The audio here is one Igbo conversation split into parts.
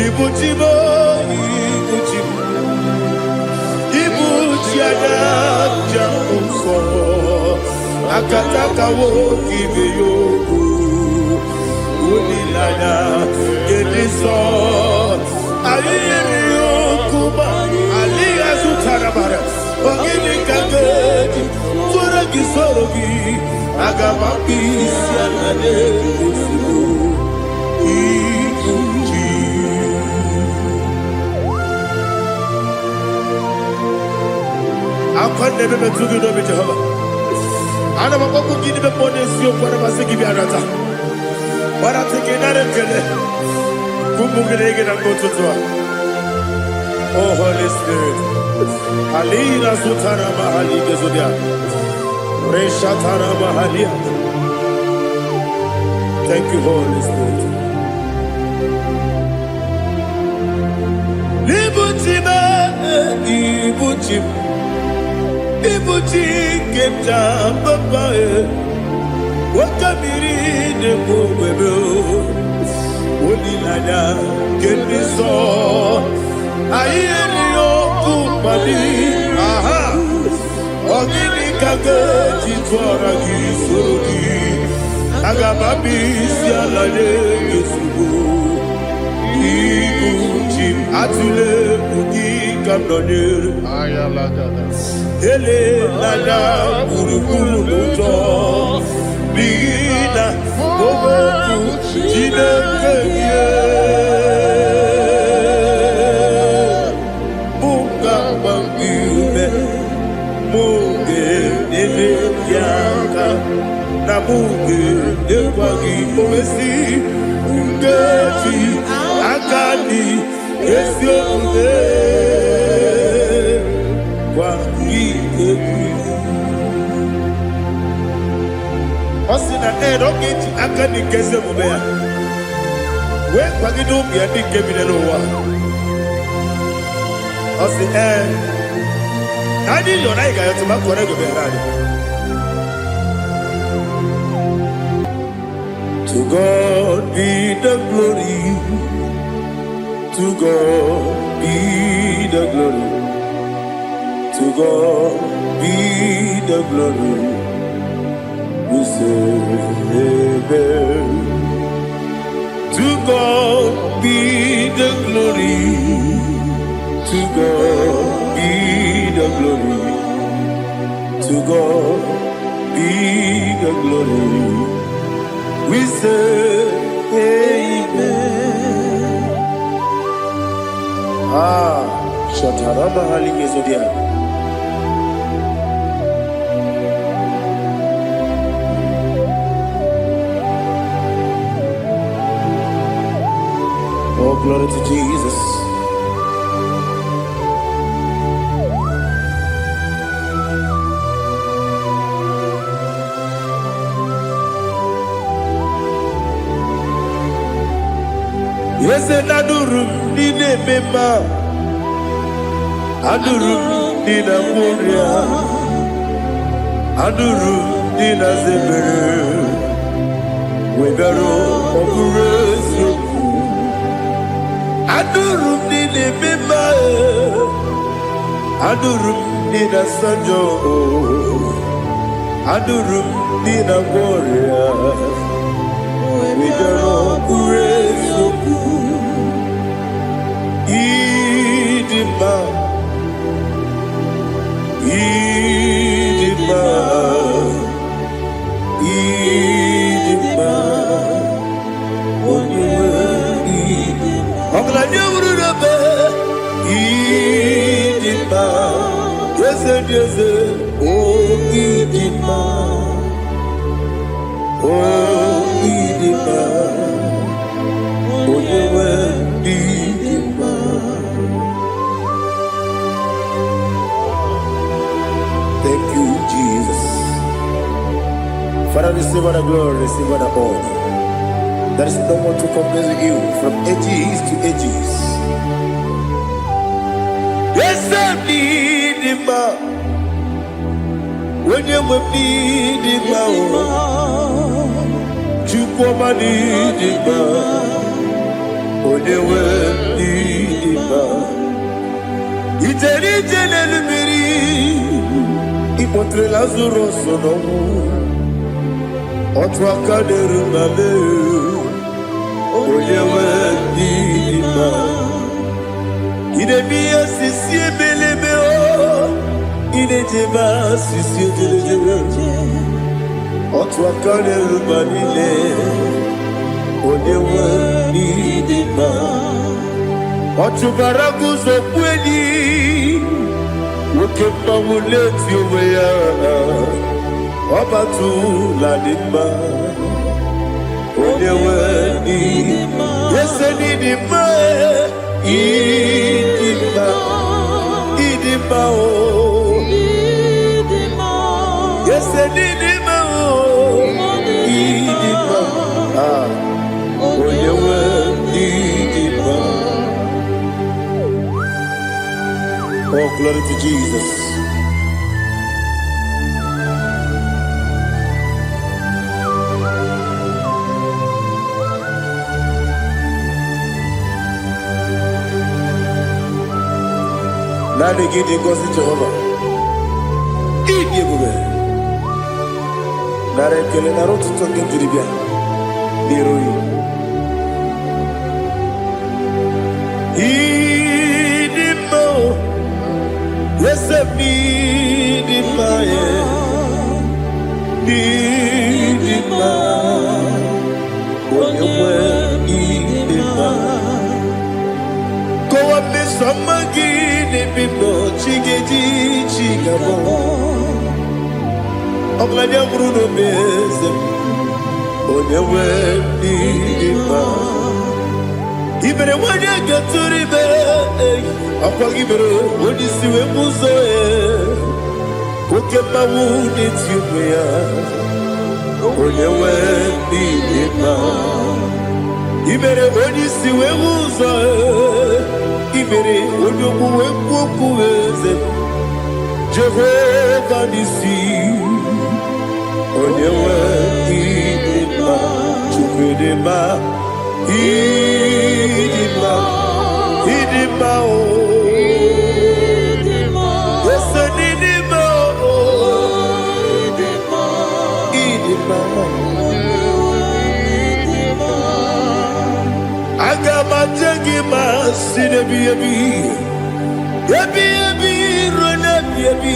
Ibu chi m, ibu chi m, ibu chi anya nja nsọ, akataka nwoke ibe ya okwu, olileanya nke ndị nsọ. Anyị nyere ya okwu ma alịghị azụtara mara. Ọ gịnị ka m ga-eji tụrụ gị, soro gị? Aga m akpụ isi ala na-ozugbo ibu chi. Akwa na-ebe metụ gị n'obi, Jehova. Ana m akpọkwu gị n'ime mmụọ n'eziokwu. Ana m asị gị bịa nata gbarata gị, nara ekele ụmụ gị na gị na mgbe ụtụtụ a. Oh Holy Spirit, alina sutara mahali gezodia reshatara mahalia. Thank you, Holy Spirit. Ibu chi m, ibu chi m, ibu chi nke m ji papa e, nwoke mmiri na-egbu ogwebe, olileanya nke ndị nsọ. Anyị erighị okwu mkpali aha. Ọ gịnị ka ga-eji tụọra gị, soro gị? Aga m abịa isi ala nye gị ozugbo. Ibu chi m, atụla egwu, gị ka m nọnyere. Elela gburugburu n'ụjọ, n'ihi na okwu Chineke gị mụ ga-agba gị ume, mụ ga-enyere gị aka, na mụ ga-enyekwa gị owesi nkeji aka dị ezi omume gwa gị egwu. Ọ sị na ee, na ọ ga-eji aka dị nke ezi omume ya wee kwagide ụmụ ya ndị nke bi n'ụwa. Ọ sị ee, na anyị yọrọ, anyị ga-ayọtụ ma kọrọ ego bịara anyị. To God be the glory, to God be the glory, to God be the glory. We say amen. To God be the glory, to God be the glory, to God be the glory. We say amen. Ah, Shatarama Haligezodia. Oh, glory to Jesus. Eze na-adụrụ m ndị na-eme mma, adụrụ m ndị na-agwọ ọrịa, adụrụ m ndị na-aza ebere, wee bịara. Ọ bụrụ eziokwu, adụrụ m ndị na-eme mma, adụrụ m ndị na-asa njọ, adụrụ m ndị na-agwọ ọrịa, wee bịara. Ọ bụrụ eziokwu, ịdị mma, ịdị mma, ịdị mma, onye nwe ọgaranya wuru n'ebe. Ịdị mma, eze dị eze, o ịdị mma, o ịdị mma, onye nwe ịdị mma. Thank you, Jesus. Father, receive all the glory, receive all the honor. There is no one to compare with you from ages to ages. Eze dị mma, onye nwe m dị mma o, Chukwu ọma dị mma, onye nwe m. Ije n'elu mmiri, ịkpọtere Lazarus n'ọnwụ. Otu aka na-eru na mee, onye nwe ndị mma. Ị na-eme ihe osisi ebelebe o, ị na-ejebe asịsị ejelejele. Otu aka na-eru mba niile, onye nwe ndị mma. Ọ chụbara guzo enyi, nwoke mmanwụ na-eti onwe ya. Ọ batụla dị mma, onye nwe ndị ese n'ịdị mma, ịdị mma, ịdị mma o. Ese n'ịdị mma o, ịdị mma. Ah, onye nwe ịdị mma. Oh, glory to Jesus. Naanị gị dị ngọzi, Jehova. Ịdị ebube. Nara ekele, nara ụtụtụ nke m jiri bịa n'iru gị. Ịdị mma o, eze m, ịdị mma ya. Ịdị mma, onye nwe, ịdị mma. Kọwa mmeso ọma gị n'ebe m nọ, chi ga-eji chi ga-abọ. Ọgaranya nwụrụ n'obe, eze m, onye nwe, ịdị mma. Ibere nwanyị ga-etụrụ ime, ọkwa gị mere onye isi wee bụ ụzọ ya. Oke mmanwụ na-eti onwe ya, onye nwe, ịdị mma. Ibere onye isi wee hụ ụzọ, ibere onye okwu wee kwuo okwu, eze Jehova n'isi, onye nwe, ịdị mma. Chukwu, ịdị mma, ịdị mma, ịdị mma o. Ese n'ịdị mma o, ịdị mma. Aga m aje gị ma si n'ebi ebi ebi ebi ruo n'ebi ebi.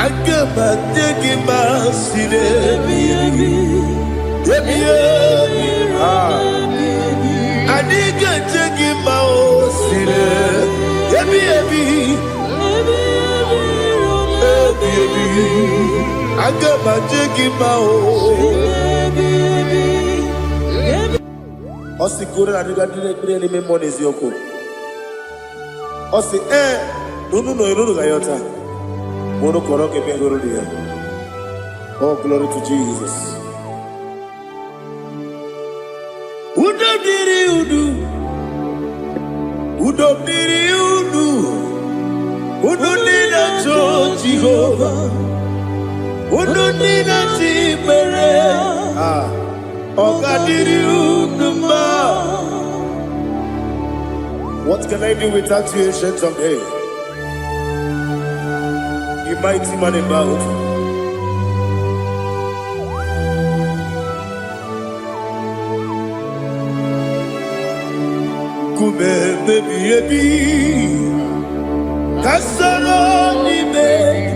Aga m aje gị ma si n'ebi ebi ebi ebi. Ah. Anyị ga-eje gị ma o si n'ebi ebi ebi ebi. Aga m aje gị ma o. Ọ sị kụrụ na adịga ndị na-ekpere n'ime mmụọ n'eziokwu. Ọ sị ee na unu nọ unu ga-ayọta ma unu kọrọ ka ebe hụrụ ya. Oh, glory to Jesus. Udo dịrị unu, udo dịrị unu, unu ndị na-achọ Jehova, unu ndị na-achọ ikpere. Ah, ọ ga-adịrị unu mma. What can I do without you, Ancient of Days? You mighty man in battle. Nkume ebi ebi, ka soro n'ime gị,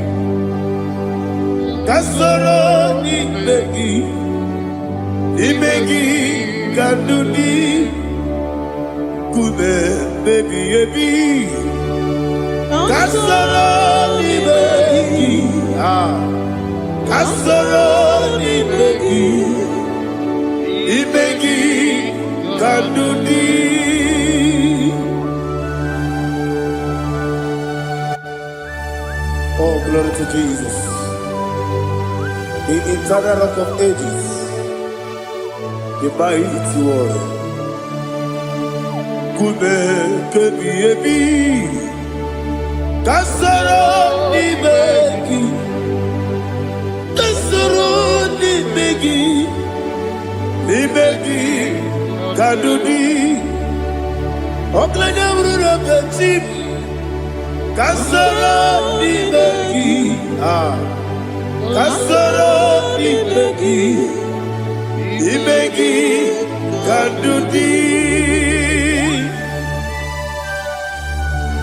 ka soro n'ime gị, n'ime gị ka ndụ dị. Nkume ebi ebi, ka soro n'ime gị, ah, ka soro n'ime gị, n'ime gị ka ndụ dị. Oh, glory to Jesus. The eternal Rock of Ages, the mighty warrior. Nkume kebi ebi, ka soro n'ime gị, ka soro n'ime gị, n'ime gị ka ndụ dị. Ọgaranya bụrụ na chi m. Ka soro n'ime gị. Ah, ka soro n'ime gị, n'ime gị ka ndụ dị.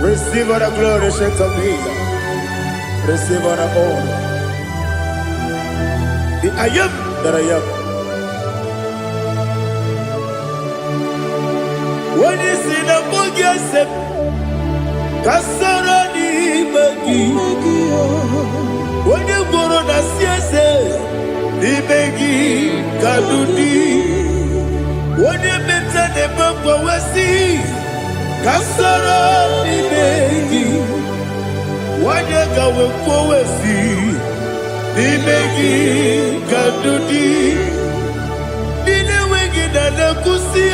Receive all the glory, Saint of Days. Receive all the honor. The I am that I am. Onye si na mbụ gị ese ka soro n'ime gị. Onye gworo na si eze n'ime gị ka ndụ dị. Onye meta na-eme mgbanwe ka soro n'ime gị. Onye ka wee kwuo si n'ime gị ka ndụ dị. Ndị na-enweghị na na-ekwusi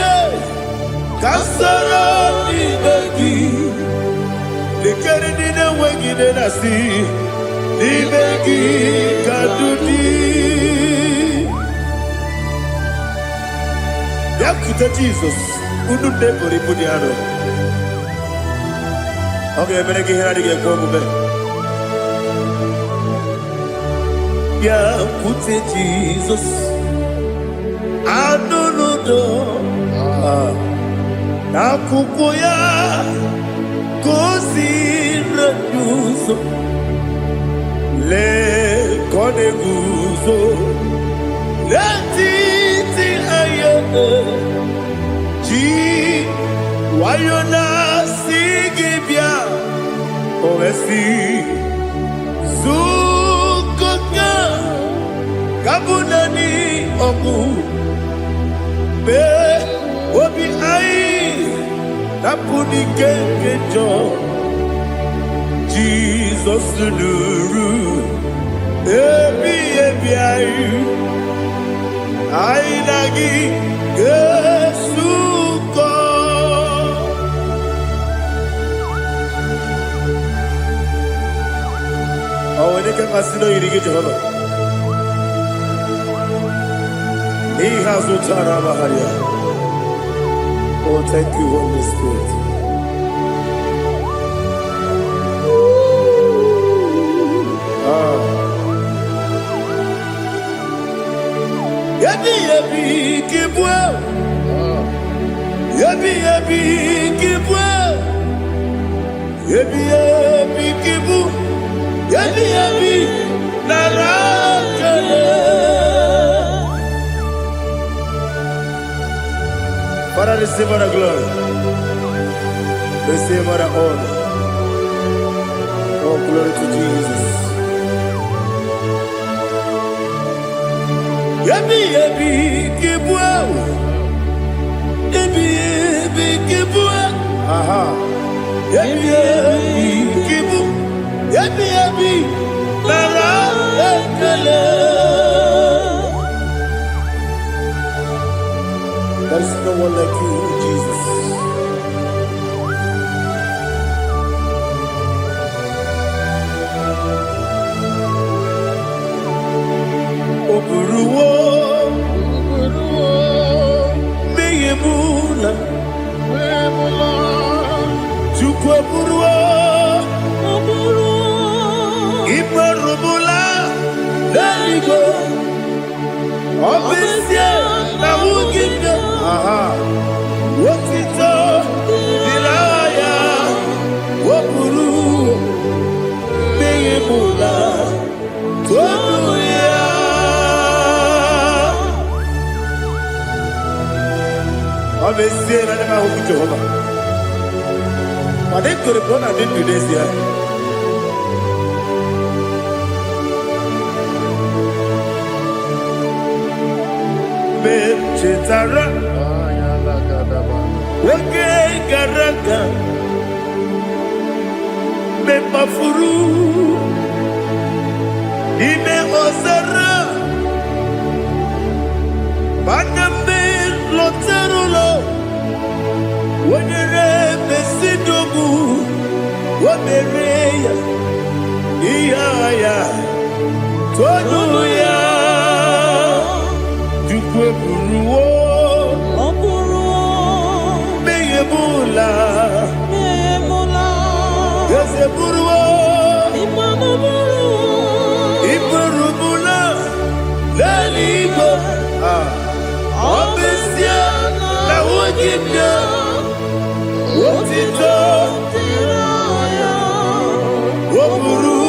ka soro n'ime gị. Lekere ndị na-enweghị nne na-asị n'ime gị ka ndụ dị. Bịakwute Jizọs, unu nne buru ibu dị arọ. Ọ ga-emere gị ihe na-adịghị ekwe omume. Bịakwute Jizọs, anụ n'udo n'akwụkwọ ya ka o si n'ụzọ. Lee ka ọ na-eguzo n'etiti anya ji nwayọ na-asị gị bịa. O wee sị zukọta ka bụ naanị ọgwụ mee obi anyị napụ n'ike nke njọ. Jizọs nụrụ ebi ebi anyị, anyị na gị ga-esukọ. Ọ nwere ike mmasị na oyiri gị, Jehova, n'ihe azụ tara amagharị. Oh, thank you, Holy Spirit. Ah. Ebi ebi kibue, ebi ebi kibue, ebi ebi kibu, ebi ebi nara kele. Father, receive all the glory, receive all the honor. Oh, glory to Jesus. Ebi ebi kibue, ebi ebi kibue, aha. Ebi ebi kibu, ebi ebi nara ekele. There is no one like you, Jesus. O buruwo mmehie m na Chukwu eburuwo imerụmụla n'eluigwe. Ọ bụ ezie na ahụghị m gị, aha, otito dịrị aha ya. O buru mmehie m na tonu ya. Ọ bụ ezie na anya m ahụghị Jehova, mana ekwere m na ọ na-adị ndụ n'ezie. Mgbe m chetara oge gara aga, mgbe m kpafuru n'ime ọzara, mana mgbe m lọtara ụlọ, o nyere m ezinụlọ, o mere ya ihe agha ya tonu ya. Chukwu eburuwo Ọ bụrụ mmehie m ụla mmehie m laa. Eze buru. Ah. Ọ bụ ezie na ahụghị m ya, otito o buru.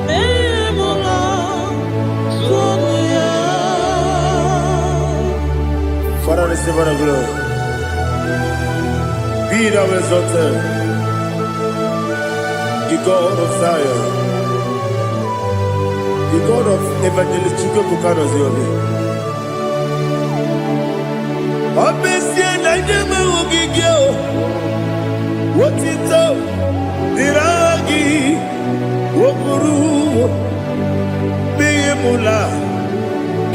Mmehie m na tụọnụ ya. Father, receive all the glory. Be thou exalted, the God of Zion, the God of Evangelist Chukwuebuka Obi. Ọ bụ ezie na ndị enweghị gị o, otito dịrị aha gị, o buru mmehie m la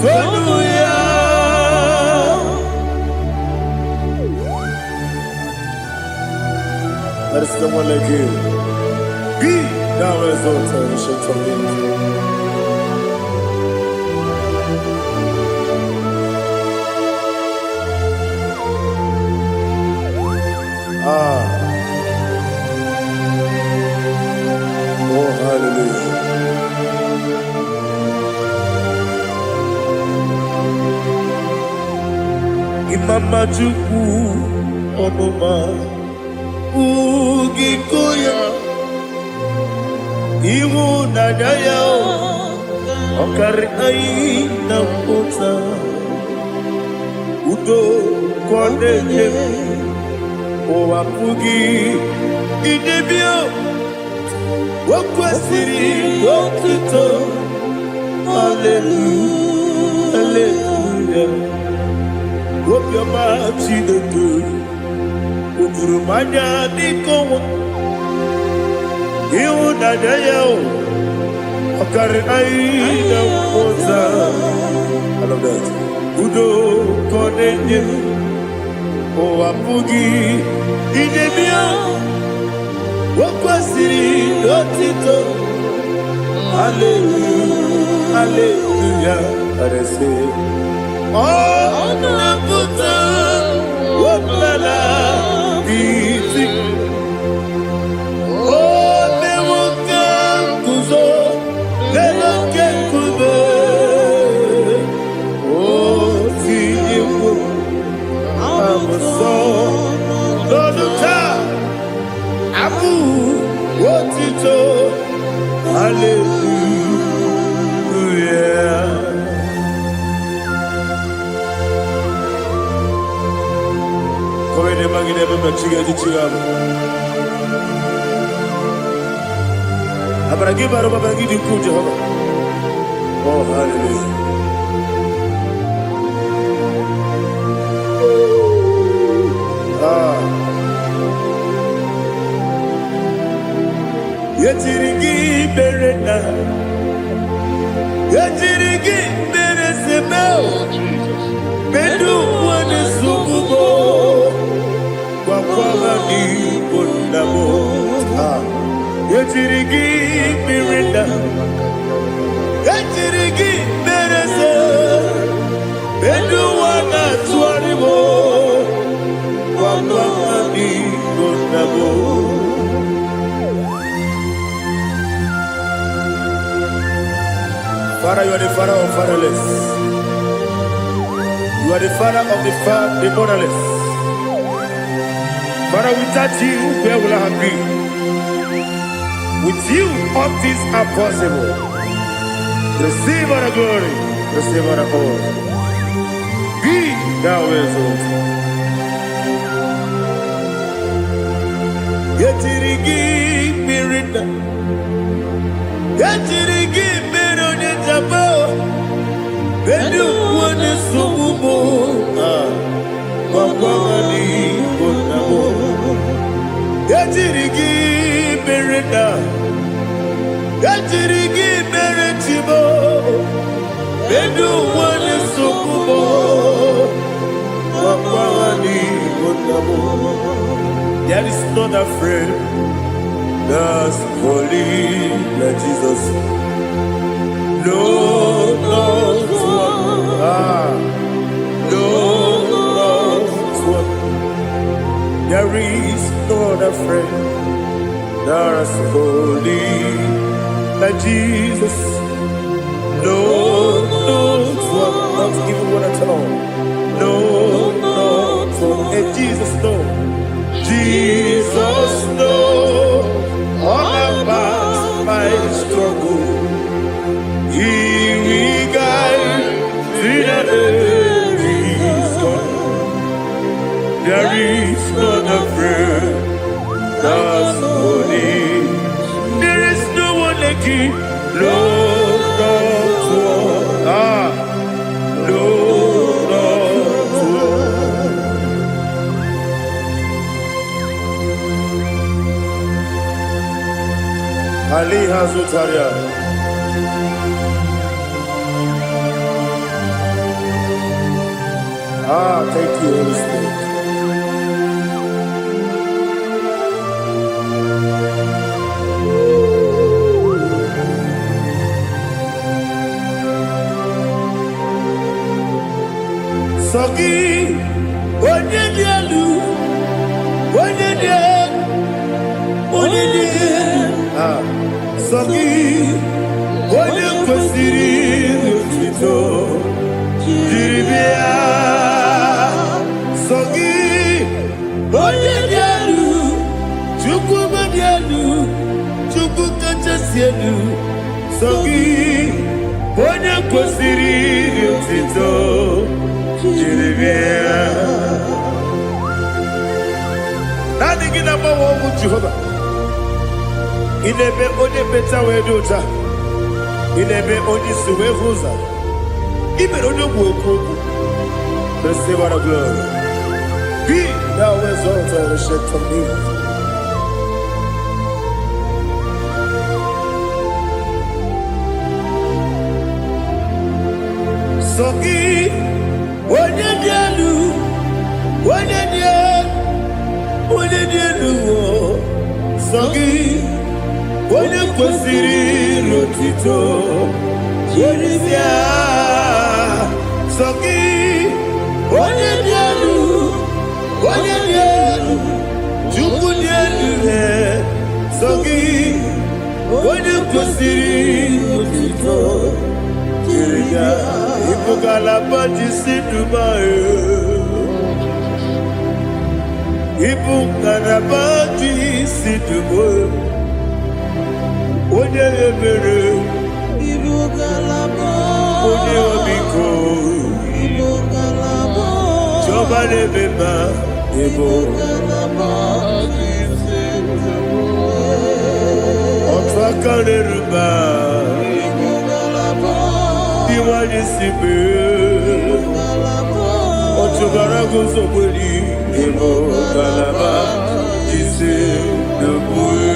tonu ya. There is no one like you. Be thou exalted, Ancient of Days. Ah, oh, hallelujah. Imama Chukwu ọnụma ugiko ya, ịhụnanya ya ọkarị anyị na mmụta, udo ka ọ na-enye m, ụwa apụghị idebe. O kwesịrị otuto, haleluya, haleluya. Obiọma Chineke o juru m anya dịka ọnwa, ịhụnanya ya o ọkarị anyị na mmụta. I love that. Udo ka ọ na-enye m, ụwa apụghị idebe ya. O kwesịrị otito, haleluya, haleluya. Arese ọ na-apụta ọbụla iti o mewo ka nguzo n'elu oke nkume, o tinyewo abụsọ n'ọnụ taa abụ otito, haleluya. Kọwede magide ebe mechiga echichi ahụ. Amara gị bara ụba, gị dị ukwuu, Jehova. Oh, hallelujah. Ah. Ejiri gị mere na ejiri gị mere seme. Oh, Jesus. Medu nwane sugubo gwakwa ha n'igbo nna m. Ah. Ejiri gị mere na ejiri gị mere se medu nwa na-atụgharị m gwakwa ha n'igbo nna m. Father, you are the father of fatherless. You are the father of the motherless. Father, without you, where will I have been? With you, all things are possible. Receive all the glory. Receive all the honor. Be thou exalted. Ejiri gị mmiri nna. Ejiri gị mmiri onye njaba. Bedu onye nsogbu m. Ah, gwakwa ha n'igbo nna m. Ejiri gị mere nna. Ejiri gị mere chibo. Bedu onye nsogbu m. Gwakwa ha n'igbo nna m. There is not a friend that's holy like Jesus. No, not one. Ah, no, not one. There is no other friend that's holy like Jesus. No, not one. Not even one at all. No, not one. And Jesus, no. Jesus, no. All about my struggle. He will guide till the day is gone. There is none afraid that's holy. There is no one like you. No, not one. Ah, no, not one. Ali Hazutaria. Ah, thank you, Holy Spirit. Sọ gị, onye dị elu, onye dị elu, onye dị elu. Ah, sọ gị, onye kwesịrị otuto jiri bịa. Sọ gị, onye dị elu, Chukwu dị elu, Chukwu kachasị elu. Sọ gị, onye kwesịrị otuto jiri bịa. Naanị gị na-agbanwe ọnwụ Jehova. Ị na-eme onye mmecha wee dị ụcha. Ị na-eme onye isi wee hụ ụzọ. Ị mere onye ogbu okwu okwu. Receive all the glory. Be thou exalted, Ancient of Days. Sọ gị, onye dị elu, onye dị elu, onye dị elu, o. Sọ gị, onye kwesịrị n'otito jiri bịa. Sọ gị, onye dị elu, onye dị elu, Chukwu dị elu, e. Sọ gị, onye kwesịrị n'otito jiri bịa. Ịbụ ngalaba ji si Dubai. Ịbụ ngalaba ji si Dubai. Onye ebere, Ibu ngalaba. Onye ọmịiko, Ibu ngalaba. Chiọma na-eme mma, ịbụ Ngalaba. Otu aka na-eru mba, Ibu ngalaba. Iwanye si mee. Ngalaba. Ọchụbara guzogberi, ịbụ ngalaba ji si Dubai.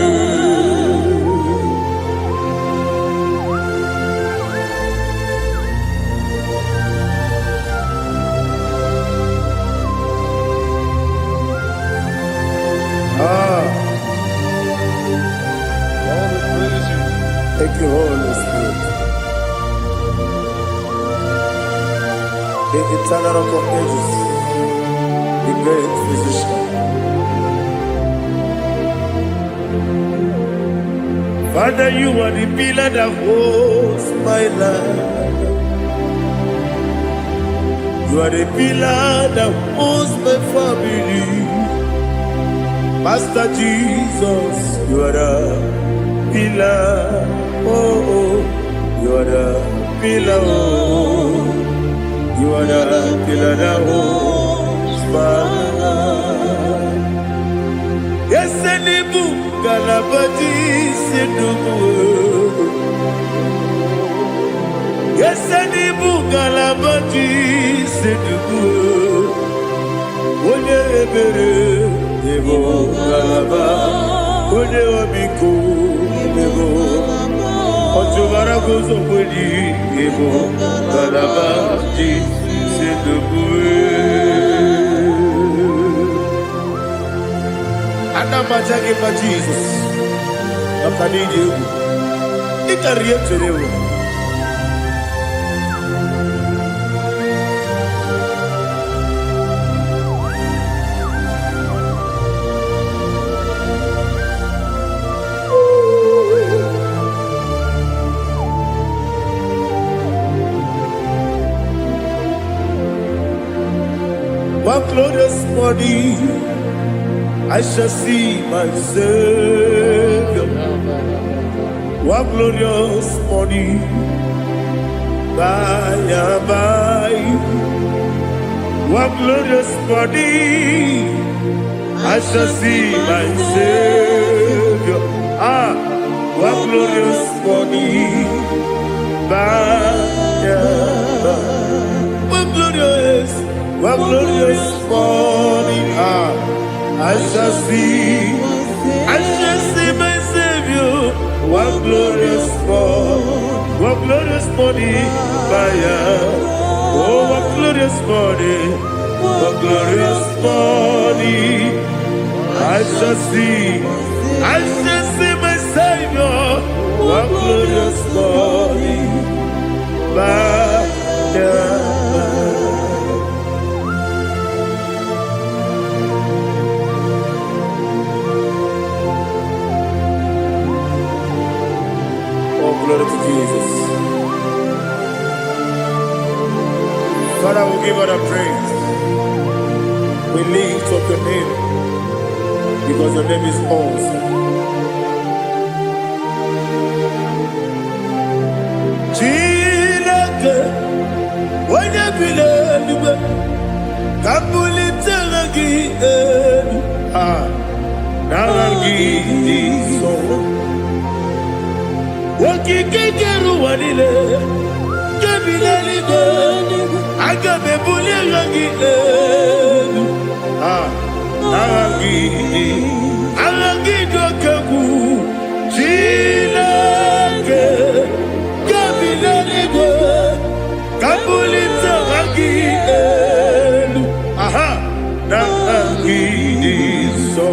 Ah, Lord, we praise you. Thank you, Holy Spirit. The eternal Rock of Ages, the great physician. Father, you are the pillar that holds my life. You are the pillar that holds my family. Master Jesus, you are the pillar. Oh, you are the pillar. Oh, you are the pillar that holds my life. Yes, n'ịbụ ngalaba ji isi ndụ. Yes, n'ịbụ ngalaba ji isi ndụ. Onye ebere, ịbụ ngalaba. Onye ọmịiko, ịbụ ọchụbara guzogbeli, ịbụ ngalaba ji isi ndụ. Ana m aja gị mma, Jizọs, maka na ịdị egwu. Ị karịrị ihe m chere ewu. One glorious morning, I shall see my Savior. One glorious morning, by and by. One glorious morning, I shall see my Savior. Ah, one glorious morning, by and by. One glorious morning, ah, I shall see my Savior. One glorious morning, one glorious morning, by and oh, one glorious morning, one glorious morning. I shall see my Savior. One glorious morning, by and by. Oh, glory to Jesus. Father, we give all the praise. We lift up your name because your name is awesome. Chineke, onye bi n'eluigwe, ka m bulite gị elu. Ah, n'aha gị dị nsọ. Okike kere ụwa niile, nke bi n'eluigwe, aga m ebuli aha gị elu. Ah, aha gị dị, aha gị dị oke egwu. Chineke, nke bi n'eluigwe, ka m bulite aha gị elu. Aha, n'aha gị dị nsọ.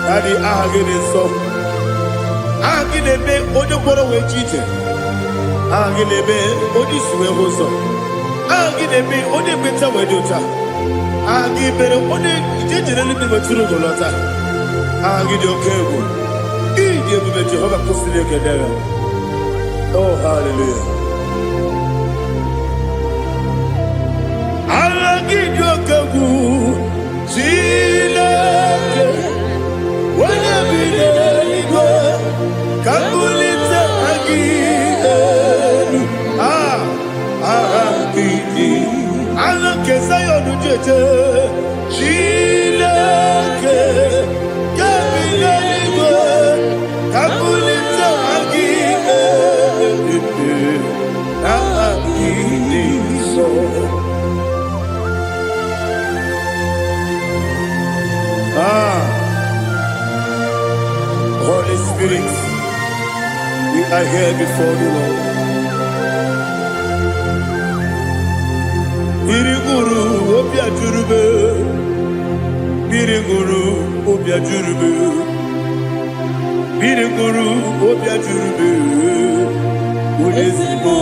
Daddy, aha gị dị nsọ. Aha gị na-eme onye kwọrọ wee ji ije. Aha gị na-eme onye isi wee hụ ụzọ. Aha gị na-eme onye ekpenta wee dị ụta. Aha gị mere onye ije jere eluigwe wetụrụ ugo lọta. Aha gị dị oke egwu. Ị dị ebube. Jehova kwụsịrị ekele ya. Oh, hallelujah. Aha gị dị oke egwu. Chineke, onye bi n'eluigwe, ka m bulite aha gị elu. Ah, aha gị dị, aha nke Zayọn jeje. Chineke, nke bi n'eluigwe, ka m bulite aha gị elu. Aha gị dị nsọ. Ah, Holy Spirit, we are here before the Lord. Mmiri gụrụ obi ajụrụbe, mmiri gụrụ obi ajụrụbe, mmiri gụrụ obi ajụrụbe, onye ezigbo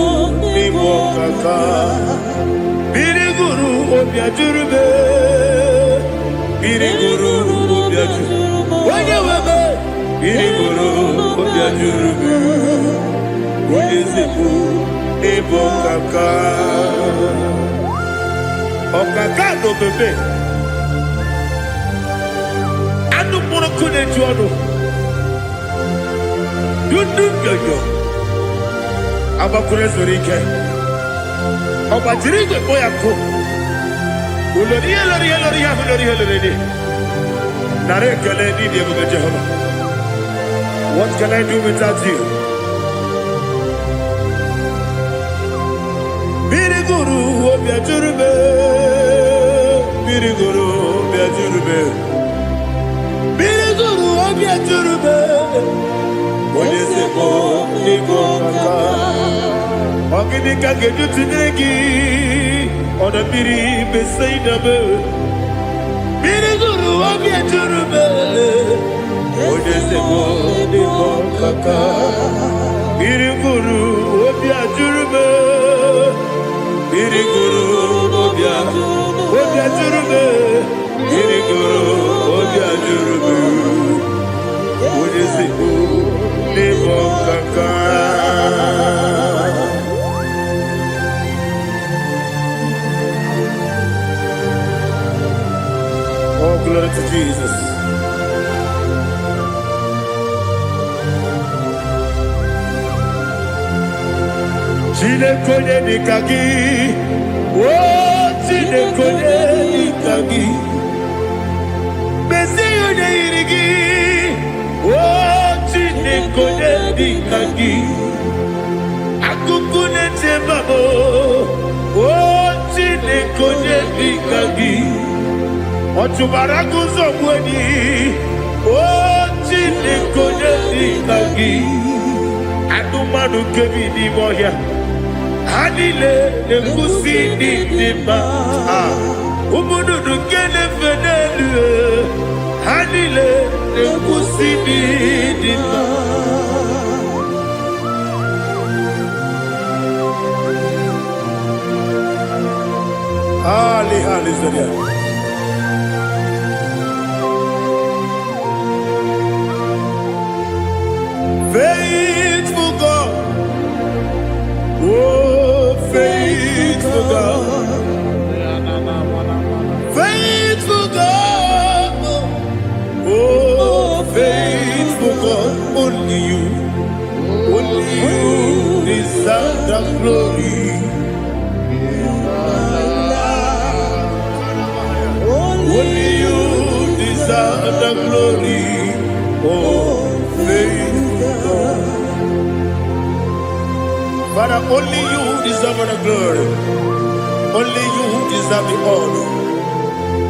n'ịbụ ọkaka. Mmiri gụrụ obi ajụrụbe, mmiri gụrụ obi ajụrụbe, onye webe, mmiri gụrụ obi ajụrụbe, onye ezigbo n'ịbụ ọkaka. Ọkaka na obebe anụ mkpụrụ nkụ na-eju ọnụ dudu nyonyo agbakwuru ezuru ike, ọ gbajiri igwe kpọ ya nkụ ulori ihe lori ihe lori ihe ahụ lori ihe lori dị. Nara ekele n'ịdị ebube Jehova. What can I do without you? Mmiri gụrụ obi ajụrụ m, mmiri gụrụ obi ajụrụ m, mmiri gụrụ obi ajụrụ m, onye ezigbo n'ịbụ ọkaka. Ọ gịnị ka ga-eji tụnyere gị, ọdọ mmiri Besaida m? Mmiri gụrụ obi ejuru m, onye ezigbo n'ịbụ ọkaka. Mmiri gụrụ obi ajụrụ m, mmiri gụrụ obi ajụrụ m, mmiri gụrụ obi ajụrụ m, onye ezigbo n'ịbụ ọkaka. Oh, glory to Jesus. Chineke onye dịka gị, o Chineke onye dịka gị, mezie onye yiri gị, o Chineke onye dịka gị, akụkụ na-eche mbabụ, o Chineke onye dịka gị, ọ chụbara gị ụzọ gbu enyi, o Chineke onye dịka gị, anụmanụ nke bi n'ime ọhịa, ha niile na-ekwusi ịdị dị mma. Ah, ụmụ nnụnụ nke na-efe n'elu, ha niile na-ekwusi ịdị dị mma. Ali, hallelujah. Faithful God, oh, faithful God, faithful God, oh, faithful God, only you deserve the glory. Only you deserve the glory. Oh, faithful God. Father, only you deserve the glory. Only you deserve the honor.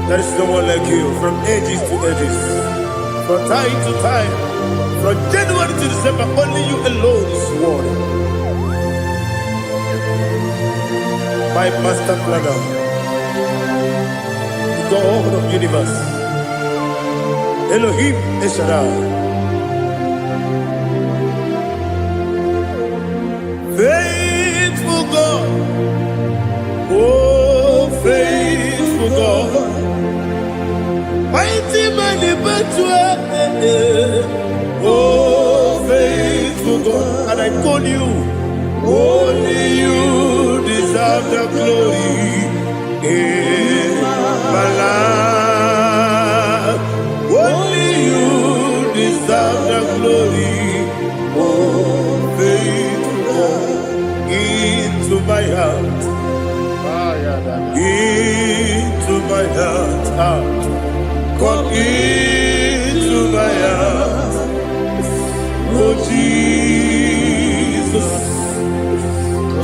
There is no one like you from ages to ages, from time to time, from January to December. Only you alone is worthy. My master planner, the God of universe, Elohim El Shaddai. Faithful God, oh, faithful God, mighty man in battle, oh, faithful God, and I call you, only you deserve the glory in my life. Only you deserve the glory, oh, faithful God, into my heart, into my heart, ah, come into my heart, oh Jesus,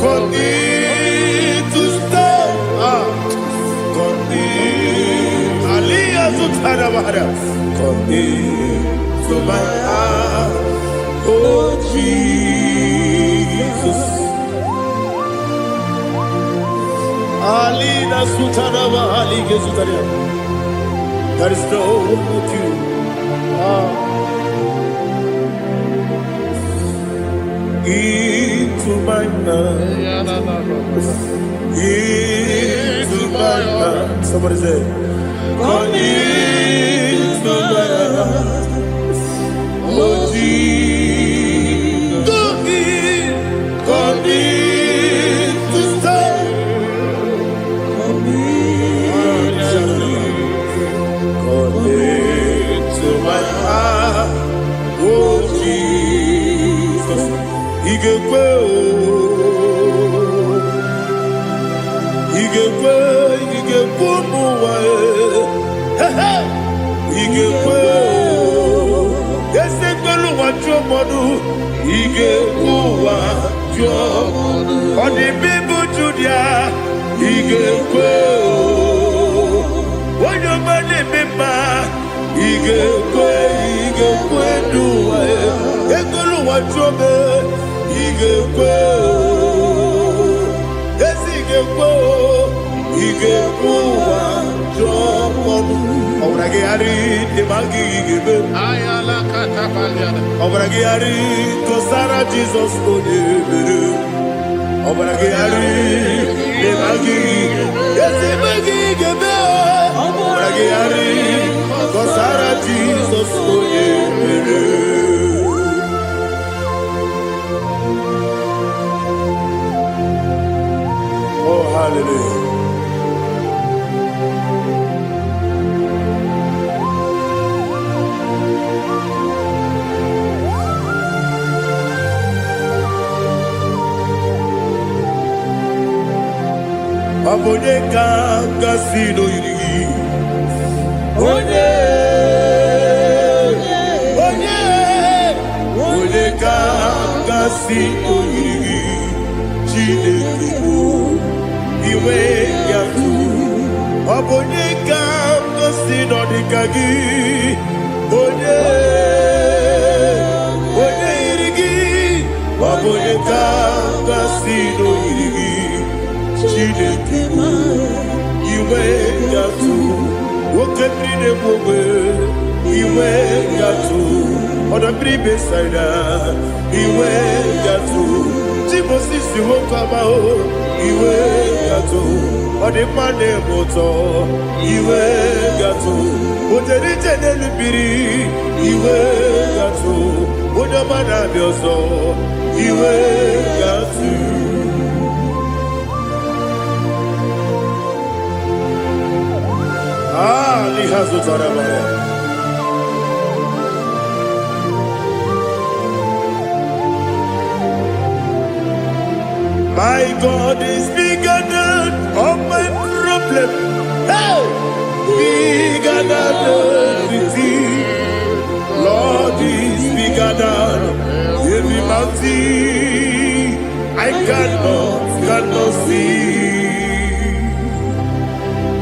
come in to stay, ah, come in, Aliyah Zutara, come into my heart, oh Jesus. Alina Sutara Ali Gezutaria. There is no one like you. Ah. Into my heart. Into my heart. Somebody say, come into my heart. Oh Jesus. Come in. Come in to stay. Come into my heart, oh Jesus. Ị ga-ekwe o, ị ga-ekwe, ị ga-ekwe ụmụ ụwa e. He he. Ị ga-ekwe o, eze kwelu ụwa jụọ mmadụ, ị ga-ekwe ụwa jụọ. Ọ dị bụ Judia, ị ga-ekwe o. Onye ọma na-eme mma, ị ga-ekwe, ị ga-ekwe n'ụwa e. Ekwelu ụwa jụọ m, ị ga-ekwe o. Ezi ị ga-ekwe o, ị ga-ekwe ụwa jụọ ọnụ. Ọbara gị ghara ịdị ma gị ga-eme. Ọbara gị ghara kọsara Jizọs onye mere. Ọbara gị ghara ịdị ma gị ezi ma gị ga-eme. Ọbara gị ghara kọsara Jizọs onye mere. Oh, hallelujah. ka m gasị n'oyiri gị? Onye, onye, onye ka m gasị n'oyiri gị? Chineke bụ iwe ya tụ. Ọ bụ onye ka m gosi nọ dịka gị? Onye, onye yiri gị? Ọ bụ onye ka m gasị n'oyiri gị? Chineke bụ iwe ya tụ. Oke mmiri na-egbu ogbe, iwe ya tụ. Ọdọ mmiri Besaida, iwe ya tụ. Chimosisi nwoke ọma o, iwe ya tụ. Ọ dị mma na-eme ụtọ, iwe gatụ. O jere ije n'elu mmiri, iwe gatụ. Onye ọma na-abịa ọzọ, iwe gatụ. Ah, n'ihe azụtara mara. My God is bigger than all my problem. Hey! Bigger than everything. Lord is bigger than every mountain. I cannot see.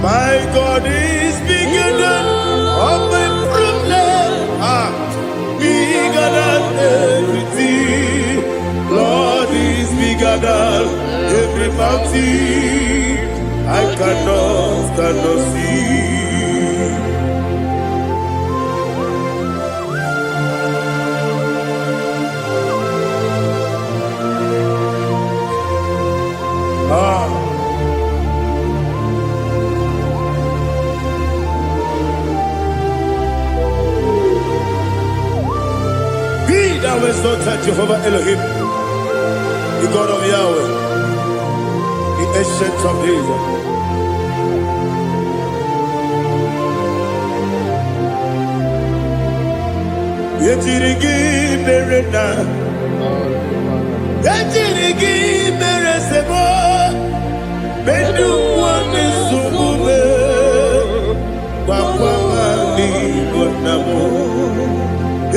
My God is bigger than all my problem. Ah, bigger than everything. Lord is bigger than every mountain. I cannot see. Ah, be thou exalted, Jehovah Elohim, the God of Yahweh, the Ancient of Days. Ejiri gị mere na ejiri gị mere sebo medu nwanne nsogbu me gwakwa ha n'igbo nna m.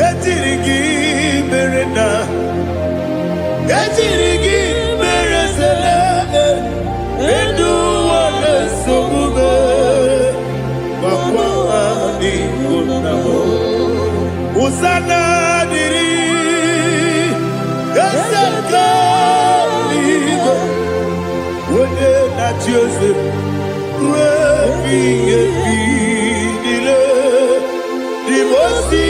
Ejiri gị mere na ejiri gị mere sele medu nwanne nsogbu me gwakwa ha n'igbo nna m. Hosanna dịrị eze nke eluigwe, onye na-achị eze ruo ebighị ebi niile. Dị osi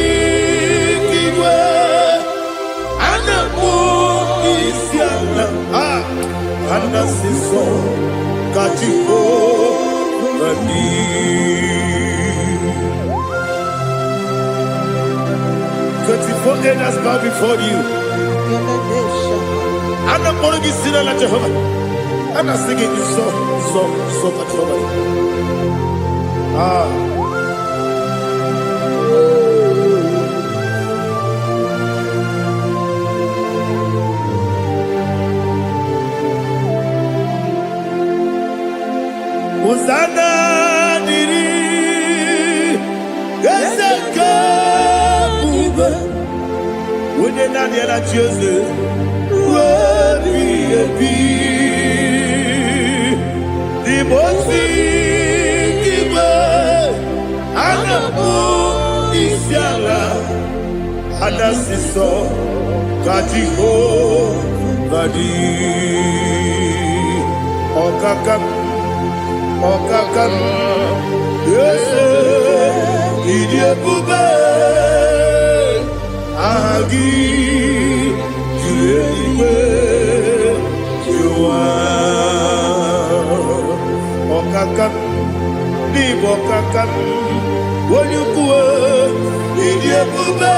igwe a na-akpọ isi ala, a ana-asị nsọ ka Jehova dị. 24 elders bow before you. A na-akpọrọ gị si n'ala Jehova. A na-asị gị nsọ, nsọ, nsọ ka Jehova dị. Ah. Hosanna dịrị eze nke ebube, onye naanị ya na-achị eze ruo ebighị ebi. N'ime ozi igwe a na-akpọ isi ala, a na-asị nsọ ka Jehova dị. Ọkaka m, ọkaka m, eze, ịdị ebube, aha gị juru eluigwe jụwa. Ọkaka m, n'ịbụ ọkaka m, onye ukwu, ịdị ebube,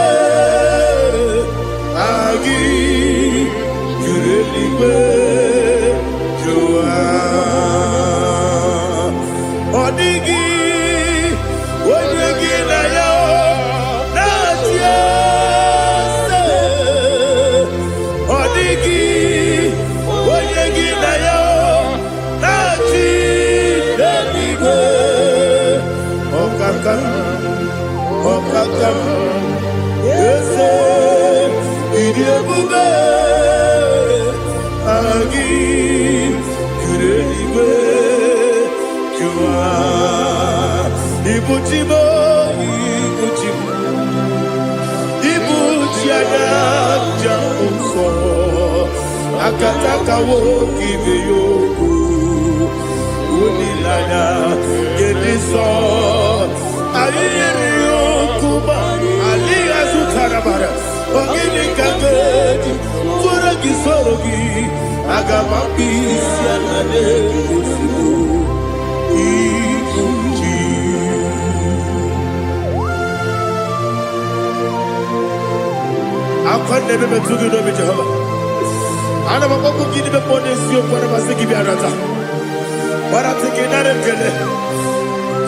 aha gị juru eluigwe jụwa. Ọ dịghị onye gị na ya na-achị eze. Ọ dịghị onye gị na ya na-achị Ọkaka m, eze, ịdị ebube, aha gị juru eluigwe jụwa. Ibu chi m, ibu chi m, ibu chi anya nja nsọ, akataka nwoke ibe ya okwu, olileanya nke dị nsọ. Anyị nyere ya okwu ma alịghị azụtara mara. Ọ gịnị ka ga-eji tụọrọ gị soro gị? Aga m akpụ isi ala na-ozugbo ibu chi. Akwa na-ebe metụ gị n'obi, Jehova. Ana m akpọkwu gị n'ime mmụọ n'eziokwu. Ana m asị gị bịa nata gbarata gị, nara ekele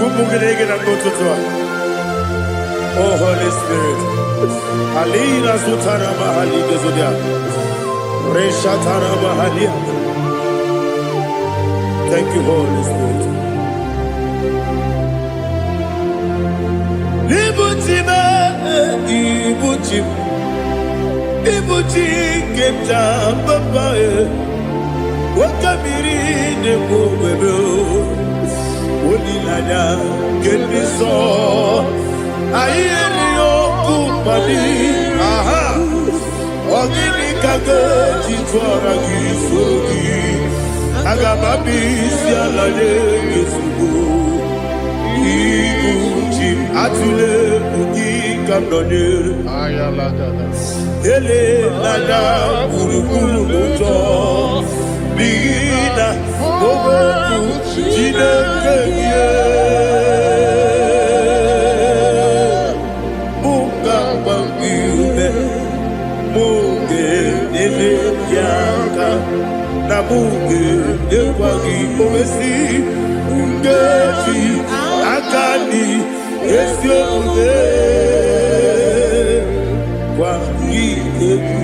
ụmụ gị na gị na mgbe ụtụtụ a. Oh Holy Spirit, alina zutara mahali gezodia reshatara mahalia. Thank you, Holy Spirit. Ibuchi m, ibuchi m, ibuchi nke m ja papa e, nwoke mmiri na-ekwu ogbebe, olileanya nke ndị nsọ. Anyị erighị ọkụ mmadụ aha. Ọ gịnị ka ga-eji tụọra gị soro gị? Aga m abịa isi ala nye gị ozugbo. Ibu chi m, atụle egwu, gị ka m nọnyere. Elela gburugburu n'ụjọ, n'ihi na okwu Chineke gị mụ ga-agba gị ume, mụ ga-enyere gị aka, na mụ ga-enyekwa gị owesi nkeji aka dị ezi omume gwa gị egwu.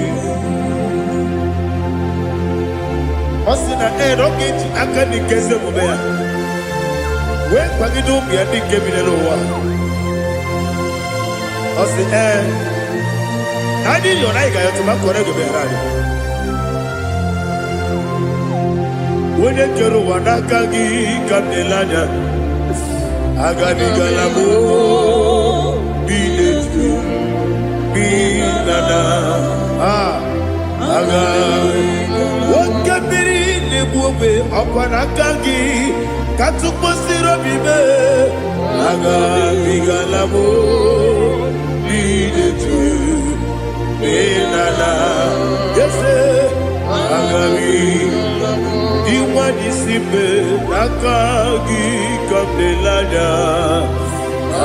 Ọ sị na ee, na ọ ga-eji aka dị nke ezi omume ya wee kwagide ụmụ ya ndị nke bi n'ụwa. Ọ sị ee, na anyị yọrọ, anyị ga-ayọtụ ma kọrọ ego bịara anyị. Onye kere ụwa, n'aka gị ka m na-ele anya. Agabigala m bi n'etu bi na na a aga. Oke mmiri na-egbu ogbe, ọkwa n'aka gị ka tụkpọsịrị obi mee. Agabigala m bi n'etu bi na na ese agabi. Iwádìí sí pé n'aka gị ka m na-ele anya.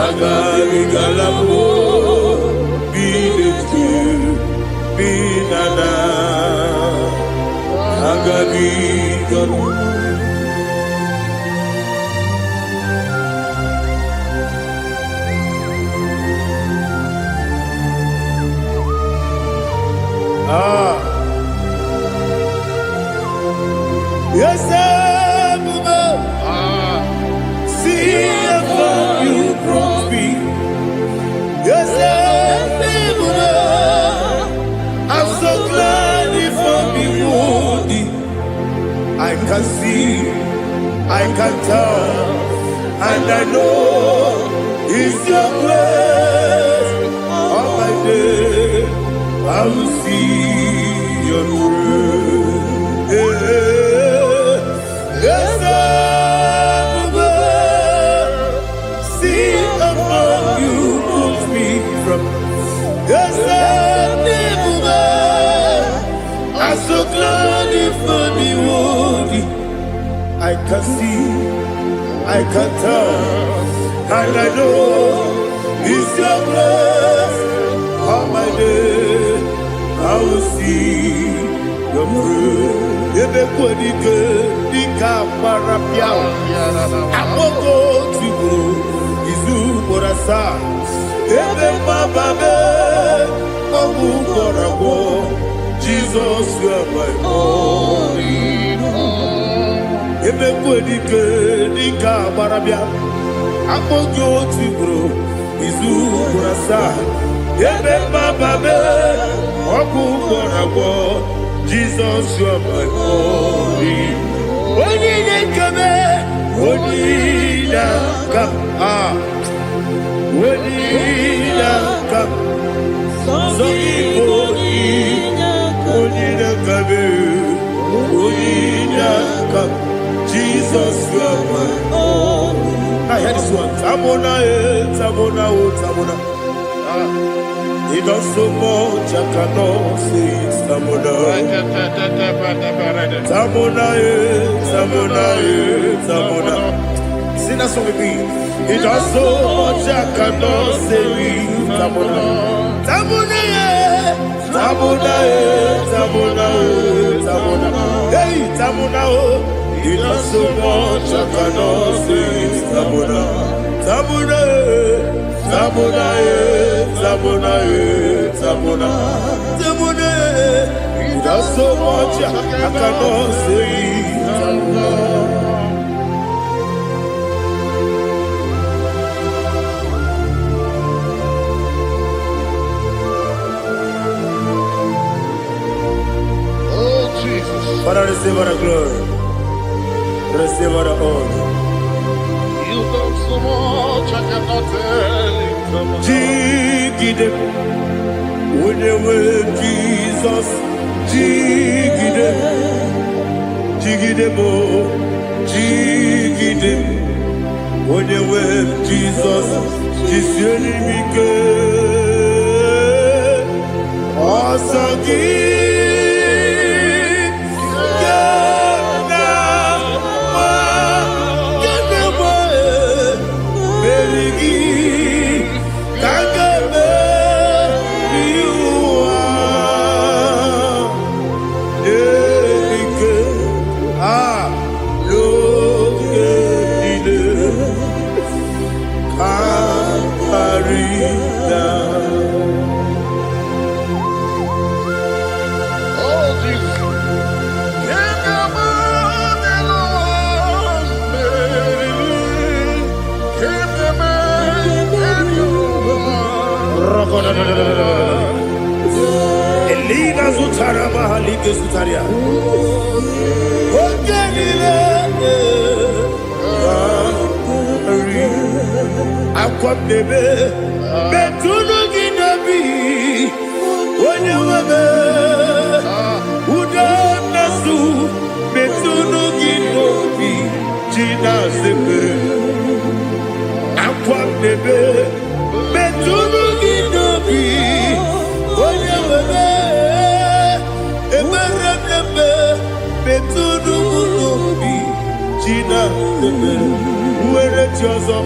Agabigala m bi n'etu bi na na agabigala. Ah. Yes, ebube, see how far you brought me. Yes, ebube, I'm so glad you found me worthy. I can see, I can tell, and I know it's your grace. All my day, I will see your grace. Yes, ebube, see how far you brought me from. Yes, ebube, I'm so glad you found me worthy. I can see, I can tell, and I know it's your grace. All my day, I will see your grace. Ebe kwenike dịka gbara pịa akpọkọ tigburu izu ugboro asaa, ebe mgbaba mee ọgwụ gwọrọ agwọ. Jizọs, you are my all. Ebe kwenike dịka agbara bịa Akpọ gị otu ugboro, izu ugboro asaa. Ebe mmababe, ọgwụ gwọrọ agwọ. Jizọs, you are my only. Onye na-ekeme, onye na-aka, ah, onye na-aka, sọ gị bụ onye na-akabe, onye na-aka. Jesus, you are my. I hear this one. Tamona, eh, Tamona, oh, Tamona. Ah, he does so much, I cannot say it. Tamona. Tamona, eh, Tamona, eh, Tamona. Sing that song with me. He does so much, I cannot say it. Tamona. Tamona, eh, Tamona, eh, Tamona, eh, Tamona. Hey, Tamona, oh. He does so much, I cannot say it. Tamona. Tamona, eh, Tamona, eh, Tamona, eh, Tamona. Tamona, eh. He does so much, I cannot say it. Tamona. Oh, Jesus. Father, receive all the glory. Receive all the honor. You've done so much, I cannot tell it. Jigide, onye nwe Jizọs, jigide, jigide m, jigide, onye nwe Jizọs, jisie m ike. Ọsọ gị ga na-agba, ga na-agba, meri gị ka a ga-emeri ụwa. Ike a n'oge niile ka karịa. Oh, Jesus. King of all the King of all. Elina zụtara mahalike zụtara ya. Oge niile karị akwa m na-ebe metụnụ gị n'obi onye nwe m udo na-asụ metụnụ gị n'obi ji na-azepere akwa m na-ebe metụnụ gị n'obi onye nwe m ekpere m na-eme metụnụ m n'obi ji na-azepere nwere chi ọzọ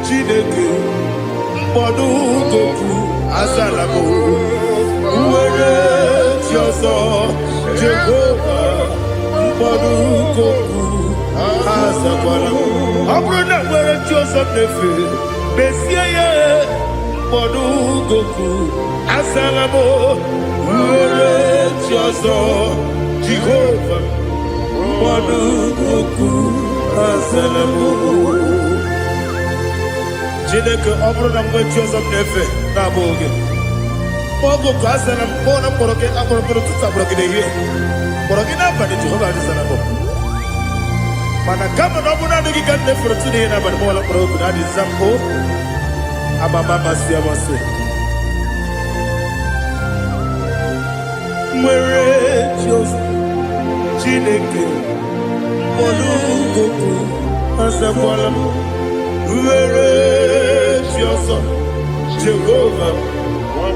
Chineke mkpọdụ goku azala m nwere chi ọzọ Jehova mkpọdụ goku azakwala m. Ọ bụrụ na nwere chi ọzọ m na-efe mezie ya mkpọdụ goku azala m nwere chi ọzọ Jehova mkpọdụ goku azala m. Chineke, ọ bụrụ na mgbe chi ọzọ m na-efe na-abụghị gị oge oku asara m kpọọ na mkpọrọ gị akpọrọ mkpọrọ ụtụtụ akpọrọ gị n'ehihie kpọrọ gị n'abalị Jehova adịzara m mana kama na ọ bụrụ naanị gị ka m na-efere otu n'ihe n'abalị mọla mkpọrọ oku na adịza m o amama amasị amasị nwere chi ọzọ Chineke mkpọrọ oku azakwala m nwere chi ọzọ Jehova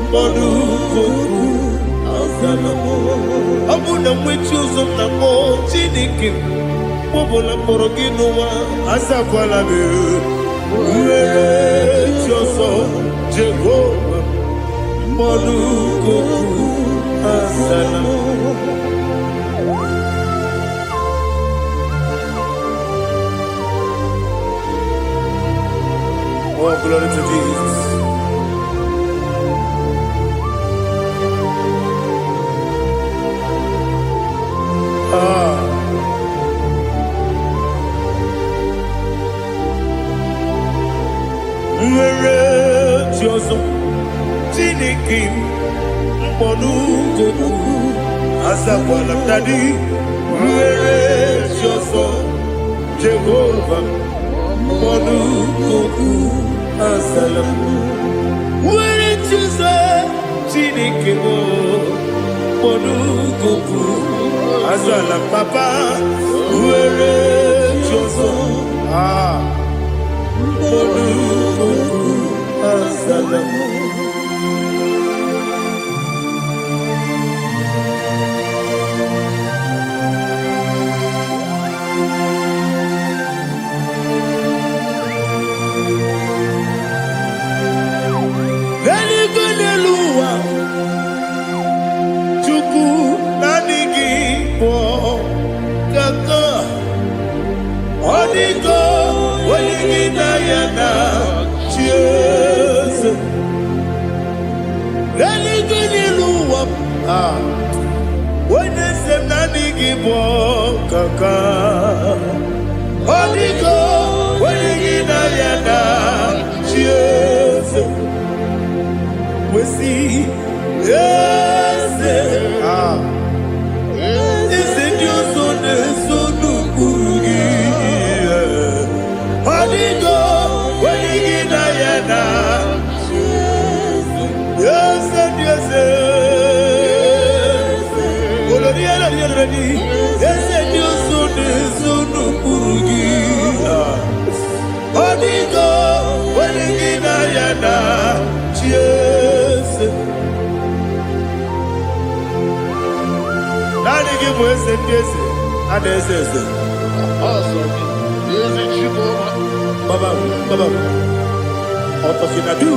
mkpọrọ okwu azala m. Ọ bụ na mgbe chi ụzọ m na-akpọ Chineke mụbụla mkpọrọ gị n'ụwa azakwala m nwere chi ọzọ Jehova mkpọrọ okwu azala m. Oh, glory to Jesus. Ah. Nwere chi ọzọ, Chineke m, mkpọnugokwu azakwala m. Daddy, nwere chi ọzọ, Jehova, mkpọnugokwu azala m. Nwere chi ọzọ, Chineke m, mkpọnugokwu azala m. Papa, nwere chi ọzọ, ah, mkpọnugokwu azala m. N'eluigwe, n'elu ụwa, Chukwu, naanị gị bụ kaka. Ọ dịgo onye gị na ya na chi eze. N'eluigwe, n'elu ụwa, ah, onye eze m, naanị gị bụ kaka. Ọ dịgo onye gị na ya na chi eze. Kwesị eze, ah, eze ndị ọzọ na-eso n'ụkpụrụ gị. Ọ dịgo onye gị na ya na eze ndị eze. Olori elori elori, eze ndị ọzọ na-eso n'ụkpụrụ gị. Ọ dịgo onye gị na ya na chi eze. Naanị gị bụ eze ndị eze a na-eze eze. Ọsọ gị, ezi Chukwu. Baba, Baba, Otokinadu,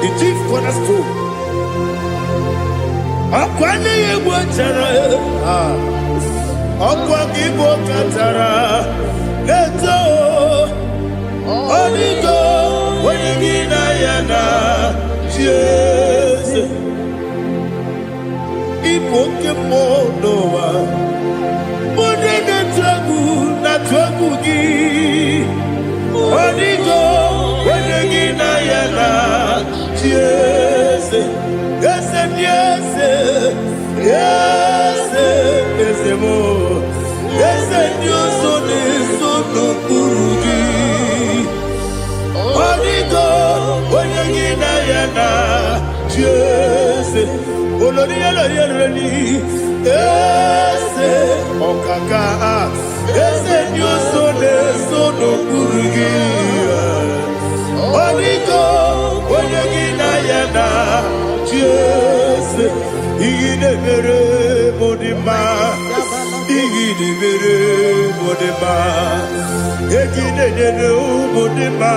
the chief cornerstone. Ọkwa nne ya egbu chara, ọkwa gị bụ katara na-eto. Ọdịgo onye gị na ya na chi eze. Ịbụ oke mmụọ n'ụwa, onye na-etu egwu na-atụ egwu gị. Ọdịgo onye gị na ya na chi eze. Eze ndị eze, eze, eze m, eze ndị ọzọ na-eso n'okpuru gị. Ọdịgo onye gị na ya na chi eze. Olori elori elori, eze ọkaka, eze ndị ọzọ na-eso n'okpuru gị. Ọdịgo onye gị na ya na chi eze. Ihe na-emere m dị mma, ihe na-emere m dị mma, egi na-enyere ụmụ dị mma,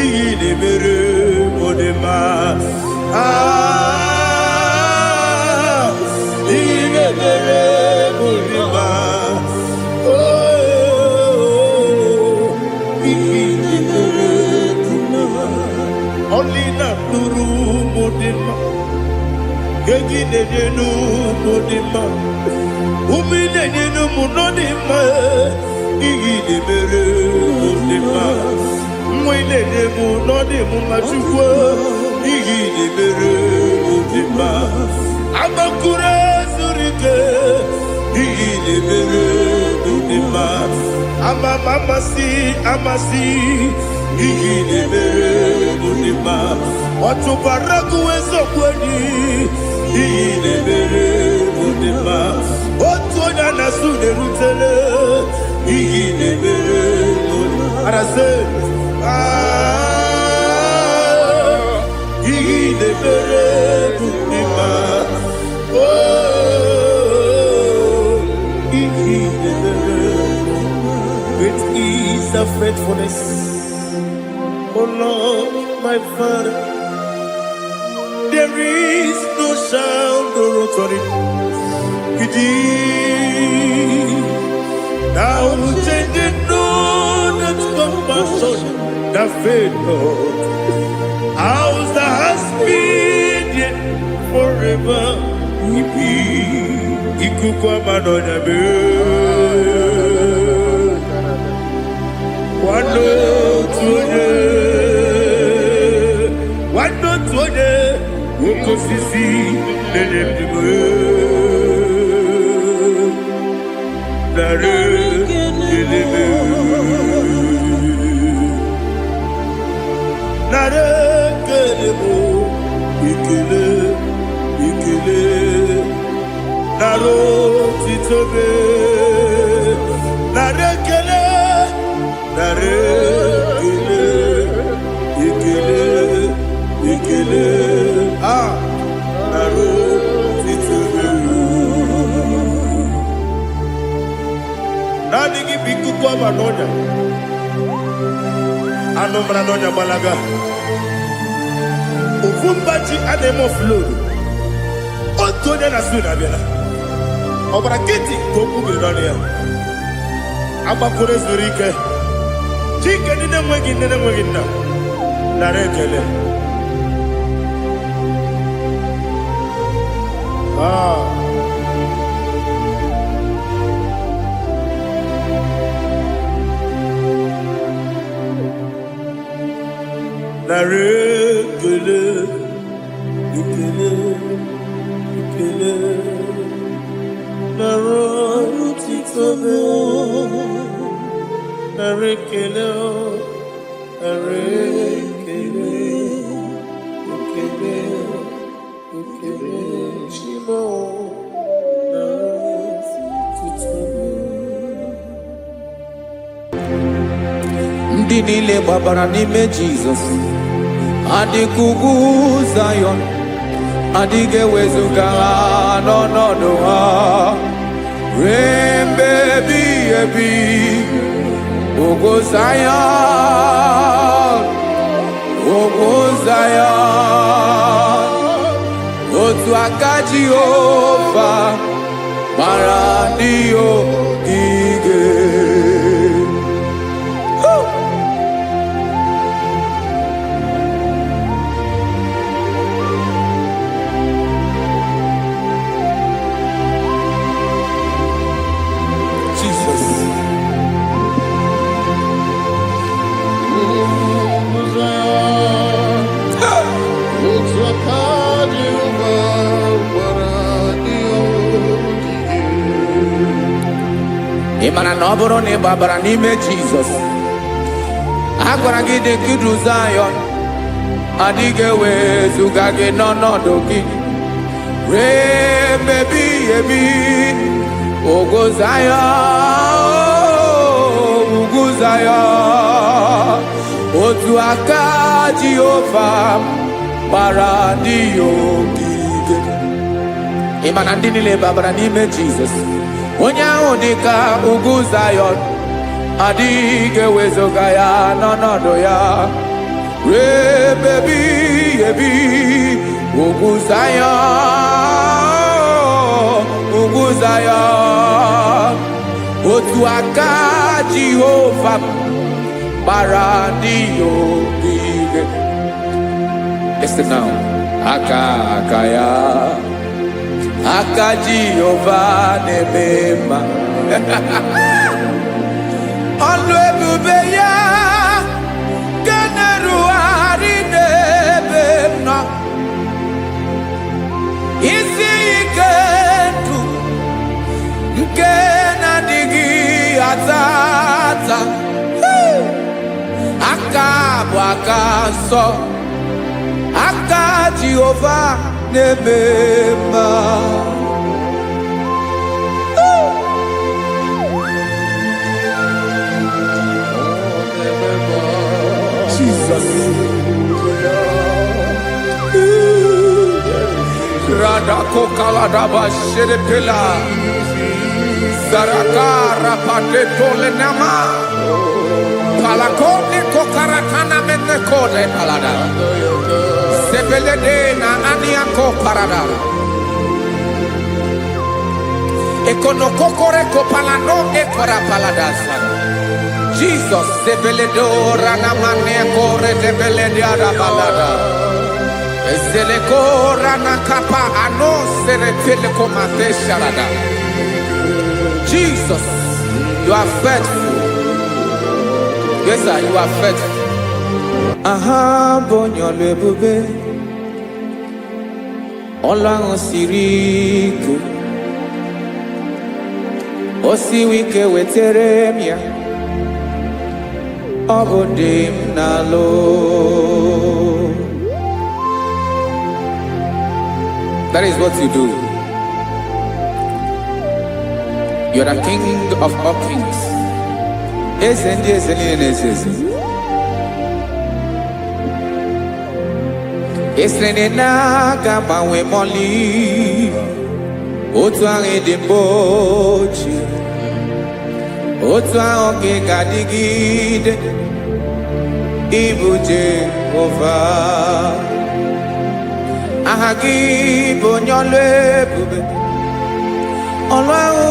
ihe na-emere m dị mma. Ah, ihe na-emere m dị mma. Oh, ihe na-emere m dị mma. Ọlị na-atụrụ ụmụ dị mma, egi na-enye n'ụmụ dị mma, ume na-enye n'ụmụ nọ dị mma. Ihe na-emere mụ dị mma, nwa ị na-enye m nọ dị m mma. Chukwu, ihe na-emere mụ dị mma. Agbakụrụ ezuru ike, ihe na-emere mụ dị mma. Ama m amasị amasị, ihe na-emere mụ dị mma. Ọtụbara gụ eziokwu enyi, ihe na-emere mụ dị mma. Otu onye a na-asụ na-erutele, ihe na-emere mụ dị mma. Arasị, ah, ihe na-emere mụ dị mma. Oh, ihe na-emere. Great is the faithfulness, oh Lord, my Father. There is no shadow of turning with thee. Thou changest not thy compassions, they fail not. As thou hast been, yet forever will be. Ikuku ama n'ọnya mee. Kwado. otu onye, nwanne otu onye, nwoke osisi na-enye ndụ m. Nara ekele m. Nara ekele m, ekele, ekele. Nara otito m. Nara ekele, nara ekele, ekele, ekele. Ah, nara otito m. Naanị gị bụ ikuku ọma n'ọnya. Anụ mara n'ọnya gbalaga. Ofu mba ji a na-eme oflodu. Otu onye na su na-abịala. Ọgbara nkịtị ka okwu biri n'ọnụ ya. Agbakọrọ zuru ike. Chike ndị na-enweghị nne na-enweghị nna. Nara ekele. Ah. Nara ekele, ekele, ekele. Nara otito m. Nara ekele, nara ekele, ekele, ekele. Chimo, nara otito m. Ndị niile gbabara n'ime Jizọs adịka ugwu Zayọn, adịghị ewezuga ha n'ọnọdụ ha ruo mgbe ebighị ebi. Ugwu Zayọn, ugwu Zayọn, otu aka Jehova gbara ndị ogige. Jesus. Otu aka Jehova gbara ndị ogige. Ị mara na ọ bụrụ na ị gbabara n'ime Jizọs, a gwara gị dị ka idu Zayọn, adịghị ewezuga gị n'ọnọdụ gị ruo mgbe ebighị ebi. Ugwu Zayọn, ugwu Zayọn, otu aka Jehova gbara ndị ya ogige. Ị ma na ndị niile babara n'ime Jizọs, onye ahụ dị ka ugwu Zayọn, adịghị ewezuga ya n'ọnọdụ ya ruo ebe ebighị ebi. Ugwu Zayọn, ugwu Zayọn, otu aka Jehova gbara ndị ya ogige. Listen now. Aka aka ya, aka Jehova na-eme mma. Ọlụ ebube ya nke na-erugharị n'ebe m nọ. Isi ike ndụ nke na-adịghị ata ata. Hey! Aka bụ aka nsọ, aka Jehova na-eme mma. Jesus. Radakokaladaba shedepela. Zaraka rapateto lenama. Palakone kokarakana menekode palada. Sebelede na aniako parada. Ekonokokore kopalano ekora paladasa. Jesus sebeledo ranamane kore debelede arabalada. Ezeleko ranakapa ano seretele komate sharada. Jesus, you are faithful. Yes, sir, you are faithful. Aha bụ onye ọlụ ebube, ọlụ ahụ siri ike, o siwi ike wetere m ya, ọ bụ dị m n'alụ. That is what you do. You're the king of all kings. Eze ndị eze niile na-eze eze. Esiri na ị naghị agbanwe mọlị, otu ahụ ị dị mbụ ochie, otu ahụ ka ị ga-adịgide, ịbụ Jehova. Aha gị bụ onye ọlụ ebube, ọlụ ahụ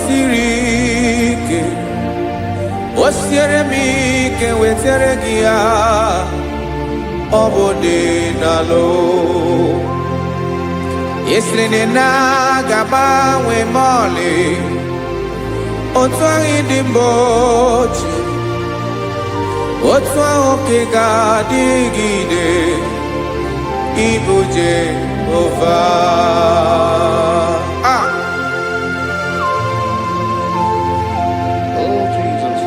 siri ike, o siere m ike wetere gị ya, ọ bụ dị n'alụ. Esiri na ị naghị agbanwe mọlị, otu ahụ ị dị mbụ ochie, otu ahụ ka ị ga-adịgide, ịbụ Jehova. Ah! Oh, Jesus.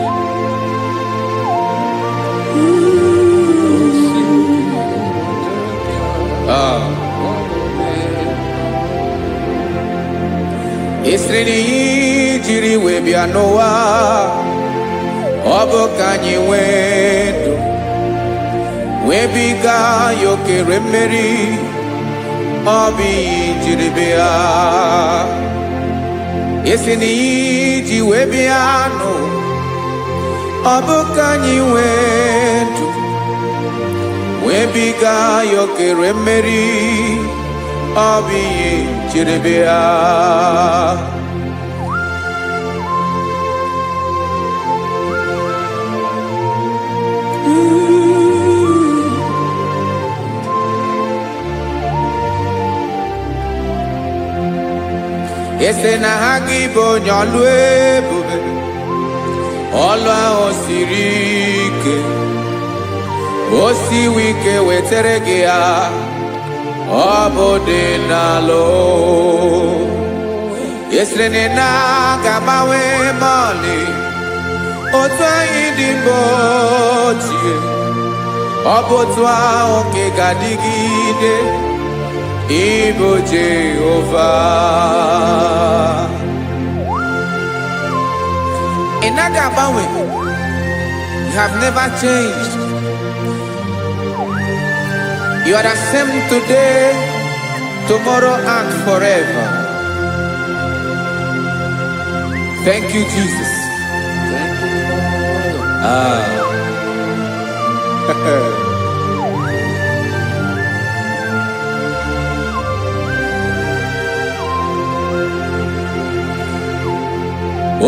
Oh, Ah. Esiri na ihe jiri wee bịa n'ụwa, ọ bụ ka anyị nwee ndụ, wee biga ya okere mmeri, ọ bụ ihe jiri bịa. Esi na ihe ji wee bịa nụ, ọ bụ ka anyị nwee ndụ, wee biga ya okere mmeri, ọ bụ ihe jiri bịa. Ese na ha gị bụ onye ọlụ ebube, ọlụ ahụ siri ike, o siwi ike wetere gị ya, ọ bụ dị n'alụ. Esiri na ị naghị agbanwe mọlị, otu anyị dị mbụ ochie, ọ bụ otu ahụ ka ị ga-adịgide, ịbụ Jehova. Ị naghị agbanwe. You have never changed. You are the same today, tomorrow and forever. Thank you, Jesus. Thank you, Lord. Ah.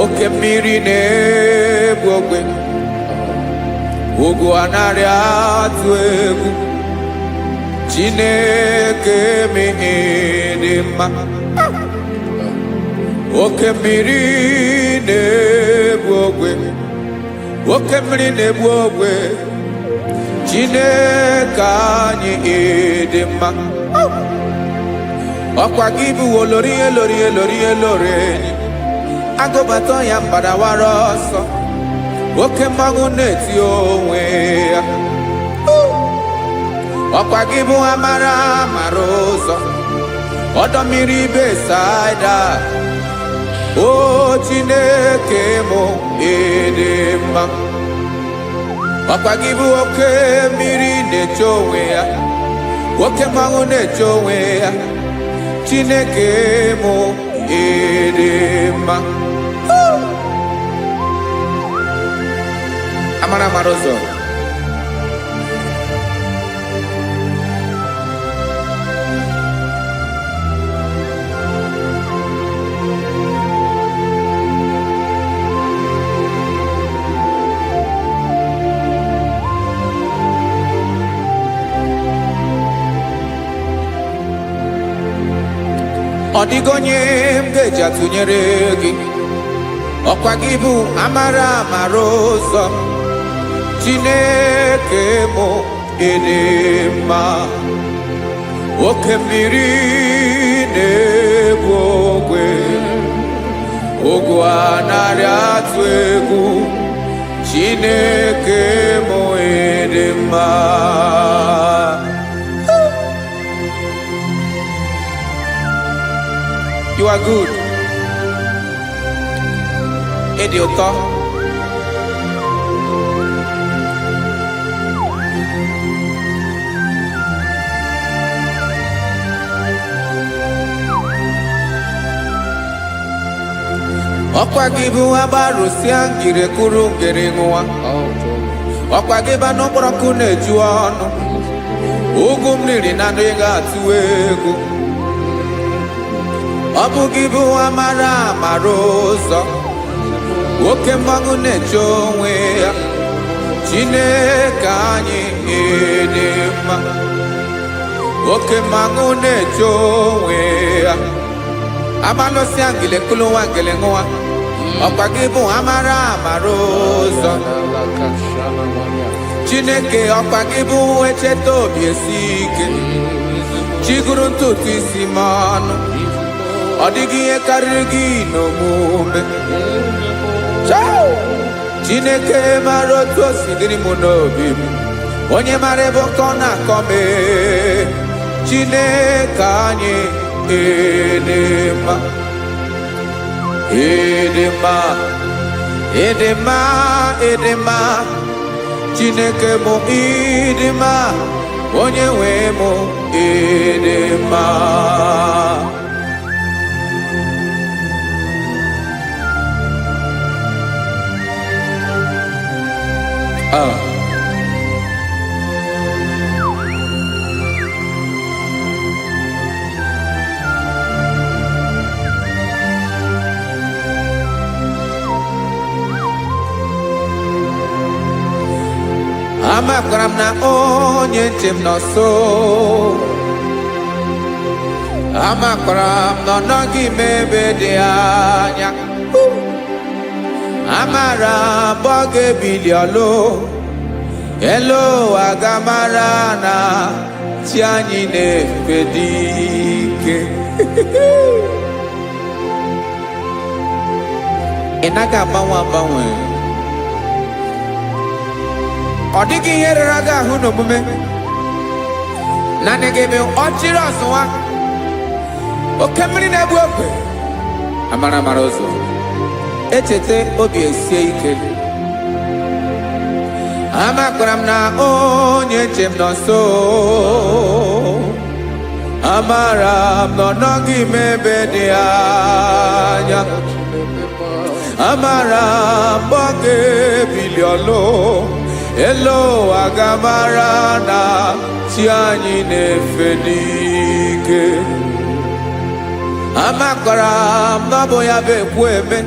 Oke mmiri na-egbu ogwe, ugwu anaghị atụ egwu, Chineke dị mma. Oke mmiri na-egbu ogwe, oke mmiri na-egbu ogwe, Chineke anyị dị mma. Ọkwa gị bụ olori elori elori elori enyi, agụbata ya mgbadawara ọsọ, oke mmanwụ na-eti onwe ya. Ọkwa gị bụ amara mara ụzọ, ọdọ mmiri Besaida. O Chineke mụ, ịdị mma. Ọkwa gị bụ oke mmiri na-eche onwe ya, oke mmanwụ na-eche onwe ya, Chineke mụ, ịdị mma. Amara mara ụzọ. Ọ dịghị onye m ga-eji atụnyere gị. Ọkwa gị bụ amara amara ụzọ, Chineke mụ. Ịdị mma. Oke mmiri na-egbu ogwe, ogwu anaghị atụ egwu. Chineke mụ, ịdị mma. You are good. Ịdị ụtọ. Ọkwa gị bụ agbarụsịa ngire kụrụ ngere ṅụwa. Ọkwa gị bụ anụ kpọrọ nkụ na-eju ọnụ. Ugwu mmiri na ndụ ga-atụ egwu. Ọ bụ gị bụ amara amara ụzọ. Oke mmanwụ na-eche onwe ya. Chineke anyị, ịdị mma. Oke mmanwụ na-eche onwe ya. Amalụsịa ngile kụlụ nwa ngele ṅụwa. Ọkwa gị bụ amara amara ụzọ. Chineke, ọkwa gị bụ echeta obi esi ike. Chiguru ntutu isi m ọnụ. Ọ dịghị ihe karịrị gị n'omume. Chao! Chineke mara otu o si dịrị m n'obi m. Onye mara ebe ọkọ na-akọ m ee. Chineke anyị, ịdị mma, ịdị mma, ịdị mma, ịdị mma. Chineke mụ, ịdị mma. Onye nwe mụ, ịdị mma. Ah. Amakwara m na onye nche m nọ nso. Amakwara m na ọ nọghị m ebe dị anya. Amara m ọ ga-ebili ọlụ elu ụwa, ga-amara na chi anyị na-efe dị ike. Ị naghị agbanwe agbanwe. Ọ dịghị ihe rere gị ahụ n'omume. Naanị gị bụ ọchịrị ọzụwa, oke mmiri na-egbu ogwe, amara amara ụzọ. Echeta obi esie ike. Amakwara m na onye nche m nọ nso. Amara m na ọ nọghị m ebe dị anya. Amara m ọ ga-ebili ọlụ elu ụwa, ga-amara na chi anyị na-efe n'ike. Amakwara m na ọ bụ ya bụ ekwu eme.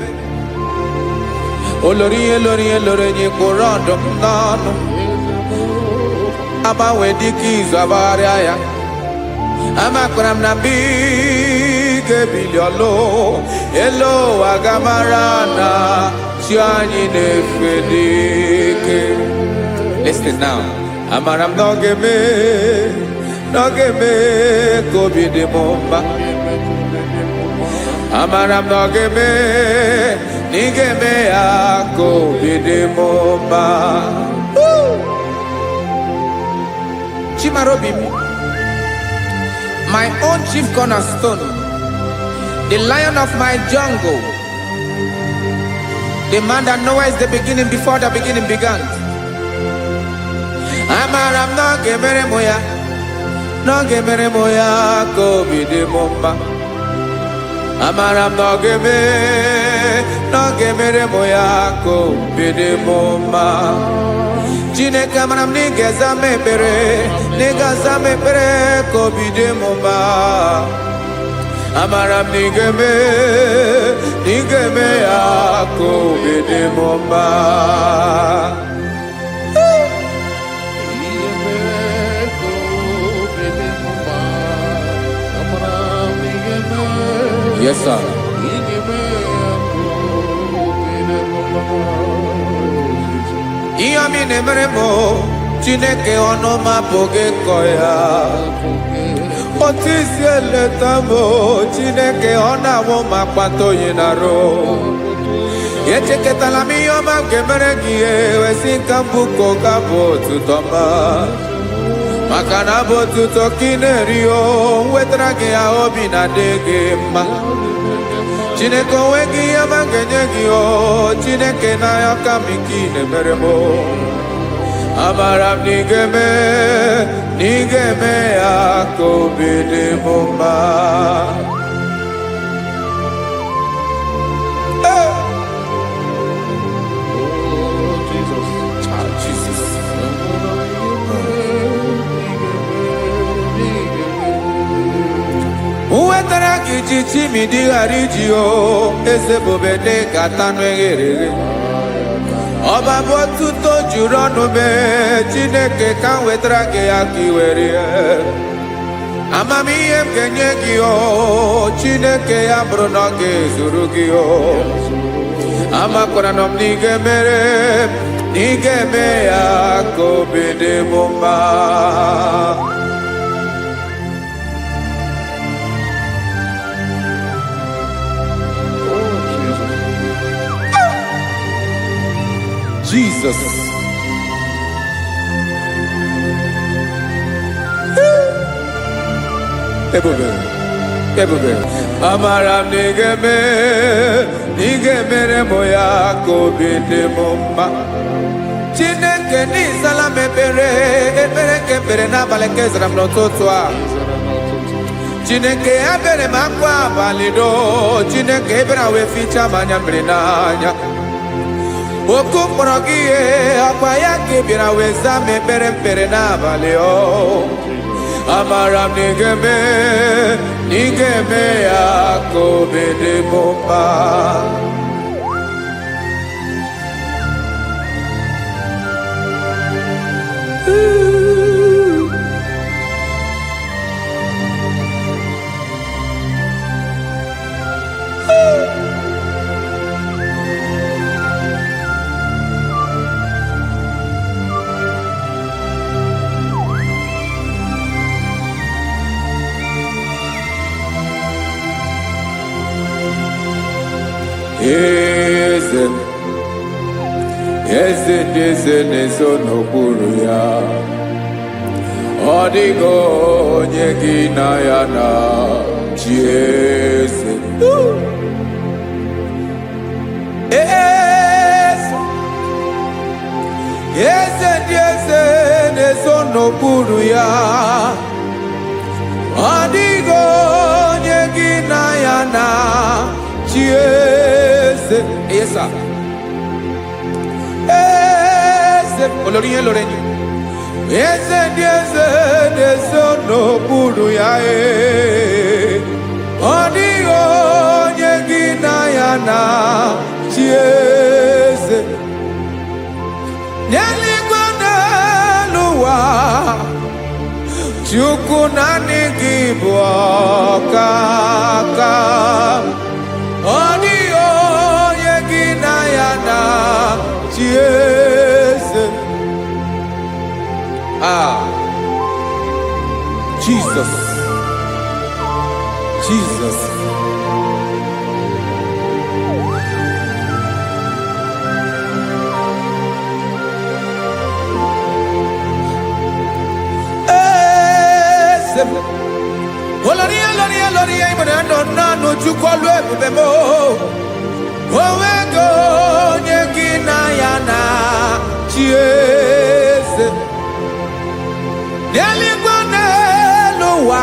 Olori ihe lori ihe lori enyi kpụrụ ọdụm n'ọnụ. Agbanwe dịka izu agbagharịa ya. Amakwara m na mgbe ị ga-ebili ọlụ elu ụwa, ga-amara na chi anyị na-efe n'ike. Listen now. Amara m na ọ ga-eme, na ọ ga-eme ka obi dị m mma. Amara m na ọ ga-eme, na ị ga-eme ya ka obi dị m mma. Woo! Chimarobi m, my own chief cornerstone, the lion of my jungle, the man that knows the beginning before the beginning began. Amara m na ọ ga-emere m ya, na ọ ga-emere m ya ka obi dị m mma. Amara m na ọ ga-eme, na ọ ga-emere m ya ka obi dị m mma. Chineke, amara m na ị ga-eza m ekpere, na ị ga-aza m ekpere ka obi dị m mma. Amara m na ị ga-eme, na ị ga-eme ya ka obi dị m mma. Ihe mee ka obi dị m mma. Amara m ị ga-eme. Yes, sir. Ị ga-eme ya ka obi dị m mma. Ihe ọma ị na-emere m o, Chineke, ọnụ m apụghị ịkọ ya. Otu isi eleta m o, Chineke, ọ na-awụ m akpata oyi na-arụ. Echekọtala m ihe ọma m ga-emere gị, ihe wesị nka mbụ ka ụka bụ otuto ọma, maka na abụ otuto ka ị na-eri. O nwetara gị ya, obi na-adị gị mma. Chineke, onwe gị ihe ọma m ga-enye gị o Chineke, n'anya ka m nke ị na-emere m o. Amara m na ị ga-eme, na ị ga-eme ya ka obi dị m mma. Hey! Oh, Jesus. Ah, Jesus. Nwetara gị ji chimidi ghara iji o eze bube dị ka tanụ eghere eghe. Ọba bụ otuto juru ọnụ mee. Chineke, ka m wetara gị ya ka ị were ya. Amamihe m ga-enye gị o Chineke, ya bụrụ na ọ ga-ezuru gị o. Amakwara na m na ị ga-emere, na ị ga-eme ya ka obi dị m mma. Oh, Jesus. Jesus. Ebube, ebube. Amara m na ị ga-eme, na ị ga-emere m ya ka obi dị m mma. Chineke, n'ịzala m ekpere, ekpere nke ekpere n'abalị nke zara m n'ụtụtụ a. Chineke, ebere m akwa abalị do. Chineke, ebere wee fichaa m anya mmiri n'anya. Oku mkpọrọ gị ihe ọkwa ya ka ị bịara wee zaa m ekpere mkpere n'abalị o. Amara m na ị ga-eme, na ị ga-eme ya ka obi dị m mma. Eze m, eze ndị eze na-eso n'okpuru ya. Ọ dịghị onye gị na ya na chi. Eze, eze, eze ndị eze na-eso n'okpuru ya. Ọ dịghị onye gị na ya na chi. Eze, yes sir. Eze olórí ihe lórí enyi, eze ndị eze na-eso n'okpuru ya. Ee, ọ dịghị onye gị na ya na chi. Eze n'eluigwe, n'elu ụwa, Chukwu, naanị gị bụ ọkaka. Ọ dịghị onye gị na ya na chi. Eze. Ah, Jesus, Jesus. Eze m. Olórí, olórí, olórí, ịmụrụ nọ naanụ. Chukwu, ọlụ ebube m, onwego onye gị na ya na chi. Eze n'eluigwe, n'elu ụwa,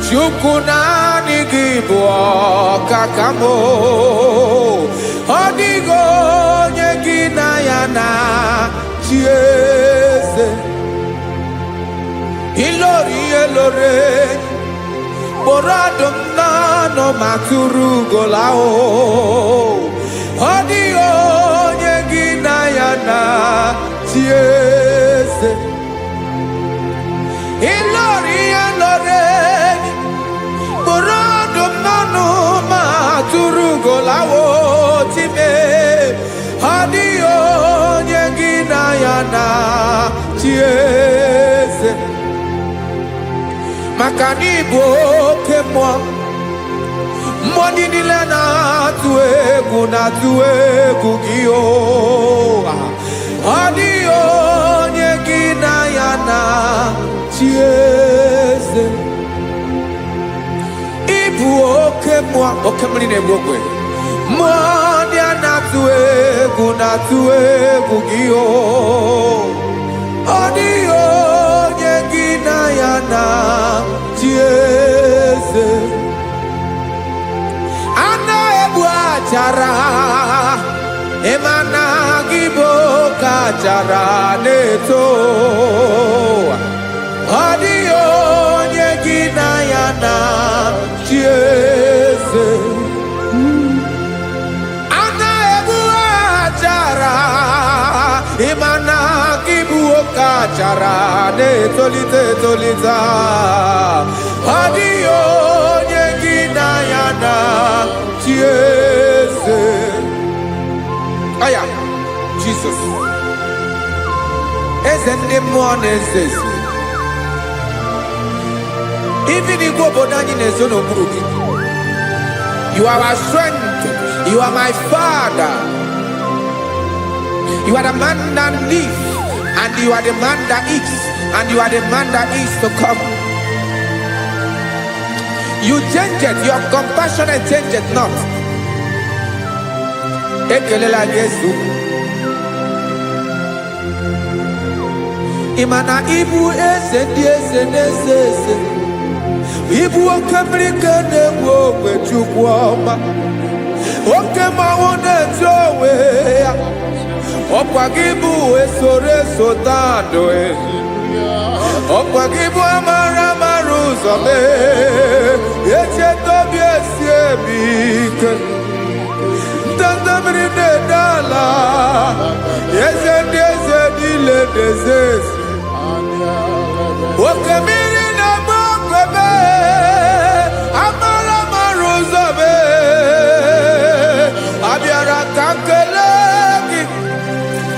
Chukwu, naanị gị bụ ọkaka m. Ọ dịghị onye gị na ya na chi. Eze ilori ihe lore kpụrụ ọdụm n'ọnụ ma tụrụ ugola o. Ọ dịghị onye gị na ya na chi. Eze ilori ihe lore kpụrụ ọdụm n'ọnụ ma tụrụ ugolawo time. Ọ dịghị onye gị na ya na chi eze, maka na ịbụ oke mmụọ. Mmụọ ndị niile na-atụ egwu, na-atụ egwu gị o. Ọ dịghị onye gị na ya na chi eze. Ịbụ oke mmụọ, oke mmiri na-egbu ogwe. Mmụọ ndị a na-atụ egwu, na-atụ egwu gị o. Ọ dịghị onye gị na ya na chi eze. A na-egbu achara, ịma na gị bụ oke achara na-eto. Ọ dịghị onye gị na ya na chi eze. A na-egbu achara, ịma na gị bụ oke achara na-etolite etolite. Ọ dịghị onye gị na ya na chi eze. Aya, Jesus, eze ndị mmụọ na-eze eze. Even igwe obodo anyị na-ezo n'okpuru gị. You are our strength. You are my father. You are the man that lives, and you are the man that is, and you are the man that is to come. You change it, your compassion change it not. Ekelela Jesu. Ị ma na ịbụ eze ndị eze na-eze eze. Ịbụ oke mmiri ka na-egbu ogwe, Chukwu ọma. Oke mmanwụ na-eti onwe ya. Ọkwa gị bụ esoro eso tandụ. Ọkwa gị bụ amara amara ụzọ mee. Echeta obi esi emi ike. Ndanda mmiri na-ede ala. Eze ndị eze niile na-eze eze. Oke mmiri na-agba okwebe, amara amara ụzọ mee. Abịara ka m kelee gị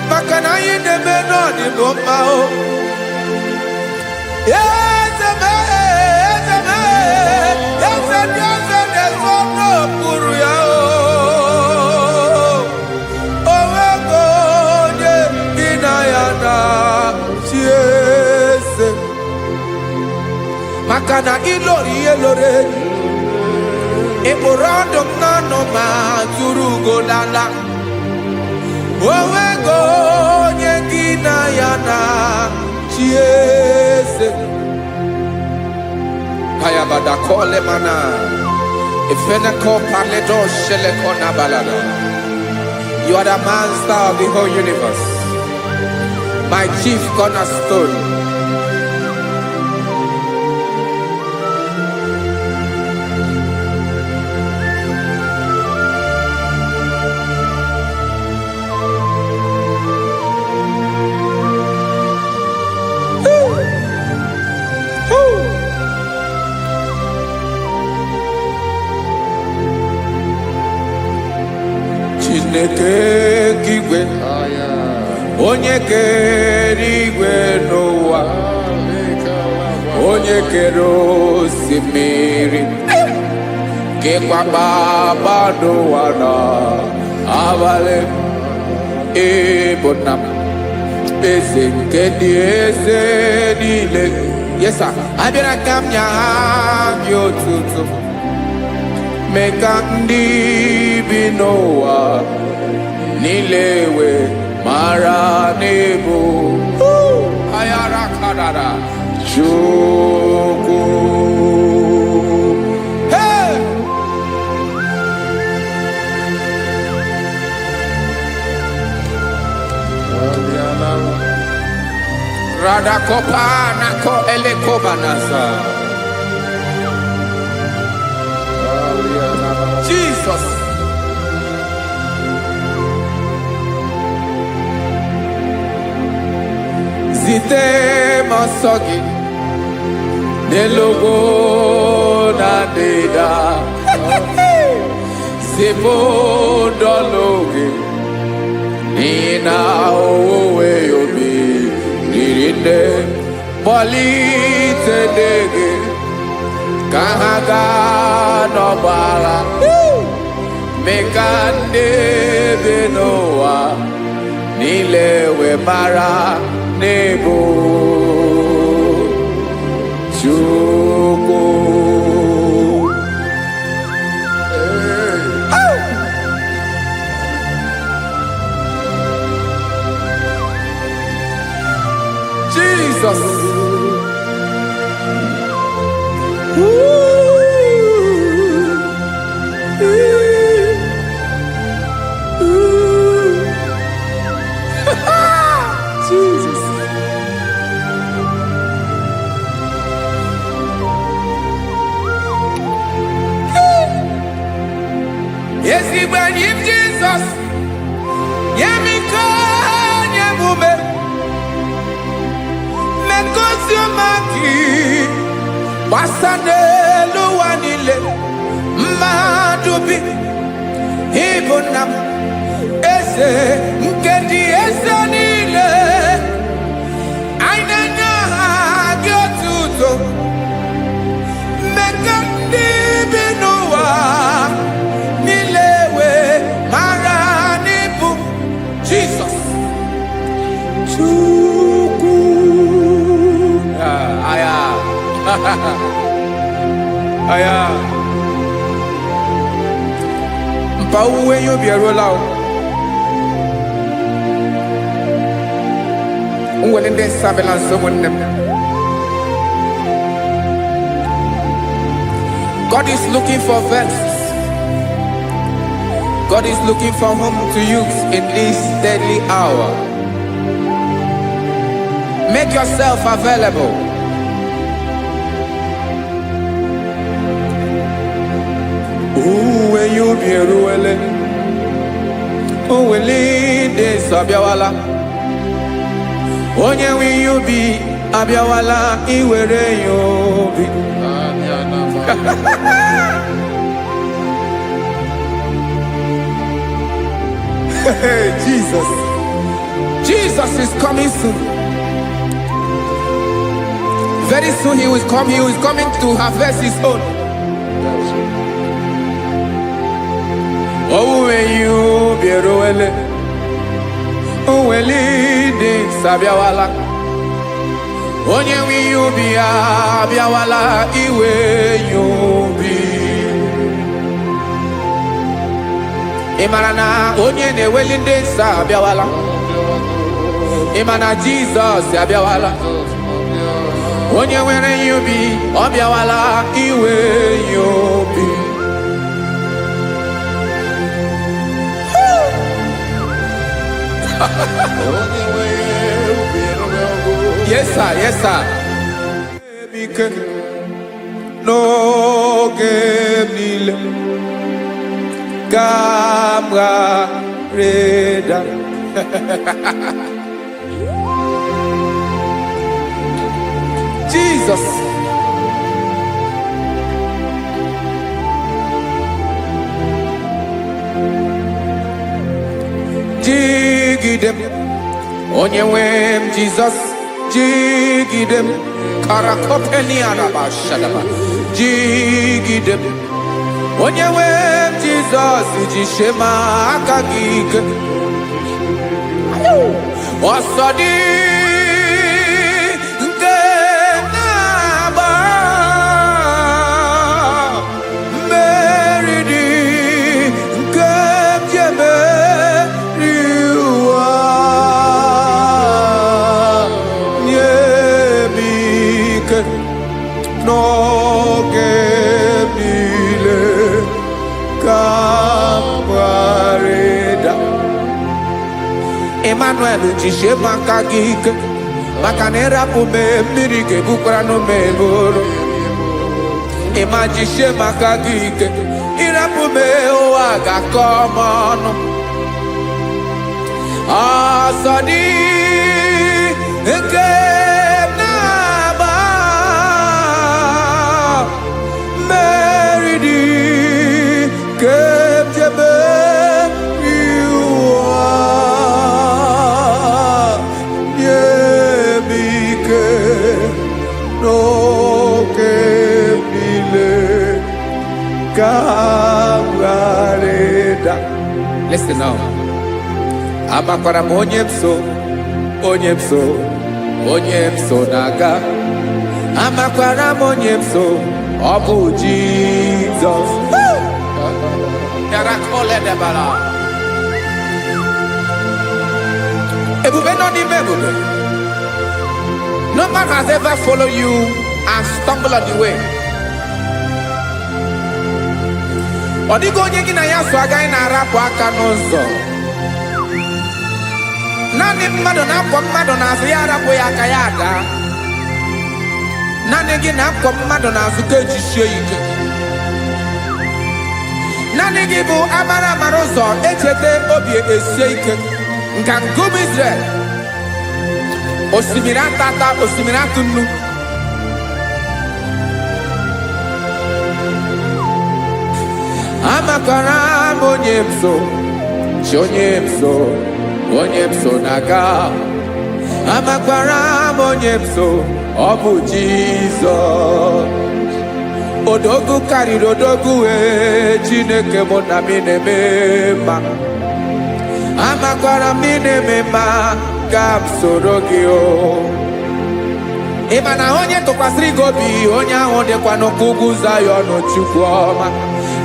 maka na anyị na-eme n'ọdịbụ mma o. Eze m, eze m, eze ndị eze na-ezo n'okpuru ya o. O nwego onye gị na ya na chi eze. Maka na ịlọrọ ihe lọrọ enyi. Ị kpụrụ ọdụm n'ọnụ ma tụrụ ugo lala. O nwego onye gị na ya na chi eze. Hayabada kole mana. Ifeneko paledo sheleko na balada. You are the master of the whole universe. My chief cornerstone. Woo! Chineke nke igwe, onye kere igwe n'ụwa, onye kere osimiri, kekwa kpakpando ụwa na abalị, ịbụ nna m, eze nke dị eze niile. Yes sir, abịara ka m nye gị otuto, mee ka ndị bi n'ụwa niile wee mara n'ịbụ ayara karara Chukwu. Hey! Radakopa nako elekobanasa. Jesus. Zite m ọsọ gị n'elu ugwu na ndịda. Zipụ ndọlụ gị n'ihi na owuwe ubi Chineke, kpọlite ndị gị ka ha gaa n'ọgbọ agha, mee ka ndị bi n'ụwa niile wee mara n'ịbụ Chukwu. Jesus. Ooh. Ooh. Ooh. Jesus. Ezigbo enyi m Jizọs, nye m ike, nye m ume, mee ọma gị gbasa n'elu ụwa niile. Mmadụ bi ịbụ nna m, eze nke ndị eze niile. Anyị na-enye aha gị otuto, mmekọ ndị bi n'ụwa niile wee mara n'ịbụ Jizọs Chukwu. Ah, aya. Aya. Mpa owuwe ihe ubi eruola o. M nwere ndị surveillance ụmụnne m. God is looking for vessels. God is looking for whom to use in this deadly hour. Make yourself available. Owuwe ihe ubi eruwele. Owele ndị nsọ abịawala. Onye nwe ihe ubi abịawala iwere ya obi. Hey, Jesus. Jesus is coming soon. Very soon he will come. He is coming to harvest his own. Owuwe ihe ubi eruwele. Owele ndị nsọ abịawala. Onye nwe ihe ubi ya abịawala iwe ya obi. Ị mara na onye na-eweli ndị nsọ abịawala. Ị ma na Jizọs abịawala. Onye nwere ihe ubi ọ bịawala iwe ya obi. Yes sir, yes sir. Ike n'oge m niile ka m ghara ịda. Jesus. Jigide m, onye nwe m Jizọs, jigide m, karakopeniarabashadaba, jigide m, onye nwe m Jizọs, jisie m aka gị ike. Ọsọ dị nke na-agba, mmeri dị nke m ji emeri ụwa. Nye m ike n'oge m niile ka m ghara ịda. Emmanuel, jisie m aka gị ike, maka na ịrapụ m, mmiri ga-ebukwara m eburu. Ịma jisie m aka gị ike, ịrapụ m, ụwa ga-akọ m ọnụ. Ọsọ dị nke m na-agba, mmeri dị nke m ji emeri ụwa. Nye m Listen now. Amakwara m onye m so, onye m so, onye m so na-aga. Amakwara m onye m so, ọ bụ Jizọs. Bịara. Ebube nọ n'ime ebube. No man has ever followed you and stumbled on the way. Ọ dịghị onye gị na ya so agaghị na-arapụ aka n'ụzọ. Naanị mmadụ na-akwọ mmadụ n'azụ ya arapụ ya aka ya ada. Naanị gị na-akwọ mmadụ n'azụ ka ejisie ike. Naanị gị bụ amara amara ụzọ echeta obi esie ike. Nka nkume Israel. Osimiri atata, osimiri atụ nnu. Amakwara m onye m so, chi onye m so, onye m so na-aga. Amakwara m onye m so, ọ bụ Jizọs. Odogwu karịrị odogwu wee, Chineke mụ na m na-eme mma. Amakwara m ị na-eme mma, ka m soro gị o. Ị ma na onye tụkwasịrị gị obi, onye ahụ dịkwa n'ụkwụ ugwu Zayọn. Chukwu ọma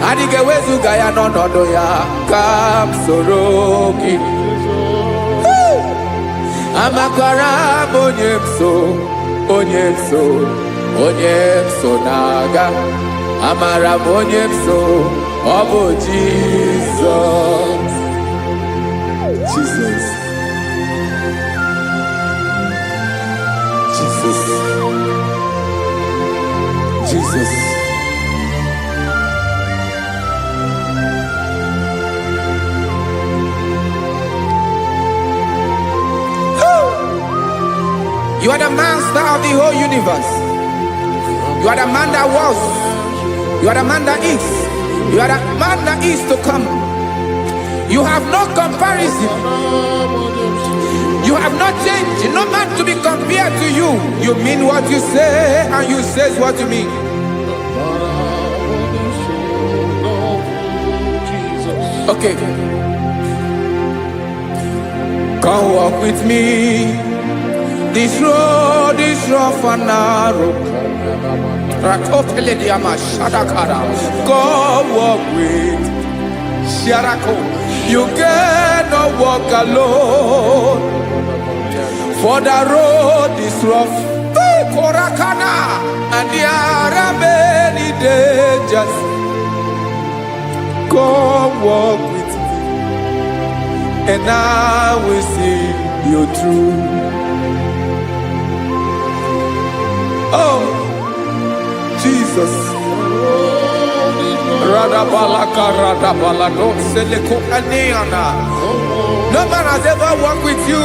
adịghị ewezuga ya n'ọnọdụ ya. Ka m soro gị. Amakwara m onye m so, onye m so, onye m so na-aga. Amara m onye m so, ọ bụ Jizọs. Jesus. Jesus. Jesus. You are the master of the whole universe. You are the man that was. You are the man that is. You are the man that is to come. You have no comparison. You have not changed. No man to be compared to you. You mean what you say, and you say what you mean. Okay. Come walk with me. This road is rough and narrow. Rakopelediama shadakara. Come walk with Sharako. You cannot walk alone, for the road is rough. Korakana, and there are many dangers. Come walk with me, and I will see you through. Oh, Jesus. Radabalaka radabalado seleko aneana. No man has ever walked with you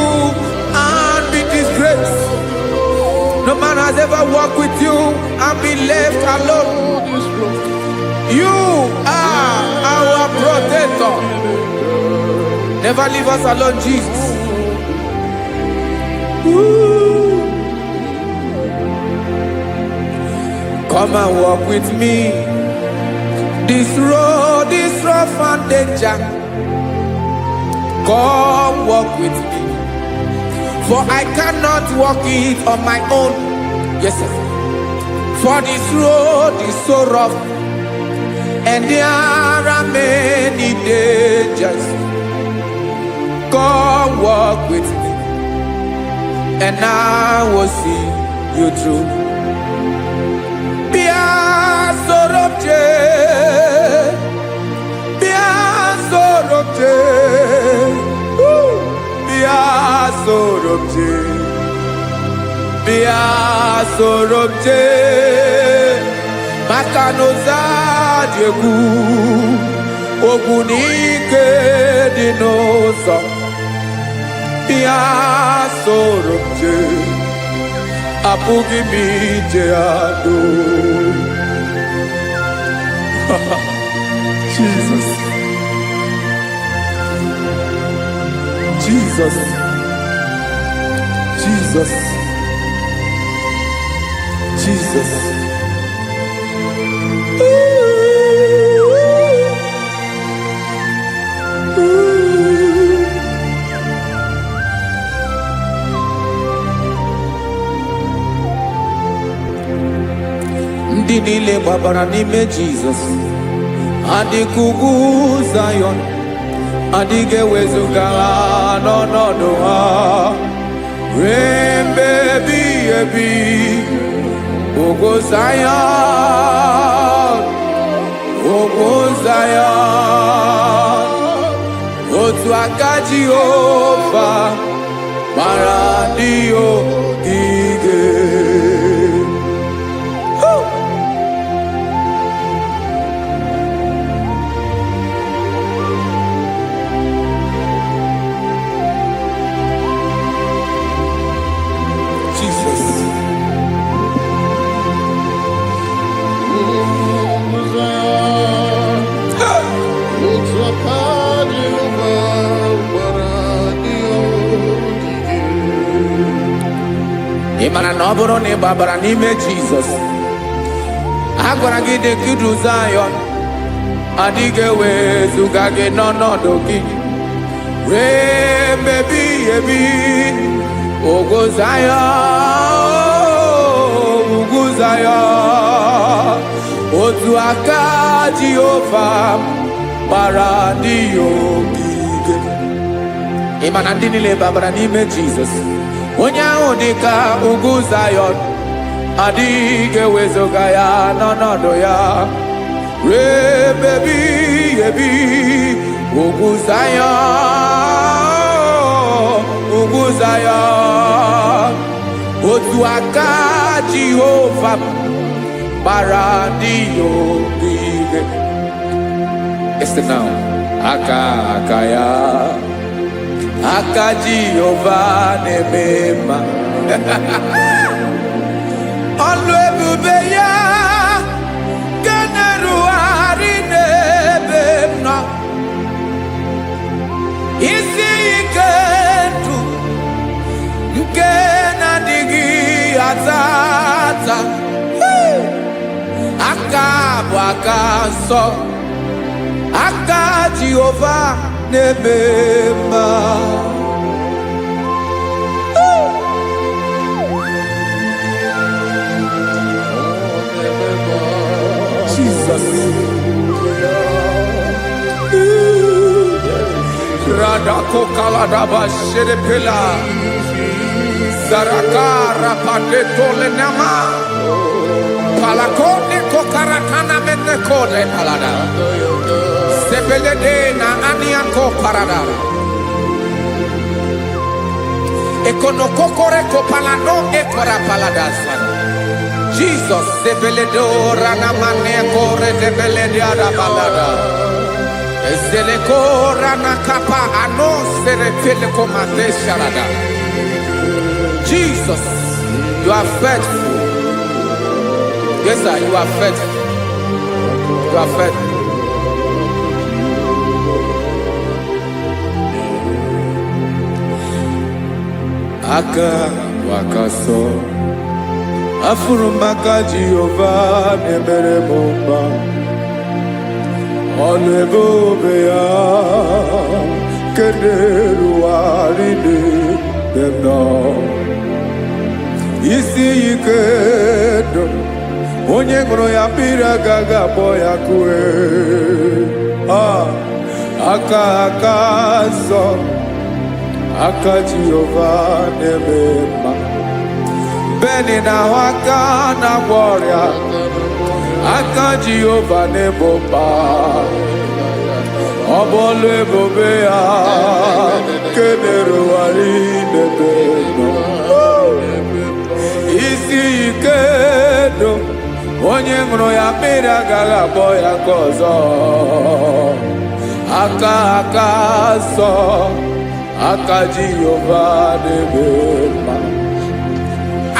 and be disgraced. No man has ever walked with you and be left alone. You are our protector. Never leave us alone, Jesus. Ooh. Come and walk with me. This road is rough and danger. Come walk with me. For I cannot walk it on my own. Yes, sir. For this road is so rough, and there are many dangers. Come walk with me, and I will see you through. Bịa soro m jee, bịa soro m jee, woo! Bịa soro m jee, bịa soro m jee, maka na ụzọ dị egwu, ogwu na ike dị n'ụzọ. Bịa soro m jee, apụghị m ije ado. Jesus. Jesus. Jesus. Jesus. Ooh. Ooh. Ndị niile gbabara n'ime Jizọs adịka ugwu Zayọn, adịghị ewezuga ha n'ọnọdụ ha ruo mgbe ebighị ebi. Ugwu Zayọn, ugwu Zayọn, otu aka Jehova gbara ndị ogige. Jesus. Otu aka Jehova gbara ndị ogige. Ị mara na ọ bụrụ na ị gbabara n'ime Jizọs, a gwara gị dị ka Zayọn, adịghị ewezuga gị n'ọnọdụ gị ruo mgbe ebighị ebi. Ugwu Zayọn, ugwu Zayọn, otu aka Jehova gbara ndị ya ogige. Ị ma na ndị niile babara n'ime Jizọs, onye ahụ dị ka ugwu Zayọn, adịghị ewezuga ya n'ọnọdụ ya ruo ebe ebighị ebi. Ugwu Zayọn, ugwu Zayọn, otu aka Jehova gbara ndị ya ogige. Listen now. Aka aka ya, aka Jehova na-eme mma. Ọlụ ebube ya nke na-erugharị n'ebe m nọ. Isi ike ndụ nke na-adịghị ata ata. Hey! Aka bụ aka nsọ, aka Jehova na-eme mma. Jesus. Radako kaladaba sherepela. Zaraka rapateto lenama. Palakone kokarakana menekode palada. Sebelede na aniako parada. Ekonokokore kopalano ekora palada sana. Jesus sebeledo ranamane kore debelede balada. Ezeleko ranakapa ano serepele komande sharada. Jesus, you are faithful. Yes, sir, you are faithful. You are faithful. Aka wakaso afụrụ m aka Jehova na-emere m mma. Ọnụ ebe obe ya kederuwarị n'ebe m nọ. Isi ike ndụ, onye ṅụrụ ya mmiri agaghị akpọ ya kue. Ah, aka aka nsọ, aka Jehova na-eme mma. Beni na-ahụ aka na-agwọ ọrịa, aka Jehova na-ebo mkpa. Ọ bụ ọlụ ebube ya kenerụgharị n'ebe nọ. Isi ike ndụ, onye ṅụrụ ya mmiri agaghị akpọ ya ka ọzọ. Aka aka nsọ, aka Jehova na-eme mma.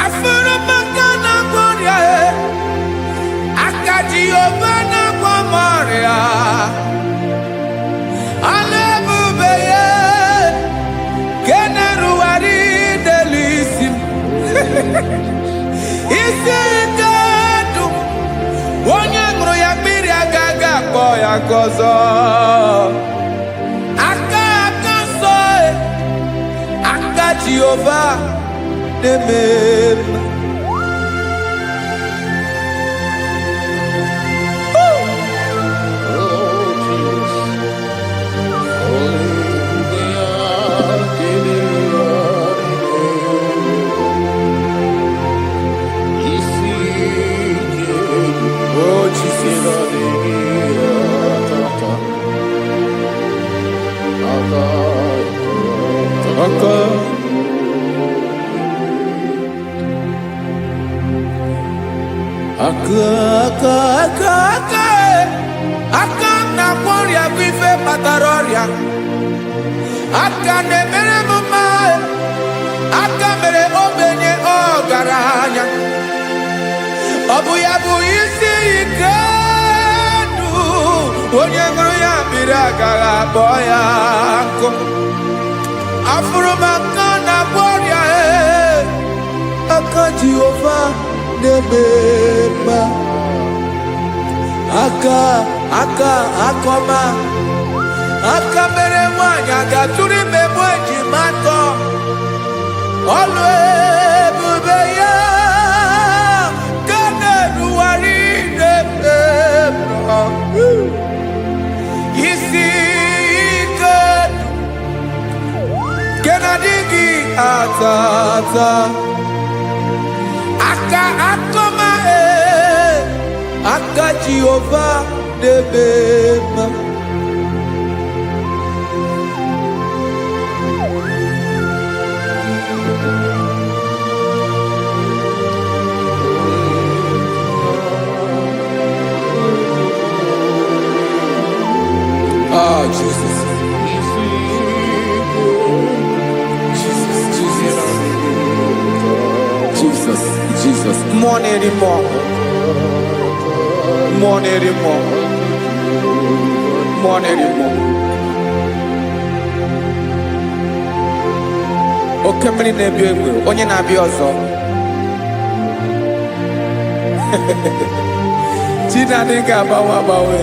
Afụrụ m aka na-agwọ ọrịa e, aka Jehova na-agwọ m ọrịa. Ala ebube ya ke na-erugharị n'elu isi m. Isi ike ndụ, onye ṅụrụ ya mmiri agaghị akpọ ya ka ọzọ. Aka aka nsọ e, aka Jehova na-eme mma. Aka, aka, aka, aka, aka m na-agwọ ọrịa bụ ife kpatara ọrịa. Aka na-emere m mma, aka mere ogbenye ọgaranya. Ọ bụ ya bụ isi ike ndụ, onye ṅụrụ ya mmiri agaghị akpọ ya nkụ. Afụrụ m aka na-agwọ ọrịa, ee, aka Jehova na-eme mma. Aka, aka, akọma, aka mere nwaanyị a ga-atụrụ ime mụ ejima atọ. Ọlụ ebube ya ka na-erugharị n'ebe m nọ. Isi ike nke na-adịghị ata ata. Aka akọma, ee, aka Jehova na-eme mma. Ah, Jesus, Jesus, Jesus, Jesus, Jesus. Mmụọ na-eri mmụọ, mmụọ na-eri mmụọ, mmụọ na-eri mmụọ. Oke mmiri na-ebi egbe, onye na-abịa ọzọ. Chi na-adịghị agbanwe agbanwe.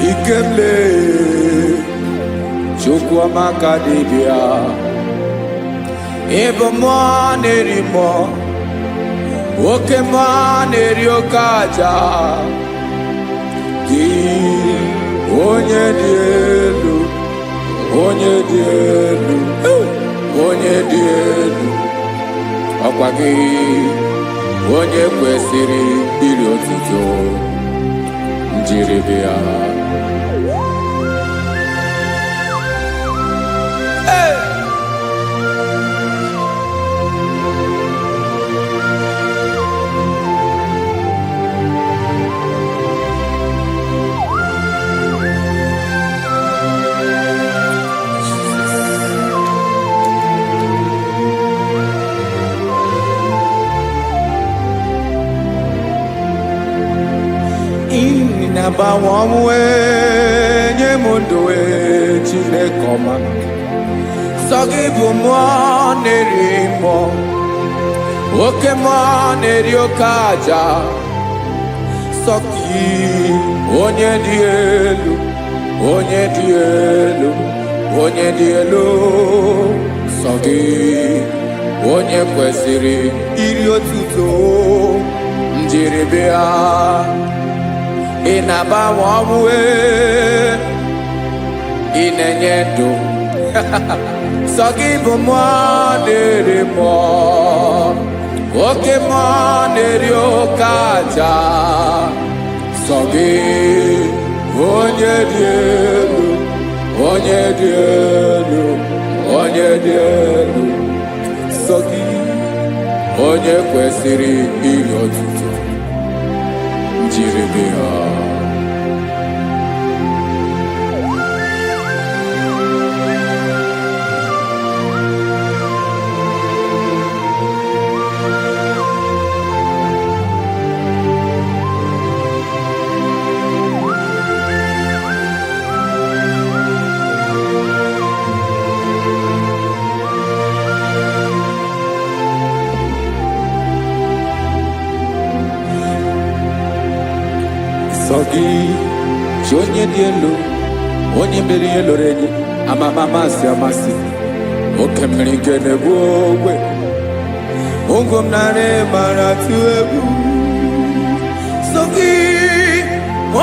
Ikemle, Chukwuamaka dibịa. Ịbụ mmụọ na-eri mmụọ, oke mmụọ na-eri oke aja. Gị onye dị elu, onye dị elu, onye dị elu, ọkwa gị onye kwesịrị iri otuto njiribịa. Hey! Ị na-agbanwe ọnwụ, ee, nye m ndụ, ee, Chineke ọma. Sọ gị bụ mmụọ na-eri mmụọ, oke mmụọ na-eri oke aja. Sọ gị onye dị elu, onye dị elu, onye dị elu. Sọ gị onye kwesịrị iri otuto njiribịa. Ị na-agbanwe ọnwụ, ee, ị na-enye ndụ. Sọ gị bụ mmụọ na-eri mmụọ, oke mmụọ na-eri oke aja. Sọ gị onye dị elu, onye dị elu, onye dị elu. Sọ gị onye kwesịrị iri otuto njiribịa. Sọ gị chi onye dị elu, onye mere ihe lụrụ enyi, amama amasị amasị, oke mmiri nke na-egbu ogwe, ụgwọ m narị mara tụ egwu. Sọ gị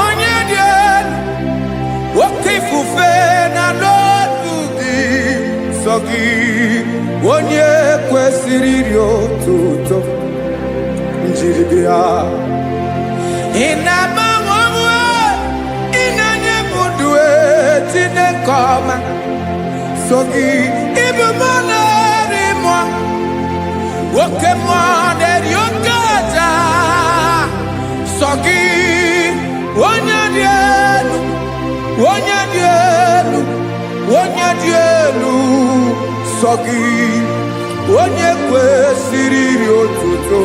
onye dị elu, oke ifufe na n'otu gị. Sọ Sọ gị onye kwesịrị iri otuto njiri bịa. Ị na-agbanwe onwe, ị na-enye m ndụ e, Chineke ọma. So gị ịbụ mmụọ na-eri mmụọ, oke mmụọ na-eri oke aja. Sọ gị onye dị elu, onye dị elu, onye dị elu. Sọ gị onye kwesịrị iri otuto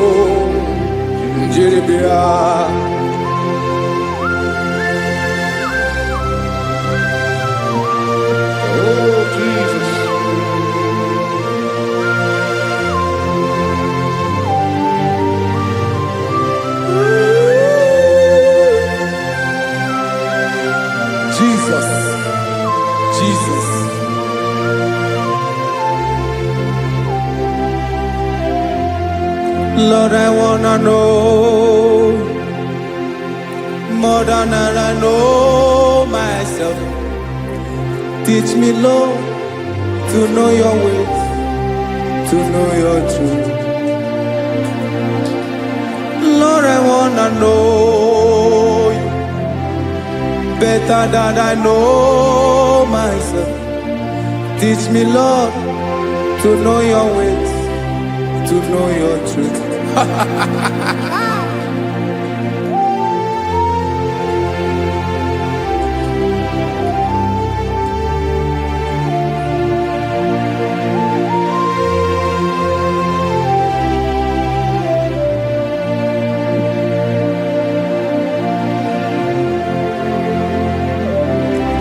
njiri bịa. Oh, Jesus. Jesus, Jesus. Lord, I wanna know more than I know myself. Teach me, Lord, to know your ways, to know your truth. Lord, I wanna know you better than I know myself. Teach me, Lord, to know your ways, to know your truth.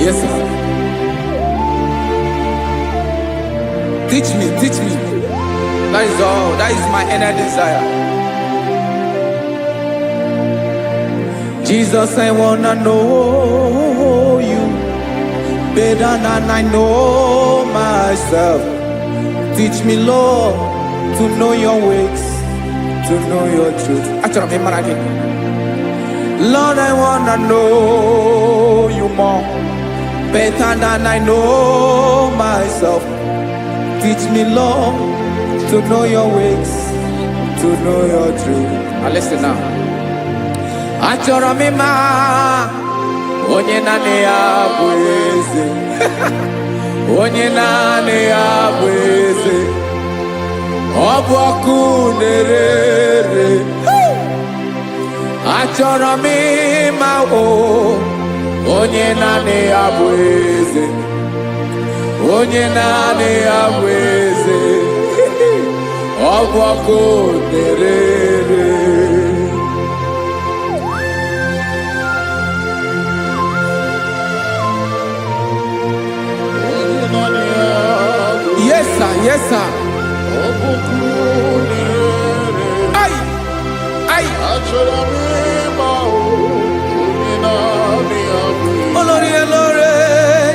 Yes, sir. Teach me, teach me. That is all. That is my inner desire. Jesus, I wanna know you better than I know myself. Teach me, Lord, to know your ways, to know your truth. Achọrọ m ịmara gị. Lord, I wanna know you more, better than I know myself. Teach me, Lord, to know your ways, to know your truth. Now listen now. Achọrọ m ịma onye naanị ya bụ eze. Onye naanị ya bụ eze. Ọ bụ ọkụ na-ere. Achọrọ m ịma o onye naanị ya bụ eze. Onye naanị ya bụ eze. Ọ bụ ọkụ na-ere. Onye naanị ya bụ Yes, sir. Yes, sir. ọkụ na-ere. Ai, ai. Achọrọ m ịma onye naanị ya bụ Olórí elóore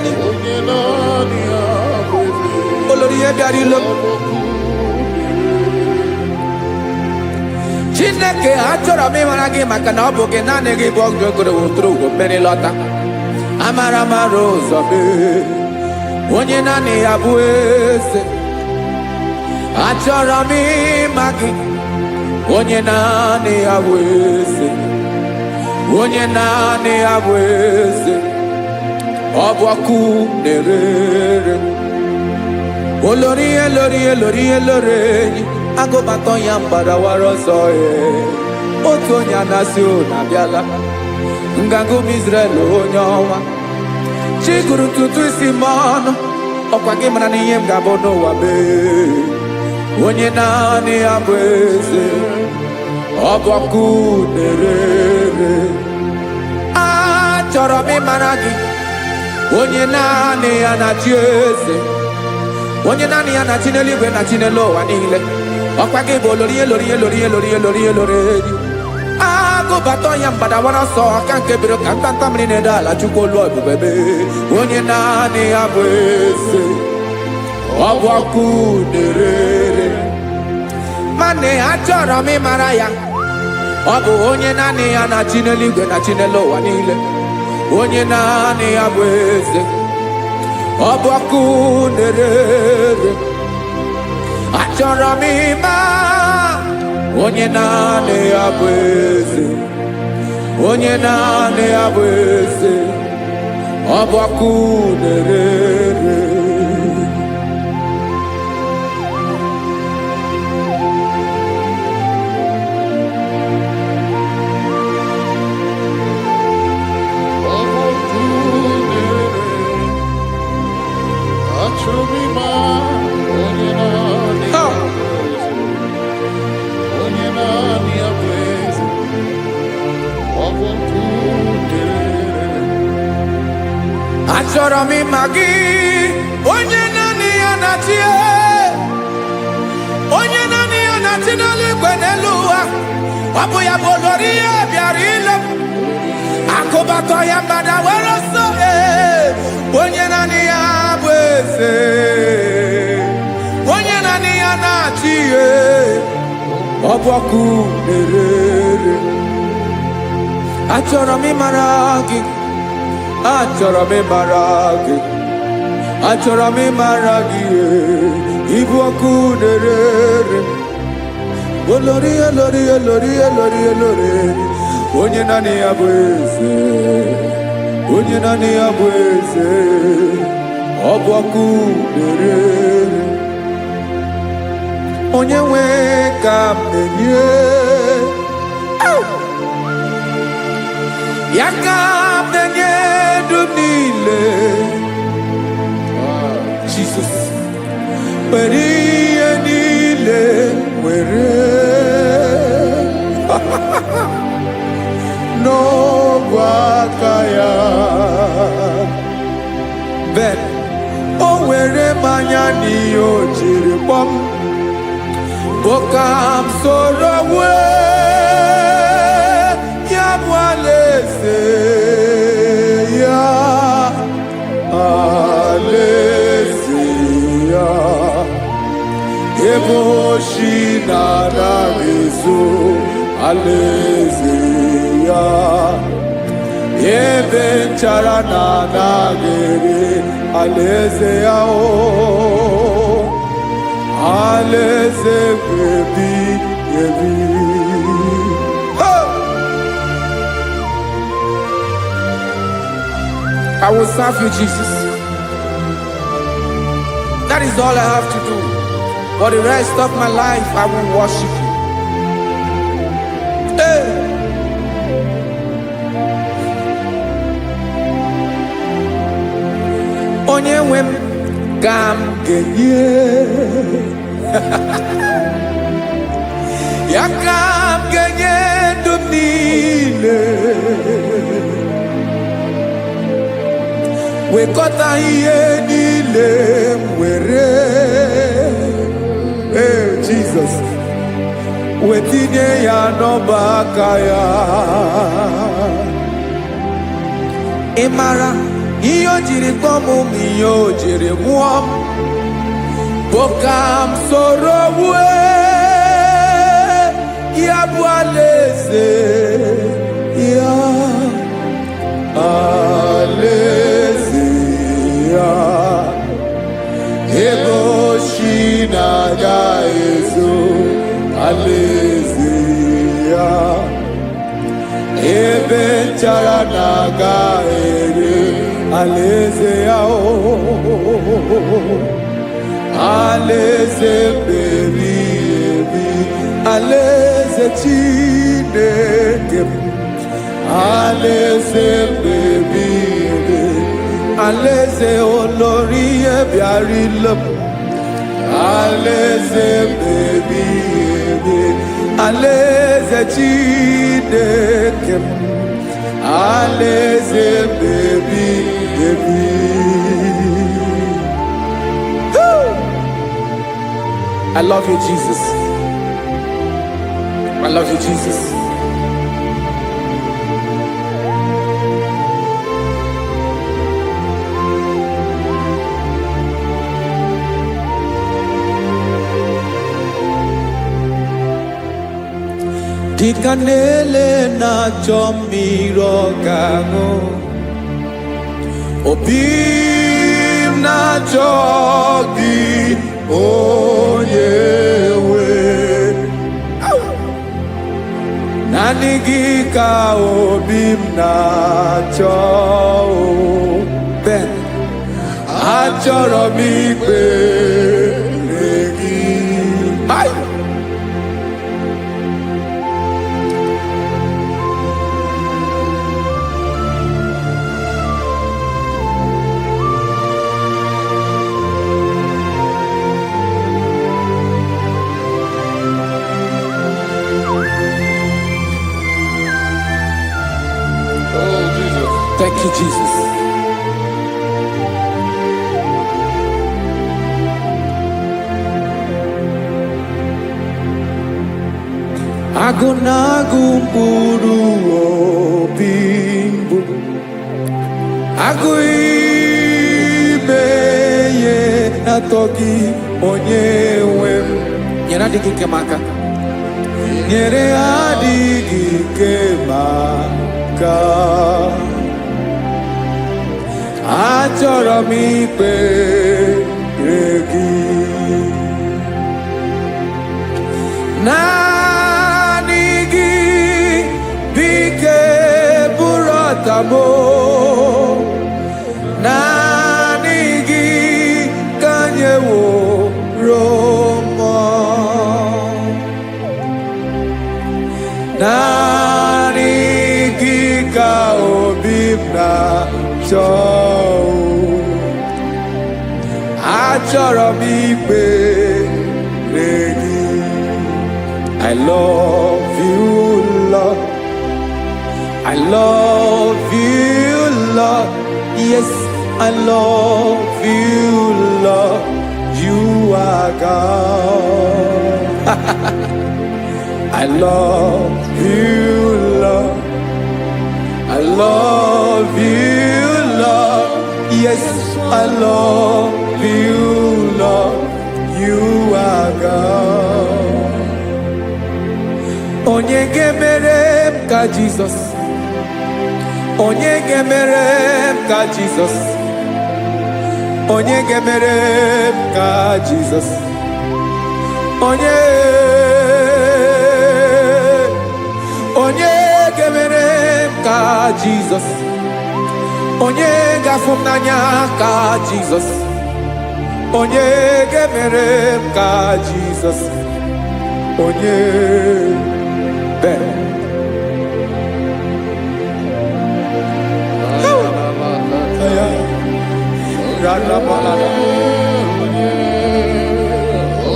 ni. onye naanị ya bụ eze. Olórí ihe bịara ilo. Ọkụ Chineke, achọrọ m ịmara gị maka na ọ bụ gị, naanị gị bụ ọgụ ogoro woturu ugo mmeri lọta. Amara mara ụzọ mee. Onye naanị ya bụ eze. Achọrọ m ịma gị. Onye naanị ya bụ eze. Onye naanị ya bụ eze. Ọ bụ ọkụ na-ere ere. Olórí elórí elórí elórí enyi agụbatọ ya mgbadawara ọsọ ee. Otu onye anasị unu abịala nganga ụmụ Israel, onye ọnwa chi gụrụ ntutu isi m ọnụ. Ọkwa gị mara na ihe m ga-abụ n'ụwa mee. Onye naanị ya bụ eze, ọ bụ ọkụ na-ere ere. Achọrọ m ịmara gị, onye naanị ya na-achị eze, onye naanị ya na-achị n'eluigwe na chi n'elu ụwa niile. Ọkwa gị bụ olori elori elori elori elori elori enyi agụbata ya mgbadawara ọsọ aka nke biro ka ntanta mmiri na-ede ala. Chukwu olu ebube mee, onye naanị ya bụ eze, ọ bụ ọkụ na-ere. Mana achọrọ m ịmara ya. Ọ bụ onye naanị ya na-achị n'eluigwe na chi n'elu ụwa niile, onye naanị ya bụ eze. Ọ bụ ọkụ na-ere. Achọrọ m ịma onye naanị ya bụ eze, onye naanị ya bụ eze. Ọ bụ ọkụ na-ere. Ọ bụ ọkụ na-ere. Achọrọ m ịma onye naanị ya bụ eze. Onye naanị ya bụ eze. Ọ bụ ọkụ na-ere. Achọrọ m ịma gị, onye naanị ya na-achị, onye naanị ya na-achị n'eluigwe, n'elu ụwa. Ọ bụ ya bụ olori ihe bịara ile m akụbatọ ya mmadụ were ọsọ. Ee, onye naanị ya bụ eze, onye naanị ya na-achị ihe. Ọ bụ ọkụ na-ere. Achọrọ m ịmara gị, achọrọ m ịmara gị, achọrọ m ịmara gị. Ee, ịbụ ọkụ na-ere. Olori, olori, olori, olori, olori, onye naanị ya bụ eze, onye naanị ya bụ eze. Ọ bụ ọkụ na-ere. Onye nwe ka m na-enye ya, ka m na-enye ndụ m niile. Jesus, were ihe niile, were n'ogwe aka ya. Ben o were mmanya n'ihe o jiri kpọm bụ ka m soro wee ya bụ alaeze ya, alaeze ya, ebe oshi na-anaghị ezo, alaeze ya, ebe nchara na-anaghị ere, alaeze ya o, alaeze ebi ebi. Hey! I will serve you, Jesus. That is all I have to do. For the rest of my life, I will worship you. Hey! Onye nwe m ka m ga-enye ya, ka m ga-enye ndụ m niile, wekọta ihe niile m were. Ee, Jizọs, wetinye ya n'ọba aka ya. Ị mara ihe o jiri kpọọ m ma ihe o jiri mụọ m bụ ka m soro wue ya bụ alaeze ya, alaeze ya, ebe oshi na-aga ezo, alaeze ya, ebe nchara na-aga ere, alaeze ya o, alaeze meri ebi, alaeze Chineke m, alaeze mmebi ebi, alaeze olori ihe bịara ile m, alaeze mmebi ebi, alaeze Chineke m, alaeze mmebi ebi. Woo! I love you, Jesus. I love you, Jesus. Dịka na-ele na-achọ mmiri ọ ga-aṅụ, obi m. na-achọ gị, onye nwe. Naanị gị ka obi m na-achọ o. Ben, achọrọ m ikpere gị. Hai! Oh, Jesus. Thank you, Jesus. Agụ na-agụ mkpụrụ obi mbụ, agụ ime ihe na-atọ gị, onye nwe m. Nyere adịghị ike m aka. Nyere adịghị ike m aka. Achọrọ m ikpere gị. Naanị gị bike bụrụ ọtamo. Naanị gị ka nyeworo mmụọ. Naanị gị ka obi m na-achọ. Achọrọ m ikpere gị. I love you, Lord. I love you, Lord. Yes, I love you, Lord. You are God. I love you, Lord. I love you, Lord. Yes, I love you, Lord. You are God. Onye ga-emere m ka Jizọs? Onye ga-emere m ka Jizọs? Onye ga-emere m ka Jizọs? Onye, onye ga-emere m ka Jizọs? Onye ga-afụ m n'anya ka Jizọs? Onye ga-emere m ka Jizọs? Onye bere. Aya. Radabalada.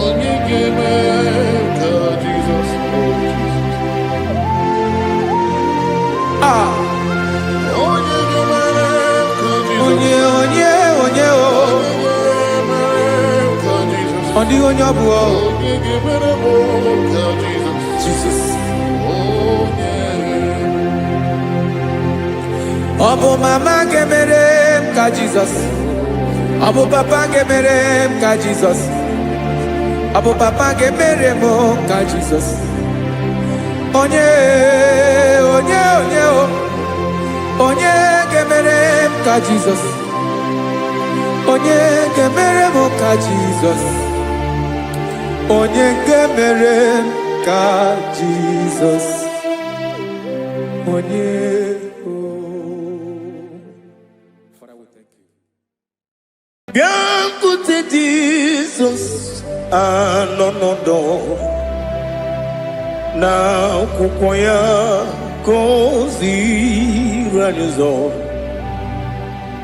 Onye ga-eme ka Jizọs, oh Jesus. Ah, Onye ga-emere ka Jizọs. Onye, onye, onye o. Onye ga-emere ka Jizọs. Ọ dịghị onye ọ bụ o. Onye ga-emere m ka Jizọs. Jizọs. Onye. Ọ bụ mama ga-emere m ka Jizọs? Ọ bụ papa ga-emere m ka Jizọs? Ọ bụ papa ga-emere m ka Jizọs? Onye, onye, onye o. Onye ga-emere m ka Jizọs? Onye ga-emere m ka Jizọs? Onye ga-emere m ka Jizọs? Onye o. Father, we thank you. Bịakwute Jizọs, anọ n'ọdọ na akwụkwọ ya ka o ziri anyị ụzọ.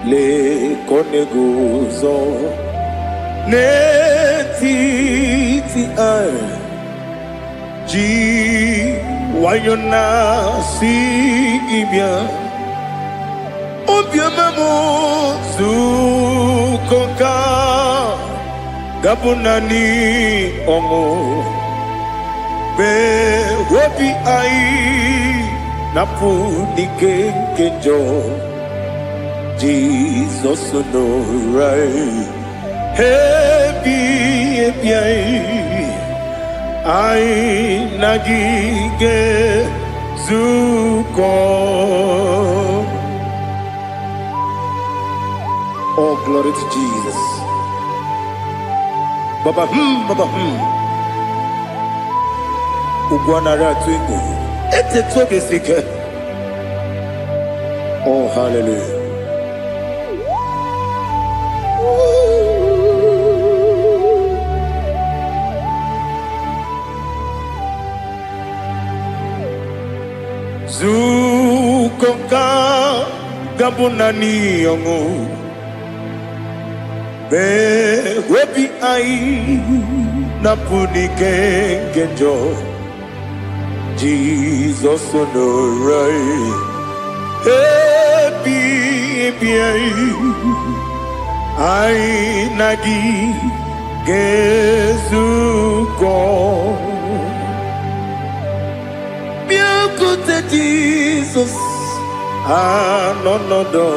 Lee ka ọ na-eguzo n'etiti anyị, ji nwayọ na-asị gị bịa. Obiọma m, zukọ ka gabụ naanị ọṅụ mee obi anyị napụ n'ike nke njọ. Jizọs nọrọ anyị ebi ebi, anyị anyị na gị ga-ezukọ. All glory to Jesus. Baba baba. Ugwu anaghị atụ egwu. Etetu obi si ike. Oh, hallelujah. Zukọ nka ga-abụ naanị ọṅụ. Mee obi anyị na-apụ n'ike nke njọ. Jizọs nọrọ anyị. Ebi ebi anyị. Anyị na gị ga-ezukọ. Bịakwute Jizọs anọ nọdụ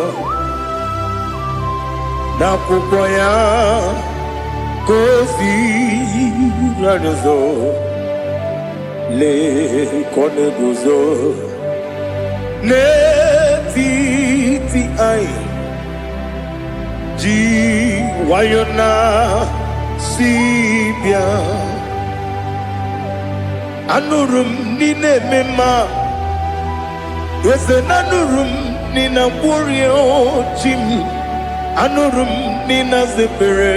n'akwụkwọ ya ka o ziri anyị ụzọ. Lee ka ọ na-eguzo n'etiti anyị ji nwayọ na si bịa. Anụrụ m n'ị na-eme mma, eze na anụrụ m n'ị na-agwọrịa chi m. Anụrụ m n'ị na-aza ekpere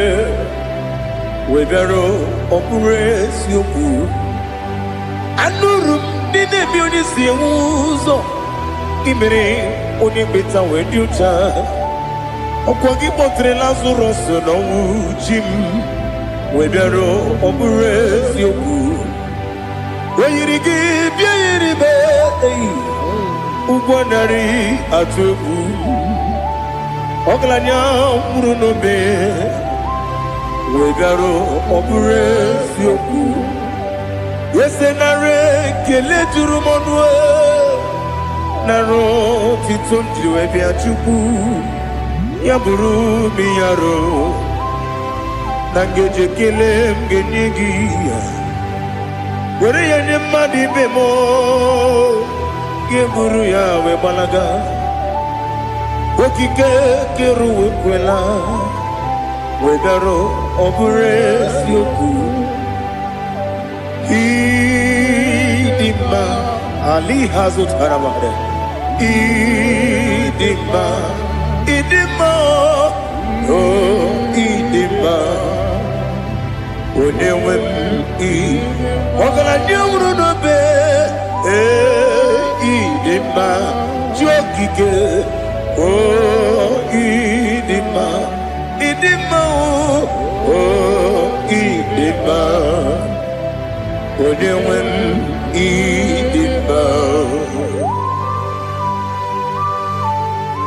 wee bịara, ọ bụrụ eziokwu. Anụrụ m n'ị na-eme onye si enwe ụzọ imere onye mkpeta wee dị ụcha. Ọkwa gị kpọtere Lazarọs n'ọnwụ, chi m, wee bịara, ọ bụrụ eziokwu. O yiri gị bịa yiri be eyi ụgwọ narị atụ egwu. Ọgaranya nwụrụ n'obe wee bịara, ọ bụrụ eziokwu. Eze, nara ekele juru m ọnụ, nara otito m jiri wee bịa. Chukwu, ya bụrụ m yaro na ngeji ekele m ga-enye gị ya, were ya nye mmadụ ibe m, ga-eburu ya wee gbalaga. Okike kere uwe kwela wee bịara, ọ bụrụ eziokwu. Ịdị mma ali ha zụtara mmadụ. Ịdị mma, ịdị mma, o ịdị mma, onye nwe m. Ị ọgaranya nwụrụ n'obe, ee, ịdị mma, chi okike, o ịdị mma, ịdị mma, o ịdị mma, onye nwe m, ịdị mma.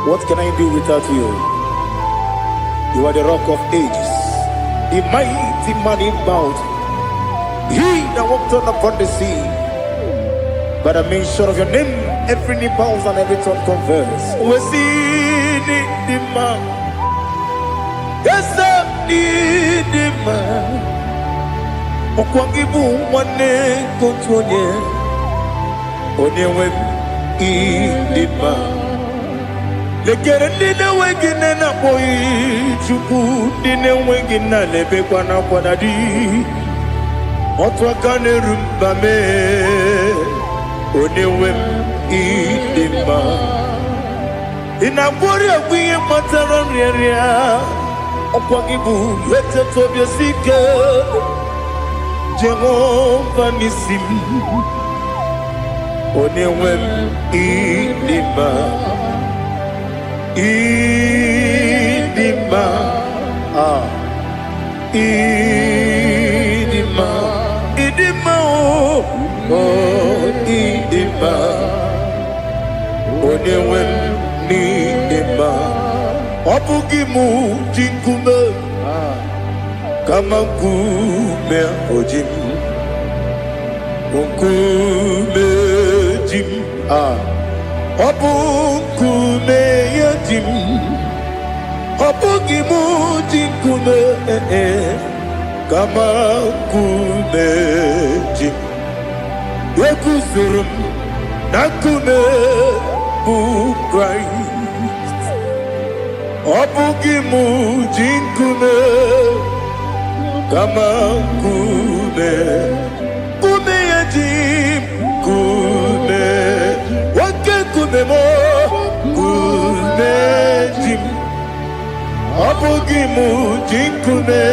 What can I do without you? You are the Rock of Ages, the mighty man in battle, he that walked on upon the sea. By the mention of your name, every knee bows and every tongue confess. We see the man. Yes, the man. Ọkwa gị bụ nwanne nke otu onye, onye nwe m, ịdị mma. Lekere ndị na-enweghị nne na-akpọghị Chukwu, ndị na-enweghị nna na-ebekwa n'akwa na di. Otu aka na-eru mba mee, onye nwe m, ịdị mma. Ị na-agwọrị ọgwụ ihe kpatara nrịanrịa. Ọkwa gị bụ eteta obi esi ike, Jehova n'isi m, onye nwe m, ịdị mma, ịdị mma, ah, ịdị mma, ịdị mma, o oh, ịdị mma, onye nwe m, n'ịdị mma. Ọ bụghị mụ ji nkume, kama nkume o ji m, nkume ji m, ah, ọ bụ nkume ya ji m. Ọ bụghị mụ ji nkume, eh, eh, kama nkume ji m. Eguzoro m na nkume bụ Kraịst. Ọ bụghị m ji nkume, kama nkume, nkume ya ji m, nkume, oke nkume m, nkume ji m. Ọ bụghị m ji nkume,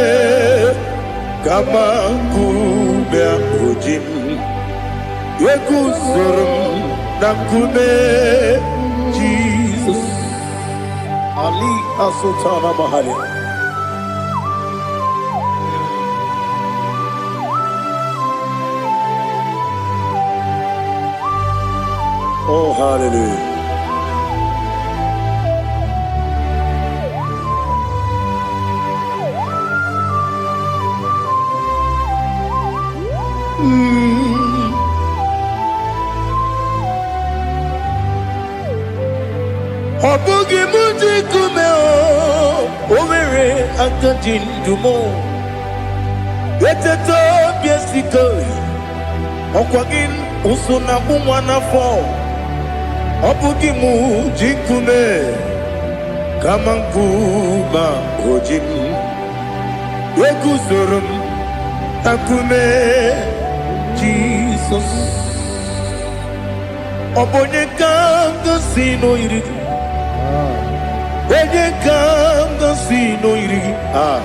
kama nkume ahụ ji m. Eguzoro m na nkume Jizọs. Ali Asultana Mahali. Oh, hallelujah. Ọ bụghị m ji nkume o, o nwere aka ji ndụ m. Eteta obi esiko, ọkwa gị ụsụ na agbụ nwa n'afọ. Ọ bụghị m ji nkume, kama nkume o ji m. Eguzoro m na nkume Jizọs. Ọ bụ onye ka m gosi n'oyiri gị? Onye ka m gosi n'oyiri gị? Ah.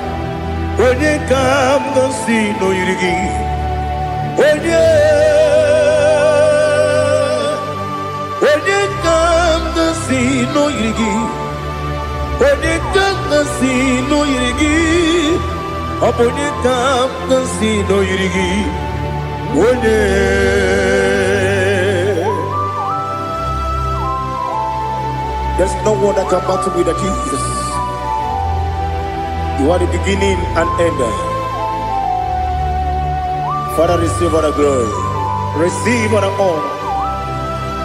Onye ka m gosi n'oyiri gị? Onye? Onye ka m gosi n'oyiri gị? Onye ka m gosi n'oyiri gị? Ọ bụ onye ka m gosi n'oyiri gị? Onye? There's no one that can battle with the Jesus. You are the beginning and end. Father, receive all the glory. Receive all the honor.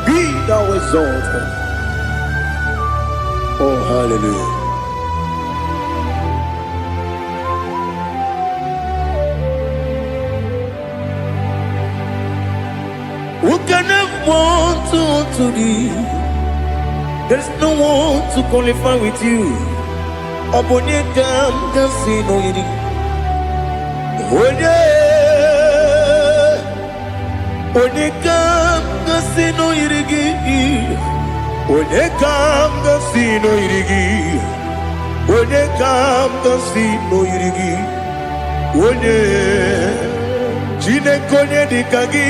Be thou exalted. Oh, hallelujah. Who can have one to thee? There's no one to qualify with you. Ọ bụ onye ka m ga-asị n'oyiri? Onye? Onye ka m ga-asị n'oyiri gị? Onye ka m ga-asị n'oyiri gị? Onye ka m ga-asị n'oyiri gị? Onye? Chineke, onye dị ka gị?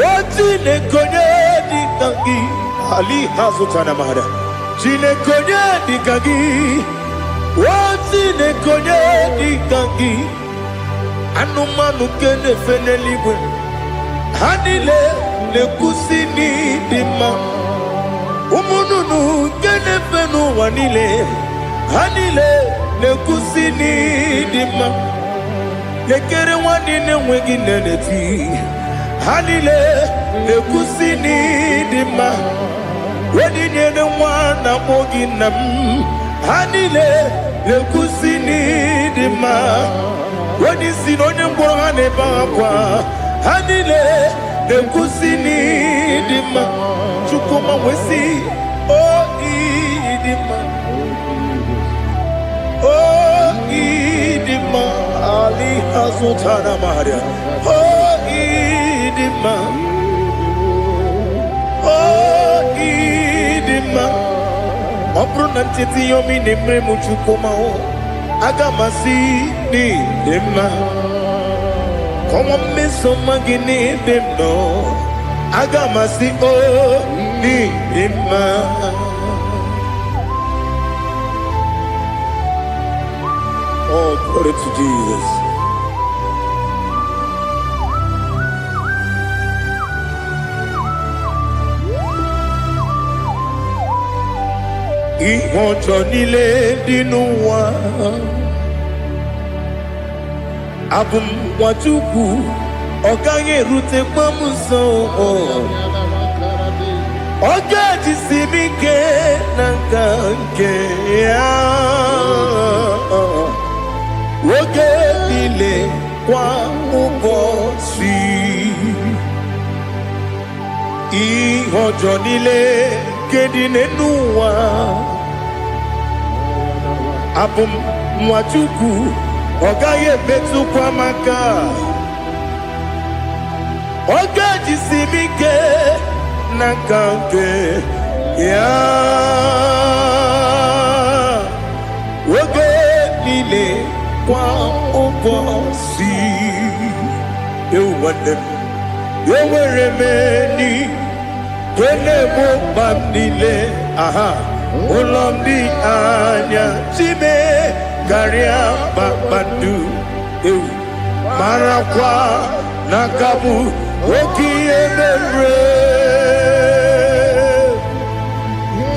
O Chineke, onye dị ka gị? Ali hazụtara mara. Chineke, onye dị ka gị? O Chineke, onye dị ka gị? Anụmanụ nke na-efe n'eluigwe, ha niile na-ekwusi n'ịdị mma. Ụmụ nnụnụ nke na-efe n'ụwa niile, ha niile na-ekwusi n'ịdị mma. Lekere nwa na-enweghị nne na-eti, ha niile na-ekwusi n'ịdị mma. Onye nyere nwa na-akpọ gị nna m, ha niile na-ekwusi n'ịdị mma. Onye isi na onye ngwọrọ, ha na-ebe akwa, ha niile na-ekwusi n'ịdị mma. Chukwuma wee o ịdị mma, o ịdị mma. Ali azụtara maria. O ịdị mma, o ịdị mma. Ọ bụrụ na ncheta ihe ọma ị na-emere m, Chukwuma o, aga m asị n'ịdị mma. Kọwa mmeso ọma gị n'ebe m nọ, aga m asị o n'ịdị mma. Oh, glory to Jesus. Ihe ọjọọ niile dị n'ụwa, abụ m nwa Chukwu, ọ gaghị erutekwa m nso. Ọ ga-ejisi m ike na nka nke ya oge niile, kwa ụbọchị. Ihe ọjọọ niile nke dị n'ụwa. Abụ m nwa Chukwu, ọ gaghị emetụkwa m aka. Ọ ga-ejisi m ike n'aka nke ya oge niile, kwa ụbọchị. Ewu, nwanne m, enwere m enyi nke na-egbo mkpa m niile. Aha ụlọ m dị anya chime karịa kpakpando. Ewu, marakwa na nka bụ oke ihe mere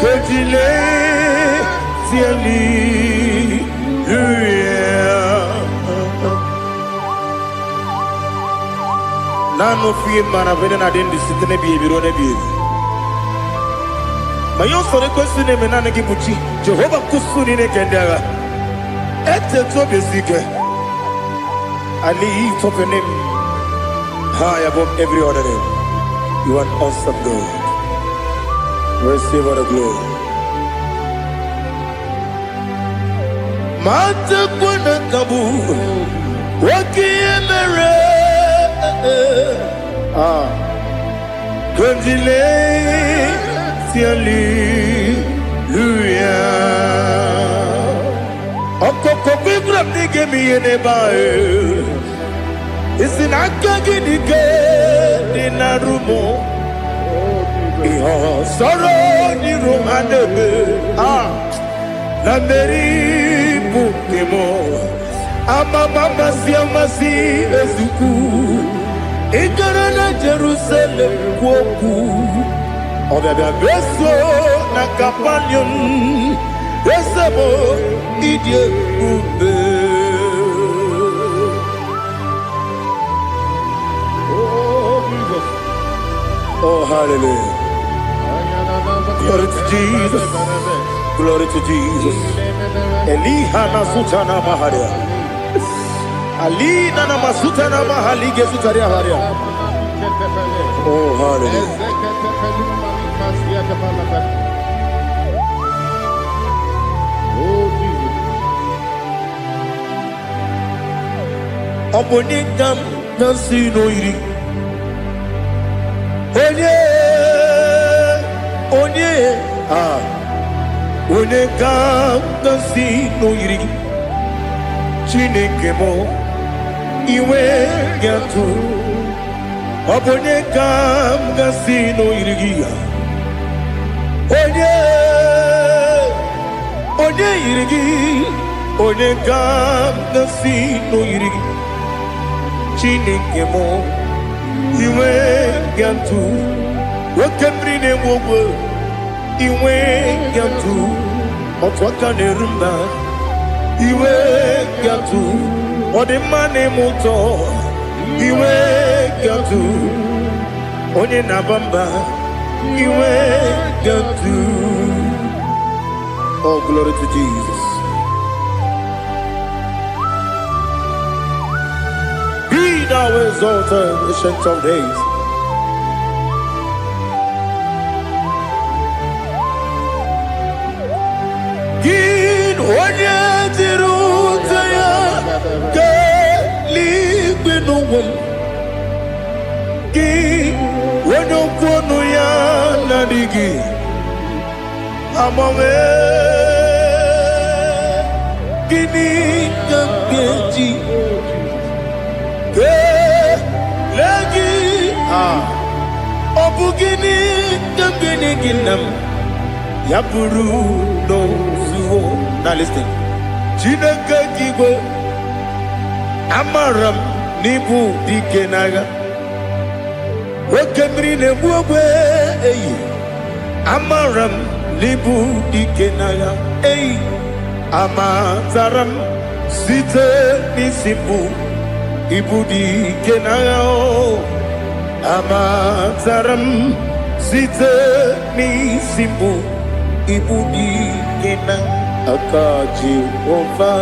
kejile tieli. Naanị ofu ihe mara bụ na adị ndụ site n'ebighị ebi ruo n'ebighị ebi. Ma ihe ụsọrọ ekwesị na-eme, naanị gị bụ chi Jehova nkwụsụ niile nke ndị agha. Etetu obi esi ike. I lift up your name high above every other name. You are an awesome God. Receive all the glory. Ma tekwa na kabụ oke ihe mere. Ah, Kondile hallelujah. Ọkọkọ gbígbà m n'ige m ihe n'ebe ahụ. Isi na aka gị dị ike dị na rumo. Ihe ọsọrọ n'iru ha na-eme. Ah, na mmeri bụ nke m. Amama amasị amasị ezukwu. Ị gara na Jerusalem kwuo okwu. Ọbịabịa beso na Kapanion. Eze m, ịdị ebube. Oh, Jesus. Oh, hallelujah. Glory to Jesus. Glory to Jesus. Eliha na sutana maharia. Alina na masutana mahalige sutaria haria. Oh, hallelujah. Oh, Jesus. Ọ bụ onye ka m na-asị n'oyiri. Onye, onye, ah, onye ka m na-asị n'oyiri gị. Chineke m, iwe gị atụ. Ọ bụ onye ka m gasị n'oyiri gị ya. Onye, onye yiri gị, onye ka m gasị n'oyiri gị. Chineke m, iwe gị atụ. Oke mmiri na-egbu ogwe, iwe gị atụ. Otu aka na-eru mba, iwe gị atụ. Ọ dị mma na-eme ụtọ, iwe gị atụ. Onye na-aba mba, iwe gị atụ. Oh, glory to Jesus. Be thou exalted, Ancient of Days. Gị onye jiri ute ya keeluigwe n'ụwa m. Gị onye okwu ọnụ ya na-adịghị agbanwe. Gịnị ka m ga-eji kelee gị? Ah, ọ bụ gịnị ka m ga-enye gị, nna m, ya bụrụ n'ozuo? Now listen. Chineke gị igwe, amara m n'ịbụ dike n'agha. Oke mmiri na-egbu ogbe eyi, amara m n'ịbụ dike n'agha. Eyi, amatara m site n'isi mbụ, ịbụ dike n'agha o. Amatara m site n'isi mbụ, ịbụ dike na aka Jehova.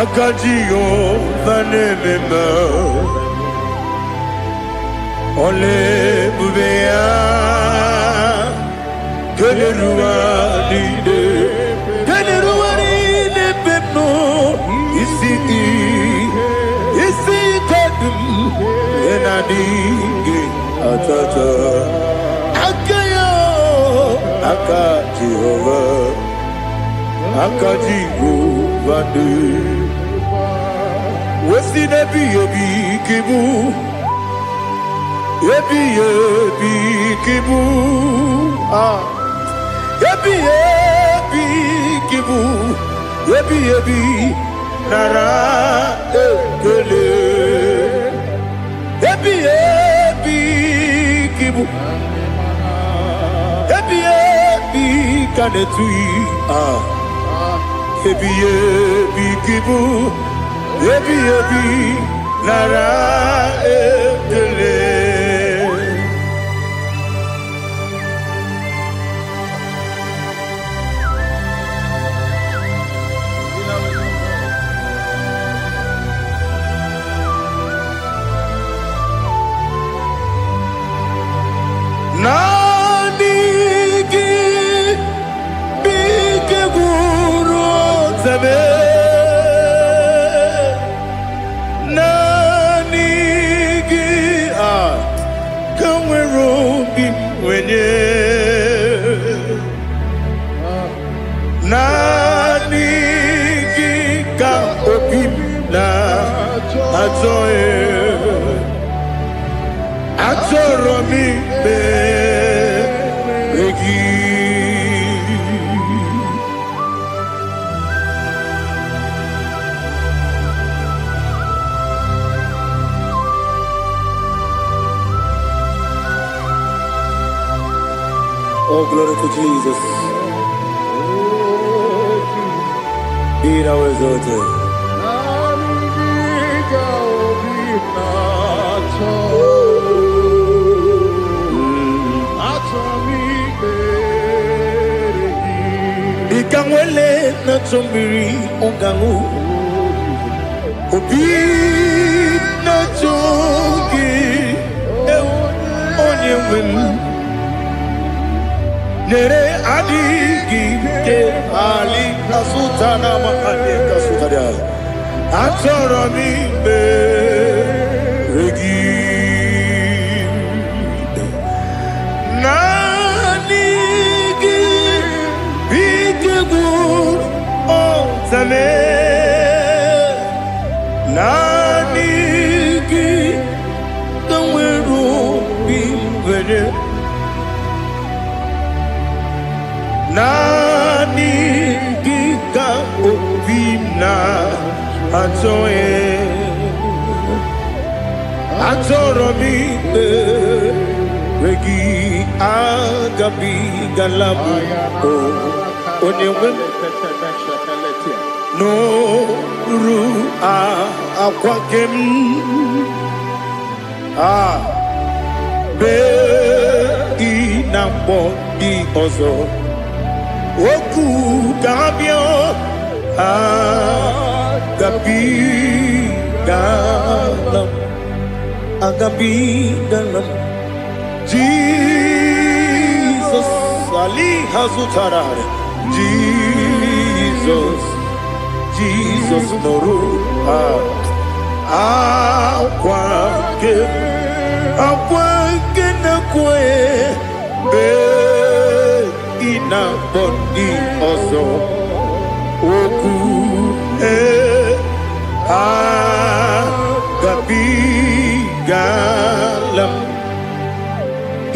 Aka Jehova na-eme mma. Ọla ebube ya keneruwa niile. na-adịghị atata. Aka ya, aka Jehova, aka Jehova dị wesi n'ebighị ebi ka ịbụ, ebighị ebi ka ịbụ, ah, ebighị ebi ka ịbụ, ebighị ebi, nara ekele. Ebighị ebi ka ịbụ, ebighị ebi ka na-etughị, ah, ebighị ebi ka ịbụ, ebighị ebi, nara ekele. Naanị gị bụ ike gwụrụ otebe. Naanị gị a ka nwere obi m nwenye. Naanị gị ka obi m na-achọ. Achọrọ m ikpere gị. Oh, glory to Jesus. Be thou exalted. Naanị gị ka obi na-achọ. Achọ m ikpere gị. Dịka nwele na-achọ mmiri ọ ga-aṅụ, obi na-achọ gị, ewu, onye nwe m. Nyere adịghị ike ali kasụta na makadị kasụtara. Achọrọ m ikpere gị. Naanị gị bụ ike gwụrụ ọtame. Naanị gị ka nwere obi nwere. Naanị gị ka obi m na-achọ. Achọrọ m ikpere gị. Agabigala m onye nwe m n'oru akwa gị m a bee ị na mkpọ dị ọzọ okwu ga-abịa. Agabigala m, agabigala m. Jizọs ali ha zụtara. Jizọs, Jizọs nụrụ akwa nke akwa nke na-ekwe bee ị na-akpọ ndị ọzọ okwu ee. Agabigala m.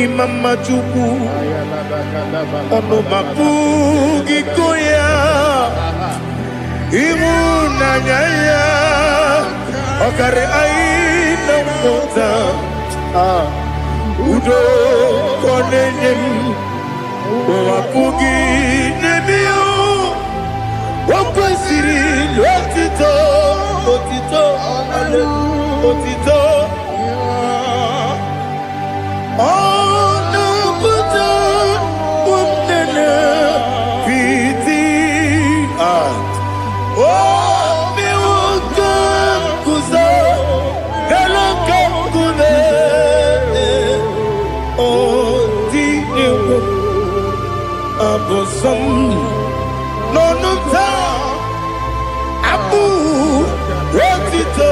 Ịma mma Chukwu, ọnụ ma pụghị kọ ya. Ịhụnanya ya ọkarị anyị na mmụta. Ah, udo ka ọ na-enye m, ụwa pụghị n'ebe ya. O kwesịrị otito, otito, otito. Ọ na-apụta ụmụnne piti. Ah, o mewo ka m guzo elu ka m guzo. O tinyewo abụ nsọ m n'ọnụ m taa, abụ otito.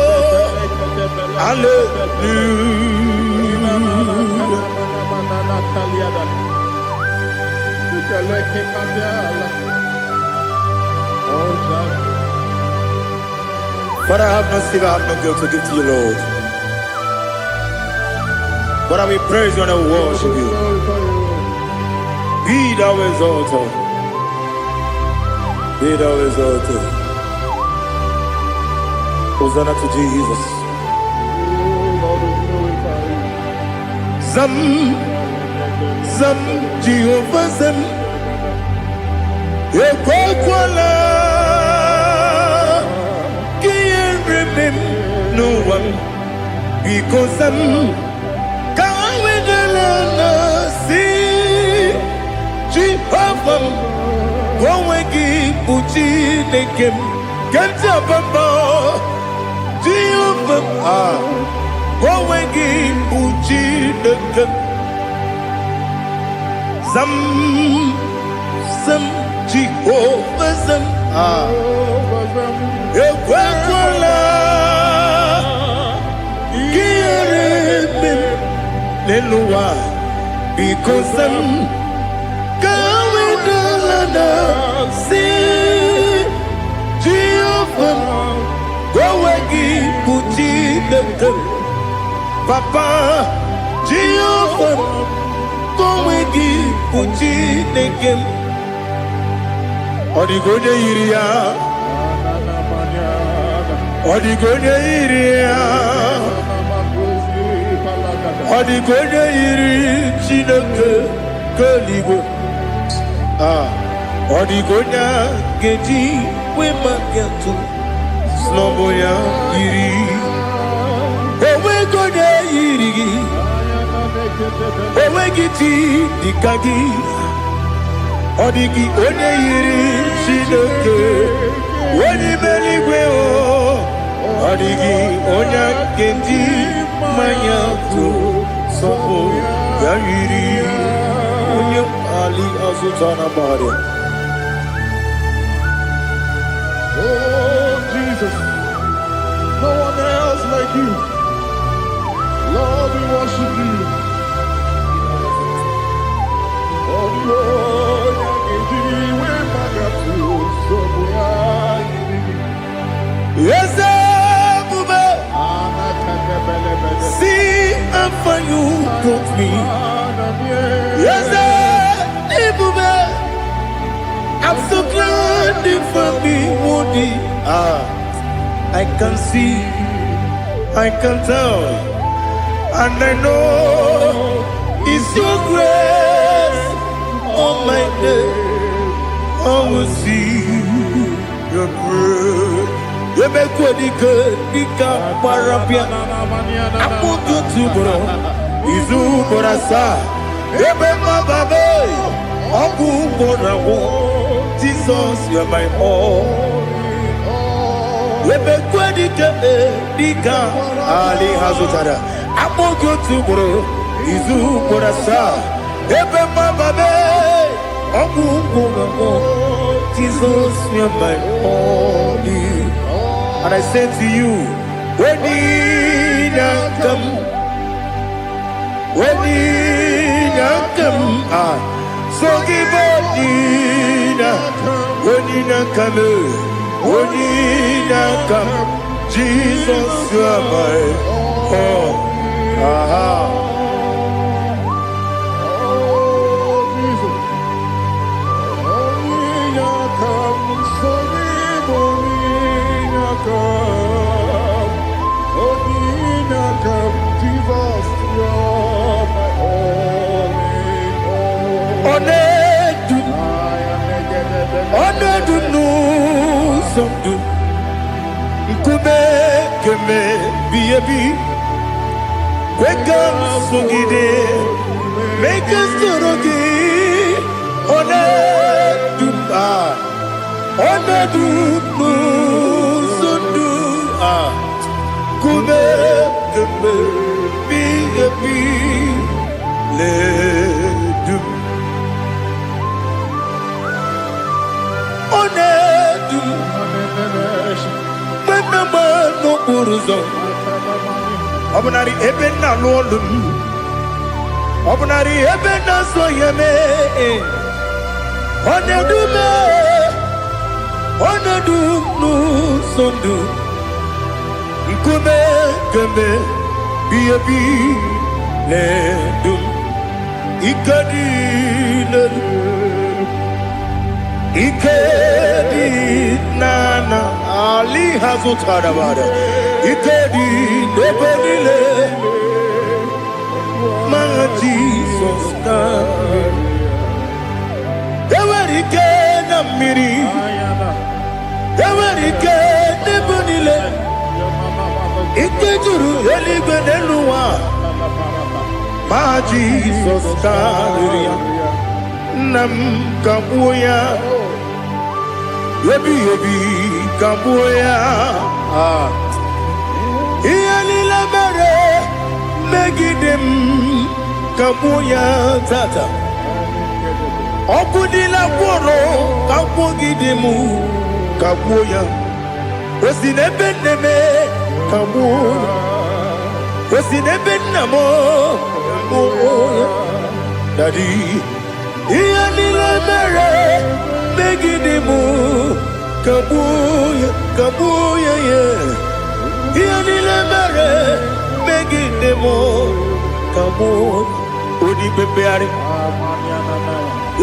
Hallelujah. Father, I have no silver, I have no gold to give to you, Lord. But I will praise you and I will worship you. Be thou exalted. Be thou exalted. Hosanna to Jesus. Zam, Zam, Jehovah Zam. Ekwekwala ka ihere mee m n'ụwa m. Biko zam, ka ha wedala na si Jehova m, ka onwe gị bụ Chineke m. Ke ntị abamba Jehova m, ah, ka onwe gị bụ Chineke m. Zam, zam, Jehova zam, ah, ekwekwala ka ihere mee m n'elu ụwa. Biko zam, ka ha wedala na si Jehova m, ka onwe gị bụ Chineke m. Papa, Jehova m, ka onwe gị bụ Chineke m. Ọ dịghị onye yiri ya. Ọ dịghị onye yiri ya. Ọ dịghị onye yiri Chineke nke eluigwe. Ah, ọ dịghị onye a ga-eji wee maka atụ n'ọbụ ya yiri. Onweghị onye yiri gị. Onweghị chi dịka gị. Ọ dịghị onye yiri Chineke onye ime eluigwe o. Ọ dịghị onye a ga-eji mmanya tụ sọpụ ya yiri onye ali azụta na mmadụ. Oh, Jesus, no one else like you. Lord, we worship you. Oh, Lord, we Eze ebube, see how far you brought me. Eze ebube, I'm so glad you found me worthy. Ah, I can see, I can tell, and I know it's your grace on my day. I will see your grace. Emekwedike dịka gbara bịa akpụkpọ otu ugboro izu ugboro asaa ebe mmababe ọgwụ ugboro agwụ. Jesus, you're my all. Emekwedike dịka ali ha zụtara akpọghị otu ugboro izu ugboro asaa ebe mmababe ọgwụ ugboro agwụ. Jesus, you're my all. And I say to you, when you come, when you come, ah, so give when you come, when you come, Jesus, you are my all. Aha. Oh, Jesus. Onye come, so onye come, onye come, Jesus, you're my all in all. Ọ na-edu, I am ọ na-edu n'ụzọ ndụ, nkume kemebi ebi, kwe ka m sogide, mee ka m soro gị. Ọ na-edu m, ah, ọ na-edu n'ụzọ ndụ, ah, nkume kemebi ebi na-edu m. Ọ na-edu m mgbe m na-agba n'okporo ụzọ. Ọ bụnarị ebe nna alụ ọlụ m, ọ bụnarị ebe na-azụ ya mee. Ọ na-edu m, ọ na-edu m n'ụzọ ndụ. Nkume kemgbe bi ebi na-edu m. Ike dị n'elu, ike dị n'ana ali ha zụtara bara. Ike dị n'ebe niile ma Jizọs na enwere ike na mmiri, enwere ike n'ebe niile. Ike juru eluigwe n'elu ụwa ma Jizọs karịrị ya. Nna m, kagbuo ya. Ebighị ebi, kagbuo ya. Ah. Ihe niile mere megide m, kagbuo ya tata. Ọkụ niile gwụrụ kagbuogide m, kagbuo ya. O si n'ebe nne m, kagbuo ya. O si n'ebe nna m, kagbuo ya. Daddy, ihe niile mere megide m, kagbuo ya, kagbuo ya. Ya ihe niile mere megide m, kagbuo. Onye ikpe mkpegharị,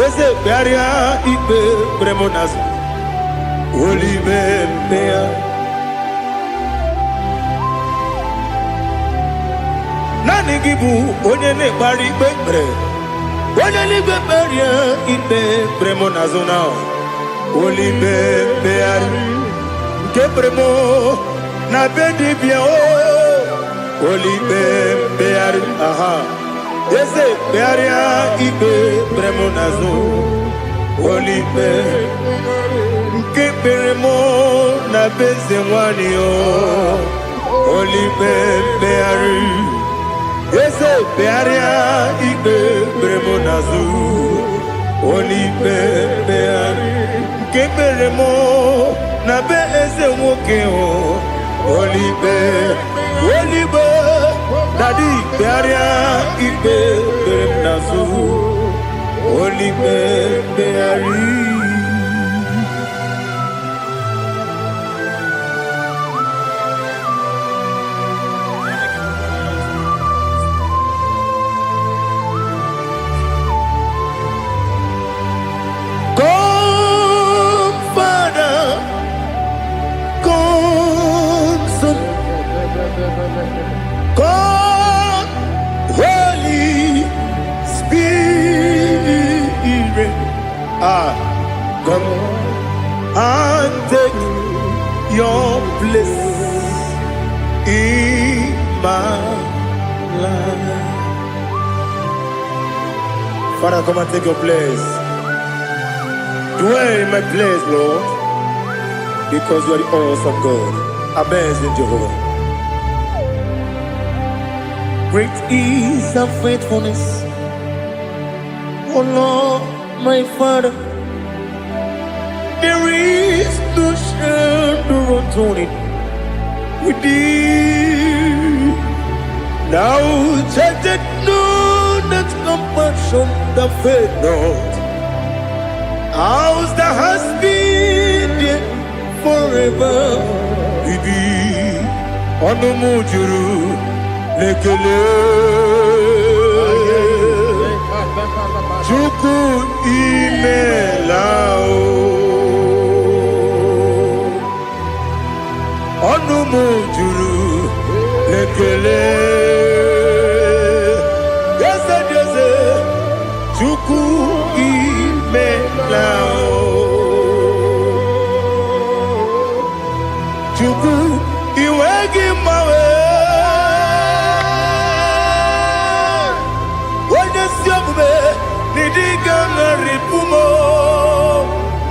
eze, kpegharịa ikpe kpere m n'azụ. Olibe mkpegharị. Naanị gị bụ onye na-ekpegharị ikpe kpere. Onye eluigwe, kperie ikpe kpere m n'azụ na olibe mkpegharị nke kpere m na be dibịa o. Olibe mkpegharị, aha, eze, kpegharịa ikpe kpere m n'azụ. Olibe nke kpere m na be eze nwanyị o. Olibe mkpegharị, eze, kpegharịa ikpe kpere m n'azụ. Olibe mkpegharị nke kpere m na be eze nwoke o. Olibe, olibe, daddy, kpegharịa ikpe kpere m n'azụ. Olibe mkpegharị. Come, Father, come, Son, come, Holy Spirit. Ah, come and take your place in my life. Father, come and take your place. Dwell in my place, Lord, because you are the awesome God, amazing Jehovah. Great is thy faithfulness, O Lord, my Father. There is no shadow of turning with thee. Thou changest not thy compassions, they fail not. As thou hast been there forever be. Ọnụ m juru n'ekele. Chukwu, imela o. Ọnụ m juru n'ekele. Eze dị eze, Chukwu, imela o. Chukwu, iwe gị mgbanwe. Onye si omume n'ịdị ga-aṅarịpụ m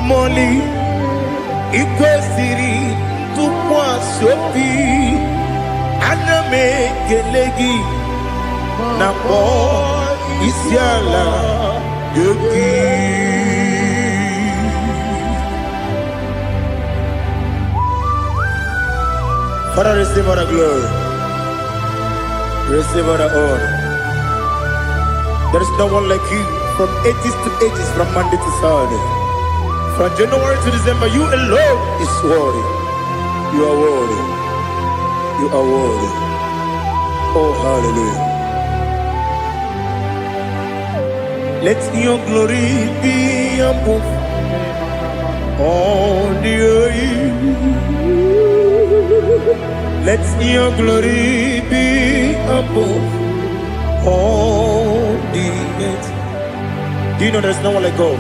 mọli. Ikwesịrị ntụkwasị obi, ana m ekele gị na kpọọ isi ala gị. Father, receive all the glory. Receive all the honor. There is no one like you from ages to ages, from Monday to Saturday. From January to December, you alone is worthy. You are worthy. You are worthy. Oh, hallelujah. Let your glory be above all the earth. Let your glory be above all the earth. Do you know there's no one like God?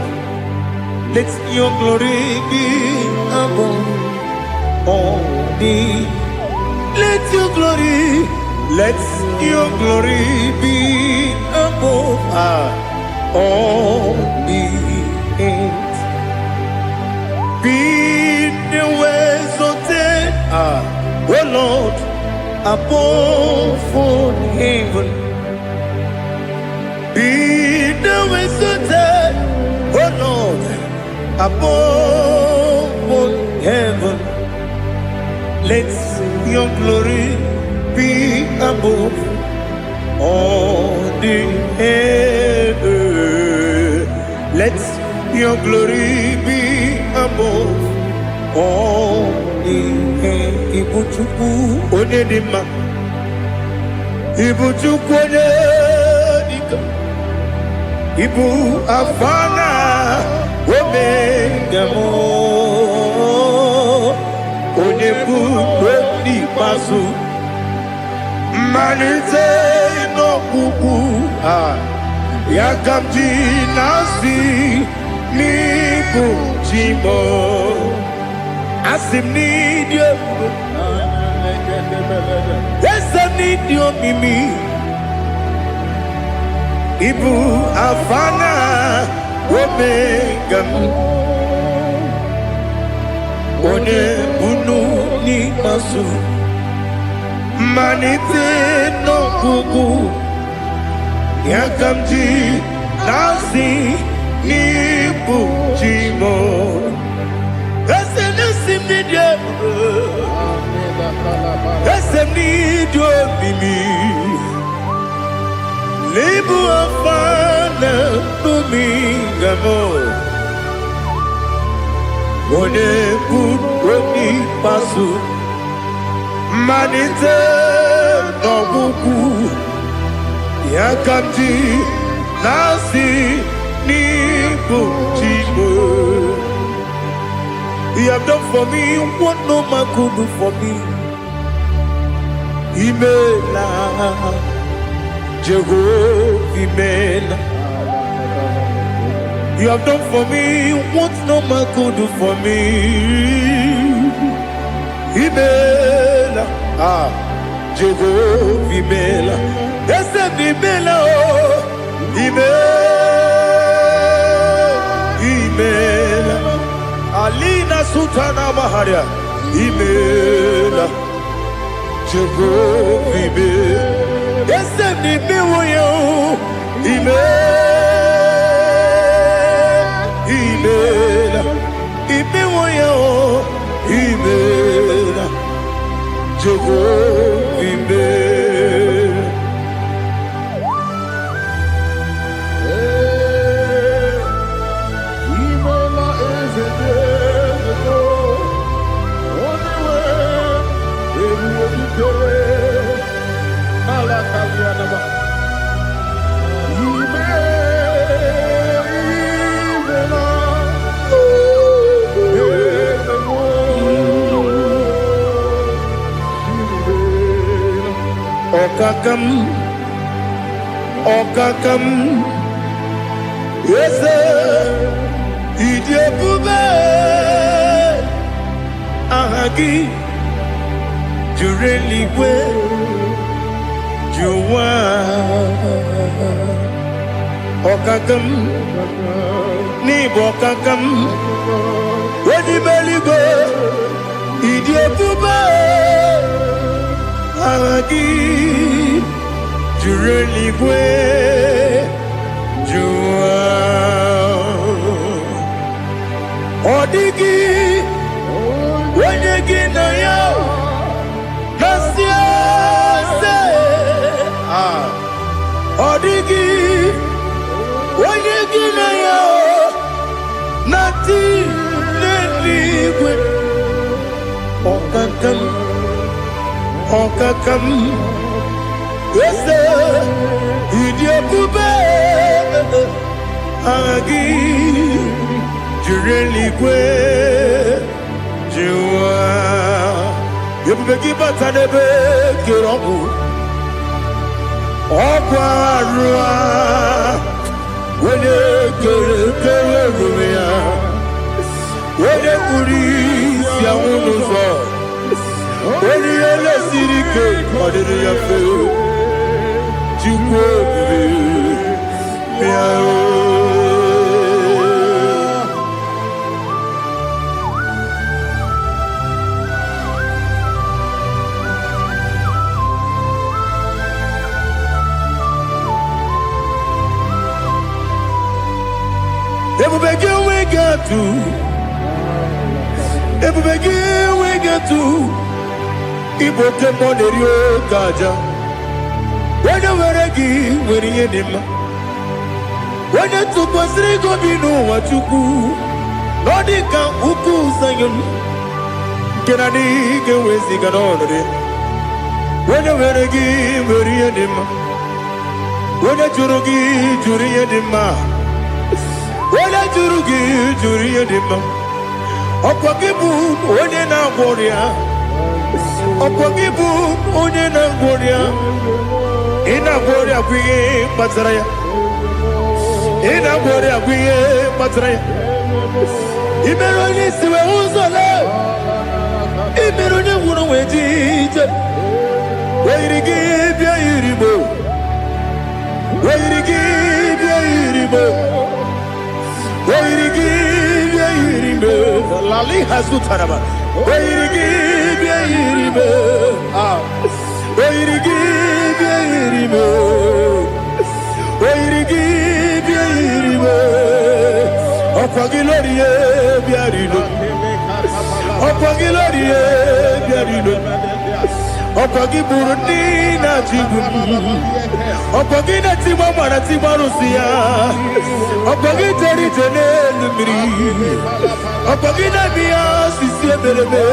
Let your glory be above all the. Let your glory be above all the earth. Be thou exalted, O Lord, above all heaven. Be thou exalted, O Lord, above all heaven. Let your glory be above all the heaven. Let your glory be above all the heaven. Ibu Chukwu onye dị mma. Ibu Chukwu onye dike. Ibu Alfa na Omega m. Onye bụ n'ikpeazụ. Mmalite n'ọgwụgwụ a ya ka m ji na-asị n'ịbụ chi m. Asị m n'ịdị ebube, eze m n'ịdị omimi. Ịbụ Alfa na Omega m, onye bunu n'ikpeazụ, mmalite n'ọgwụgwụ ya ka m ji na-asị n'ịbụ chi m. Eze na-esi m n'ịdị ebube, eze m n'ịdị omimi. N'ịbụ Alfa na Omega m, onye bụ n'ikpeazụ, mmalite n'ọgwụgwụ ya ka m ji na-asị n'ịbụ chi m. You have done for me what no man could do for me. Imela, Jehovah, Imela. You have done for me what no man could do for me. Imela, ah, Jehovah, Imela. Eze m, Imela, oh, Imela, Imela. Alina Sultana Maharia, Imela, Jehovah, Imela. Eze m, imewo ya, oh, Imela, Imela, imewo ya, oh, Imela, Jehovah, Imela. Imela, eze dị eze, onye nwe ebube dike ala kalianaba. Ime imela, eze m, imela. Ọkaka m, ọkaka m, eze, ịdị ebube, aha gị juru eluigwe ju ụwa. Ọkaka m, n'ịbụ ọkaka m, onye ime eluigwe, ịdị ebube, aha gị juru eluigwe ju ụwa. Ọ dịghị onye gị na ya na-asị eze. Ọkaka m, eze, ịdị ebube, aha gị jiri eluigwe jụwa. Ebube gị bata n'ebe kere ọgwụ, ọgwụ arụ a, onye kere kere ruru ya, onye kpuru isi anwụ n'ụzọ, onye ihe lesiri ike ọ dịrị ya mfe. Chukwu ebube, bịa o. Ebube gị enweghị atụ, ebube gị enweghị atụ. Ịbụ oke mmụọ na-eri oke aja. Onye nwere gị nwere ihe dị mma. Onye tụkwasịrị gị obi n'ụwa, Chukwu, na ọ dị ka ukwu Zayọn nke na adịghị ga-eweziga n'ọnọdụ ya. Onye nwere gị nwere ihe dị mma. Onye jụrụ gị jụrụ ihe dị mma. Onye jụrụ gị jụrụ ihe dị mma. Ọkwa gị bụ onye na-agwọ ọrịa. Ọkwa gị bụ onye na-agwọ ọrịa. Ị na-agwọ ọrịa bụ ihe kpatara ya. Ị na-agwọ ọrịa bụ ihe kpatara ya. Ị mere onye isi wee hụ ụzọ lee. Ị mere onye nwụrụ wee ji ije. Oyiri gị bịa yiri mo. Oyiri gị bịa yiri mo. Oyiri gị bịa yiri mo. Lali hazutaraba. Oyiri gị bịa yiri mo. Ah. Oyiri gị bịa yiri mo. Oyiri gị bịa yiri mo. Ọkwa gị lórí ye bịa rilo. Ọkwa gị lórí ye bịa rilo. Ọkwa gị gburu ndị na-achị igbu m. Ọkwa gị na-etigba mara tigba arụsị ya. Ọkwa gị jere ije n'elu mmiri. Ọkwa gị na-eme ya osisi emereme.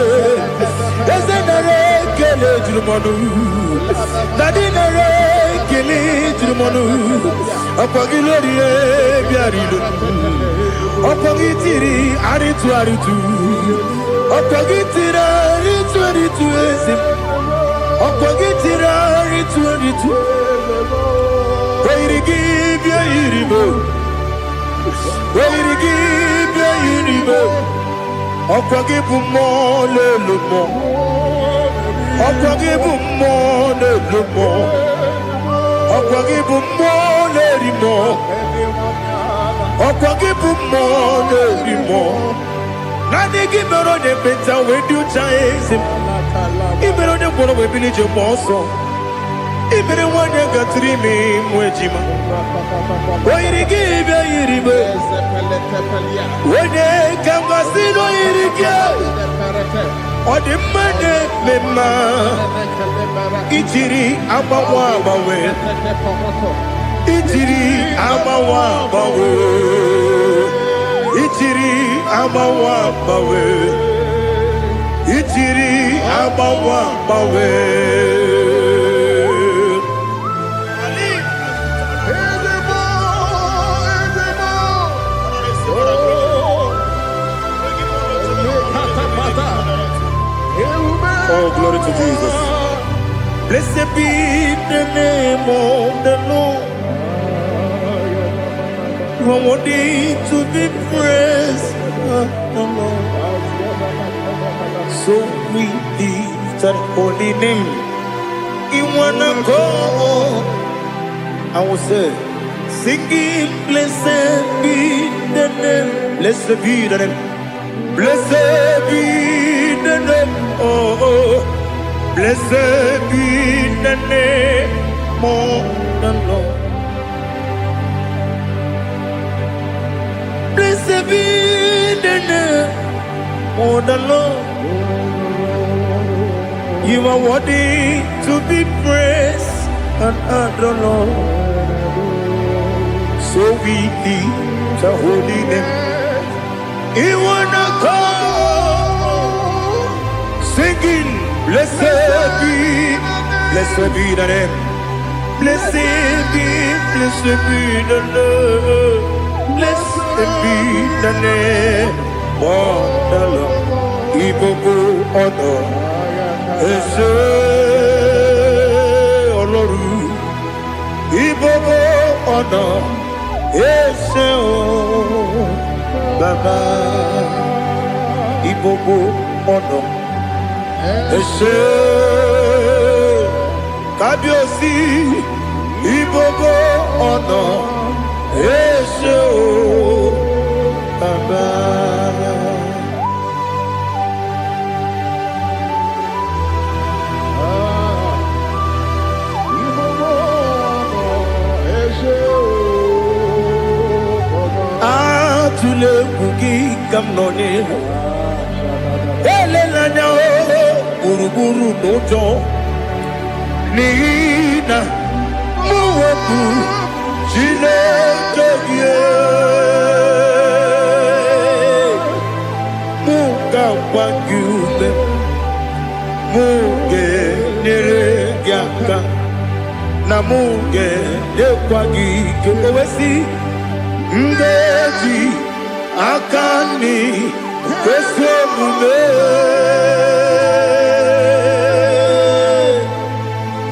Eze nara ekele juru m ọnụ. Dadi nara ekele juru m ọnụ. Ọkwa gị lórí bịara ilo. Ọkwa gị tiri arịtụ arịtụ. Ọkwa gị tiri arịtụ arịtụ, eze m. Ọkwa gị tiri arịtụ arịtụ. Oyiri gị bịa yiri m. Oyiri gị bịa yiri m. Ọkwa gị bụ mmụọ na-elu mmụọ. Ọkwa gị bụ mmụọ na-elu mmụọ. Ọkwa gị bụ mmụọ na-eri mmụọ. Ọkwa gị bụ mmụọ na-eri mmụọ. Naanị gị mere onye ekpenta wee dị ụcha, eze m. Ị mere onye ngwọrọ wee bili ije gba ọsọ. Ị mere nwanyị gatụrụ ime mụ ejima. O yiri gị bịa yiri m. Onye ka m gasị na o yiri gị. Ọ dị mma na-eme mma. Ijiri agbanwe agbanwe. Ijiri agbanwe agbanwe. Ijiri agbanwe agbanwe. Ijiri agbanwe agbanwe. Oh, glory to Jesus. Blessed be the name of the Lord. You are worthy to be praised, the Lord. So we lift that holy name. In one accord, I will say, singing, blessed be the name. Blessed be the name. Blessed be the name. Oh, oh. Blessed be the name of the Lord. Blessed be the name of the Lord. You are worthy to be praised and adored, Lord. So we lift the holy name. You wanna come singing, Blessed be, blessed be the name. Blessed be, blessed be the Lord. Blessed be the name of the Lord. Ìgbogbo ọ̀nà ẹ ṣé Ọlọ́run. Ìgbogbo ọ̀nà ẹ ṣé o Bàbá. Ìgbogbo ọ̀nà ẹ ṣé Kábíyèsí. Ìgbogbo ọ̀nà ẹ ṣé o Bàbá. Atụla egwu gị ka m nọ n'ihu. Elela anya o gburugburu n'ụjọ n'ihi na mụ wepụ Chineke gị. Mụ ga-agba gị ume, mụ ga-enyere gị aka, na mụ ga-enyekwa gị ike. O wee sị, m ga-eji aka nri kwesị omume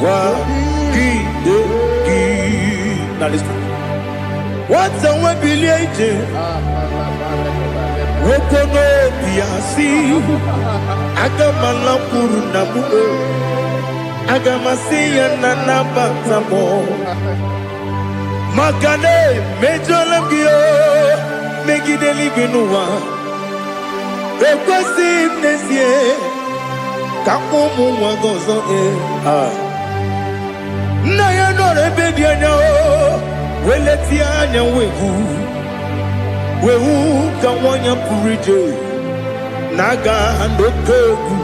gwa gị gị. Na listen. Nwata nwe bilie ije nwoke n'obi ya si aga m alakwuru na m o, aga m asị ya na nnabata m maka na emejọla m gị o megide eluigwe n'ụwa. Ekwesịghị m n'ezie ka m kpọọ ụmụ nwa gị ọzọ ee. Ah. Nna ya nọrọ ebe dị anya o wee letie anya wee hụ wee hụ ka nwa ya pụrụ ije na-aga n'oke egwu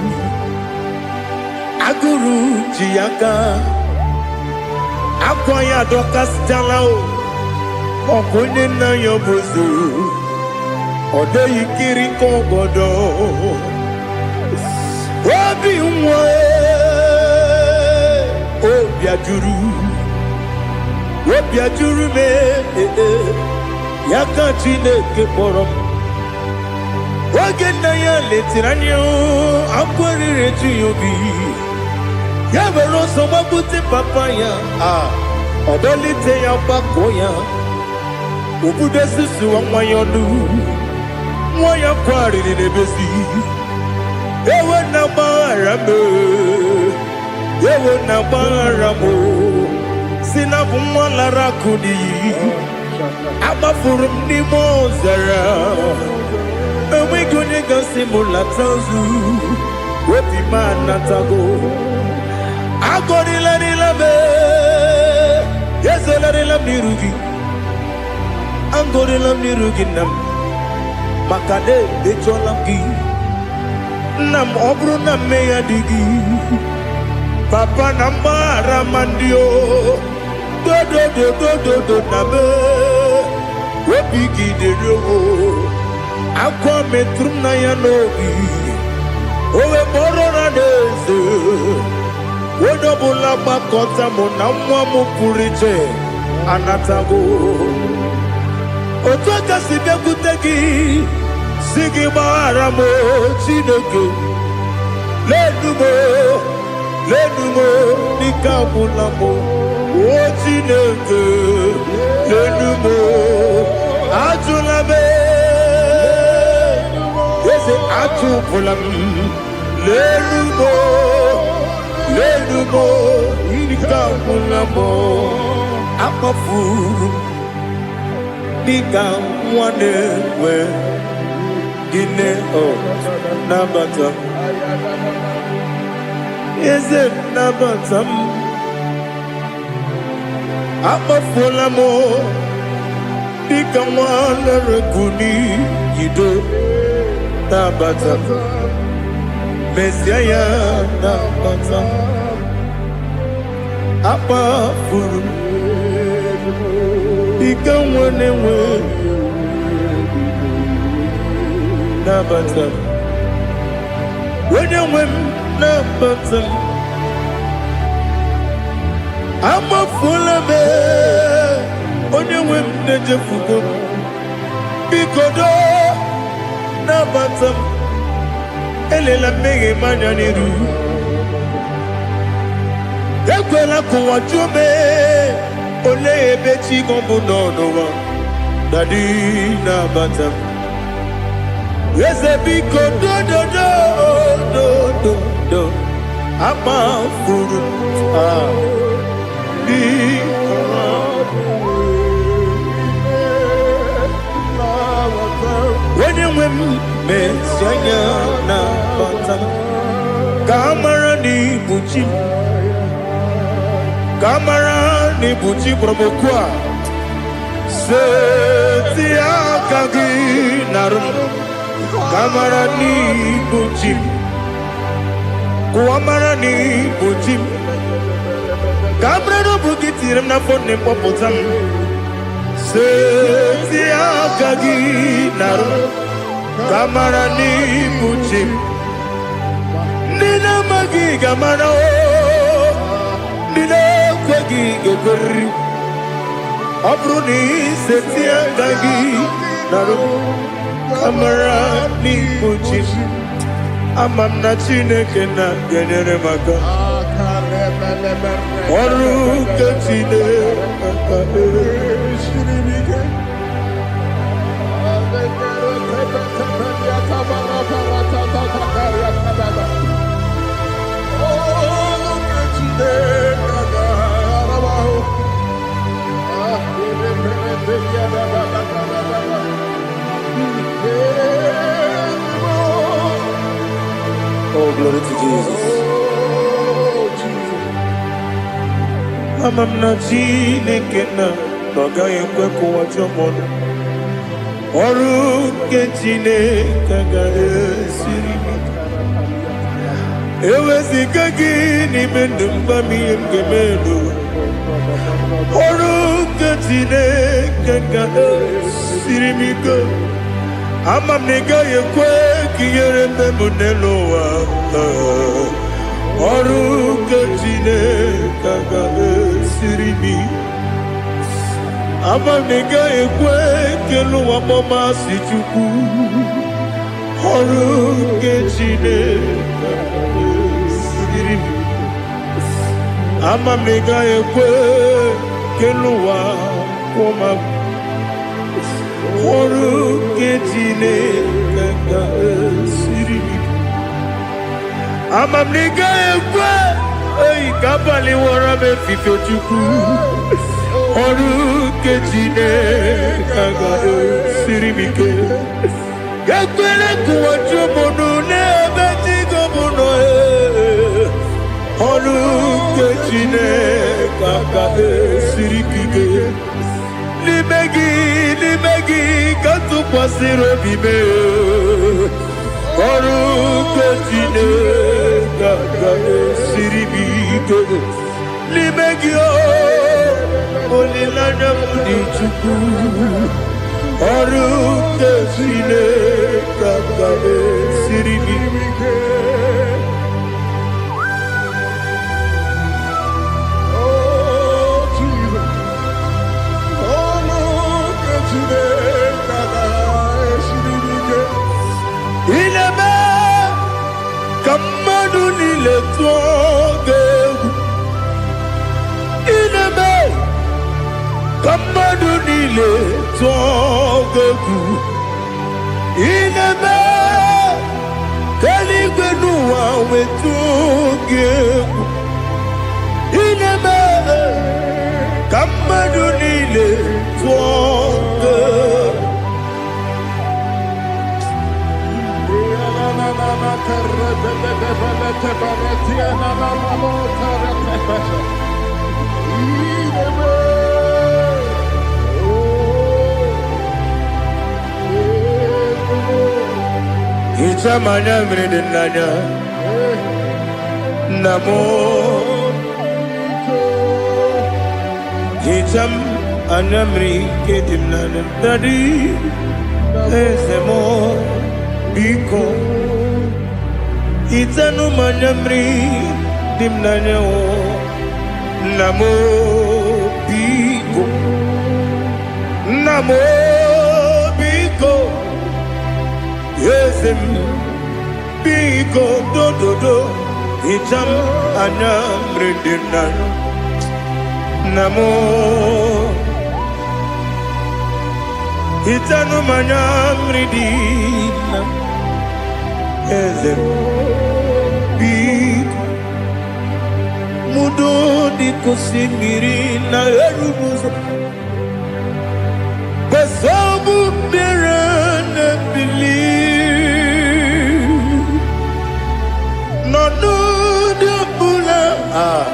agụrụ ji ya aka akwa ya adọkasịchala o ọkwa onye nna ya bụ eze ọ dịghị kiri ka ọgọdọ obi nwa obi ajụrụ obi ajụrụ m ee, ya ka Chineke kpọrọ m oge nna ya letiri anya akwa riri eju ya obi ya were ọsọ gbagbute papa ya a ọ dọlite ya gbakọọ ya obudo susuwa nwa ya ọnụ nwa ya kwarịrị n'ebezi ewe na gbaghara m ewe na gbaghara m si na bụ nwa lara akụ n'iyi agbafuru m n'ime ọzara enweghị onye gasị m lata ozu obi m anatago agọrịlarịla m ezolarịla m n'iru gị agọrịla m n'iru gị nna m maka na emejọla m gị nna m ọ bụrụ na mmehie dị gị papa na mgbaghara ma ndị o dodododododo na me obi gị dịrị o akwa metụrụ m na ya n'obi o wee kpọrọ na n'eze onye ọbụla gbakọta mụ na nwa m pụrụ iche anatago otu aka si bịakwute gị si gị gbaghara m o, Chineke lenu m o, lenu m o, n'ike agwụla m o. O Chineke lenu m o, ajụla m eze ajụpụla m lenu m o, lenu m o, ike agwụla m o. Akpọfuru m dịka nwa na-enwe gịnị o nabata m eze nabata m akpọfuola m dịka nwa lere n'iyido nabata m mezie ya nabata m akpafuru m dịka nwa na-enwe nabata m onye nwe m. nabata m. Amafuola m, onye nwe m na-echefugo m. Biko doo, nabata m. Elela mmehie m anya n'iru. Ekwela ka ụwa jụọ m, olee ebe chi gị bụ nọ n'ụwa? Daddy, nabata m. Eze, biko, dododo dododo, amafuru m, ah, biko. Onye nwe m, mezi anya nabata m, ka a mara na ibu chi m, ka a mara na ibu chi kpọrọ m okwu a. Seti aka gị narụ m, ka a mara na ibu chi m, ka ụwa mara na ibu chi m, ka a mara na ọ bụ gị tinyere m n'afọ nne m, kpọpụta m. Seti aka gị narụ m, ka a mara na ibu chi m. Ndị na-amaghị ga-amara o, ndị na-ekweghị ga-ekweriri. Ọ bụrụ na iseti aka gị narụ m, ka mara n'ibu chi m. Ama m na Chineke na ga-enyere m aka. Ọrụ nke Chineke. Oh, glory to Jesus. Ama m na Chineke na ọ gaghị ekwe ka ụwa jụọ m ọnụ. Ọrụ nke Chineke agaghị esiri m ike. Eweziga gị n'ime ndụ m, gwa m ihe m ga-eme n'ụwa. Ọrụ nke Chineke ga-esiri m ike. Ama m na ị gaghị ekwe ka ihere mme m n'elu ụwa. Ọrụ nke Chineke ga-esiri m ike. Ama m na ị gaghị ekwe ka elu ụwa kpọmasị Chukwu. Ọrụ nke Chineke ga-esiri m ike. Ama m na ị gaghị ekwe ka elu ụwa kwụọ m. Ọrụ nke Chineke ga-esiri m ike. Ama m na ị gaghị ekwe eyi ka abalị wọrọ m efife, Chukwu. Ọrụ nke Chineke ga-esiri m ike. Ekwele ka ụwa jụọ m ọnụ n'ebe chi gị bụ nọ. Ee. Ọrụ nke Chineke ga-esiri m ike. N'ime gị, n'ime gị ka m tụkwasịrị obi m. Ọrụ nke Chineke ga-esiri m ike. N'ime gị o, olileanya m dị, Chukwu. Ọrụ nke Chineke ga-esiri m ike. Oh, Jesus. Oh, look at Chineke ga-esiri m ike. Ị na-eme ka mmadụ niile tụọ gị egwu. Ị na-eme ka mmadụ niile tụọ gị egwu. Ị na-eme ka eluigwe n'ụwa wetụọ gị egwu. Ị na-eme ka mmadụ niile tụọ gị egwu. Hichaa m anya mmiri dị n'anya, nna m. Hichaa m anya mmiri nke dị m n'anya. Daddy, eze m, biko. Hichanụ m anya mmiri dị m n'anya o. Nna m o, biko. Nna m o, biko. Eze m, biko, dododo. Hicha m anya mmiri dị m n'anya. Nna m o, hichanụ m anya mmiri dị na eze m, biko. Mudo dịka osimiri na-eru n'ụzọ kwesị mmiri na-ebili n'ọnọdụ ọbụla. Ah,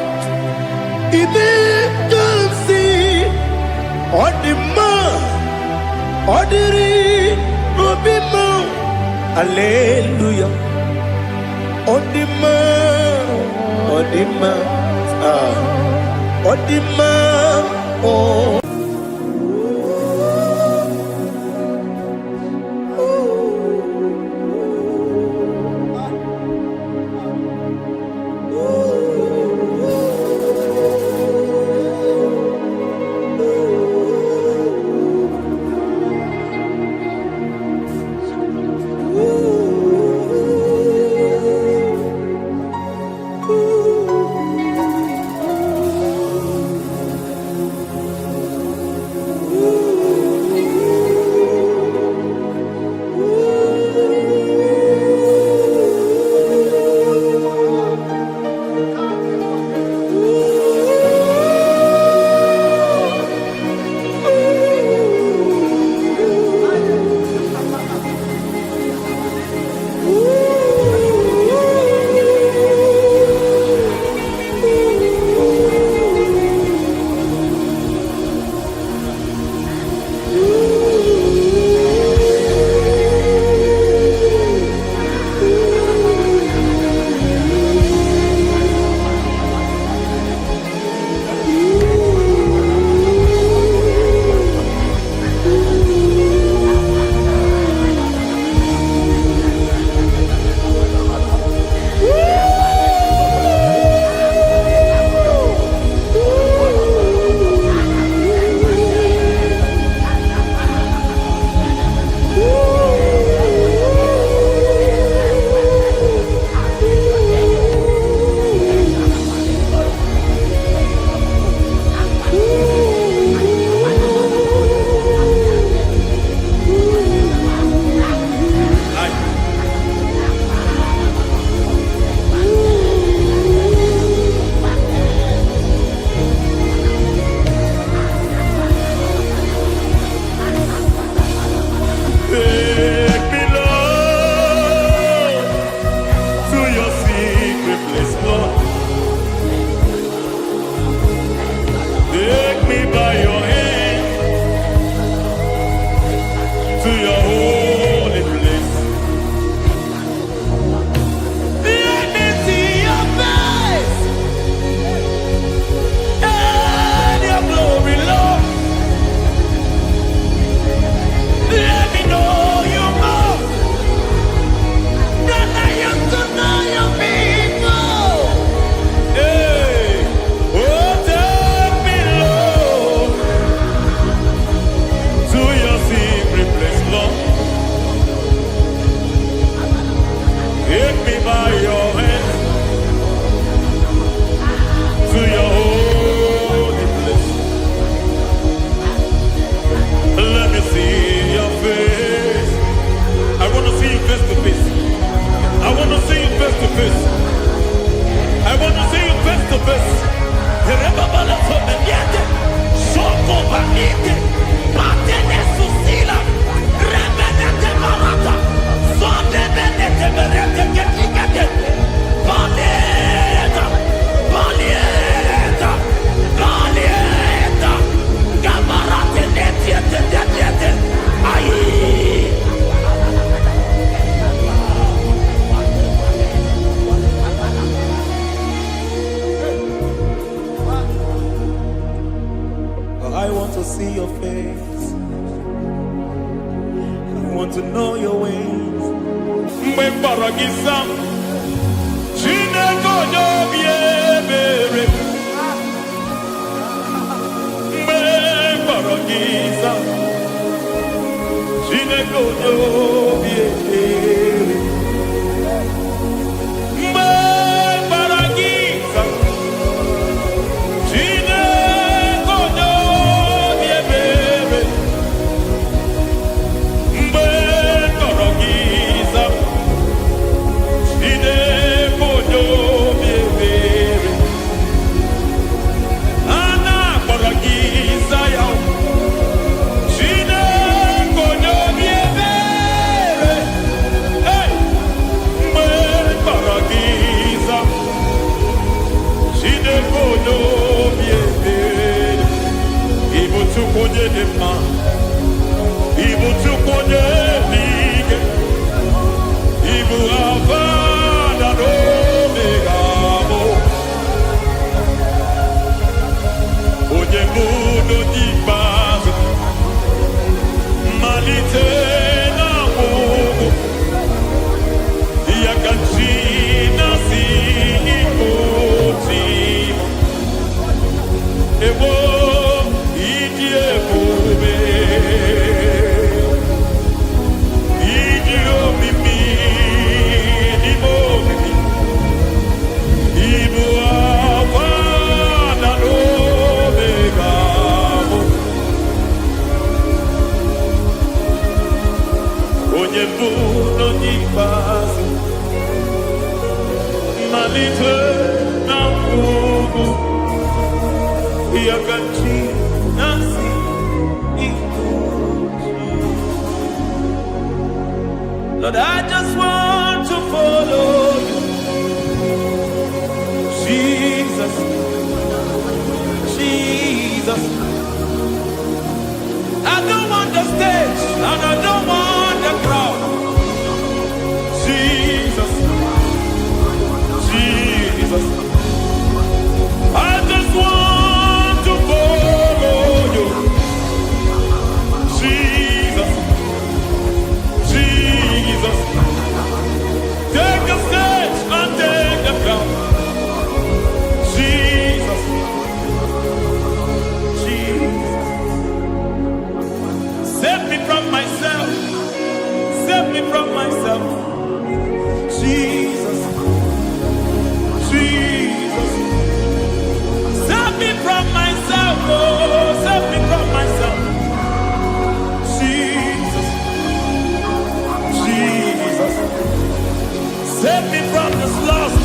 ime ka m si ọ dị mma, ọ dịrị obi mma. Aleluya, ọ dị mma, ọ dị mma. Ah, ọ dị mma, ọ Take me, Lord, to your secret place, Lord. Take me by your hand to your holy place. Let me see your face and your glory, Lord. Let me know you more than I used to know you before. Hey, oh, take me, Lord, to your secret place, Lord. Take me by your hand to your holy place. Let me see your face. I want to see you face to face. I want to see you face to face. I want to see you face to face. Soko banite, patene susila, rebenete barata, sondebenete berete ketikete, baleta, baleta, baleta, gabarate netiete netiete, ayi. I want to see your face. I want to know your ways. Mgbe m kpọrọ gị, za m. onye obi ebere, mgbe kpọrọ gị za. Chineke onye obi ebere, mgbe kpọrọ gị za. Chineke onye obi ebere, mgbe kpọrọ gị za. Chineke onye obi ebere, a na-akpọrọ gị za ya. Chineke onye obi ebere, hey! Mgbe kpọrọ gị za. Chineke onye obi ebere, ị bụ Chukwu onye dị mma, ị bụ Chukwu onye dị ike, ị bụ Alfa na Omega mụ, onye mbụ n'onye ikpeazụ, mmalite na ọgwụgwụ, ya ka chi na-asị ịbụ chi m. Ewo, ịdị ebube, ịdị omimi n'ime omimi, ịbụ Alfa na Omega mụ. Onye mbụ n'onye ikpeazụ, mmalite na ọgwụgwụ, ya ka chi na-asị ịbụ chi. Lord, I just want to follow you. Jesus, Jesus. I don't want the stage and I don't want the crowd. Jesus, Jesus. I just want to follow you. Jesus, Jesus. Take the stage and take the crown. Jesus, Jesus. Save me from myself. Save me from myself. Jesus, Jesus. Save me from myself. Oh, save me from myself. Jesus, Jesus. Save me from this lust.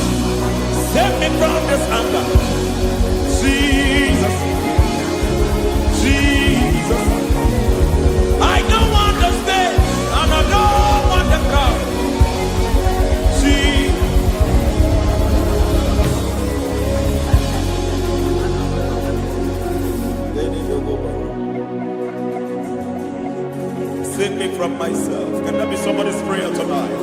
Save me from this anger. Jesus, Jesus. I don't want the stage and I don't want the crowd. Jesus. Save me from myself. Can that be somebody's prayer tonight?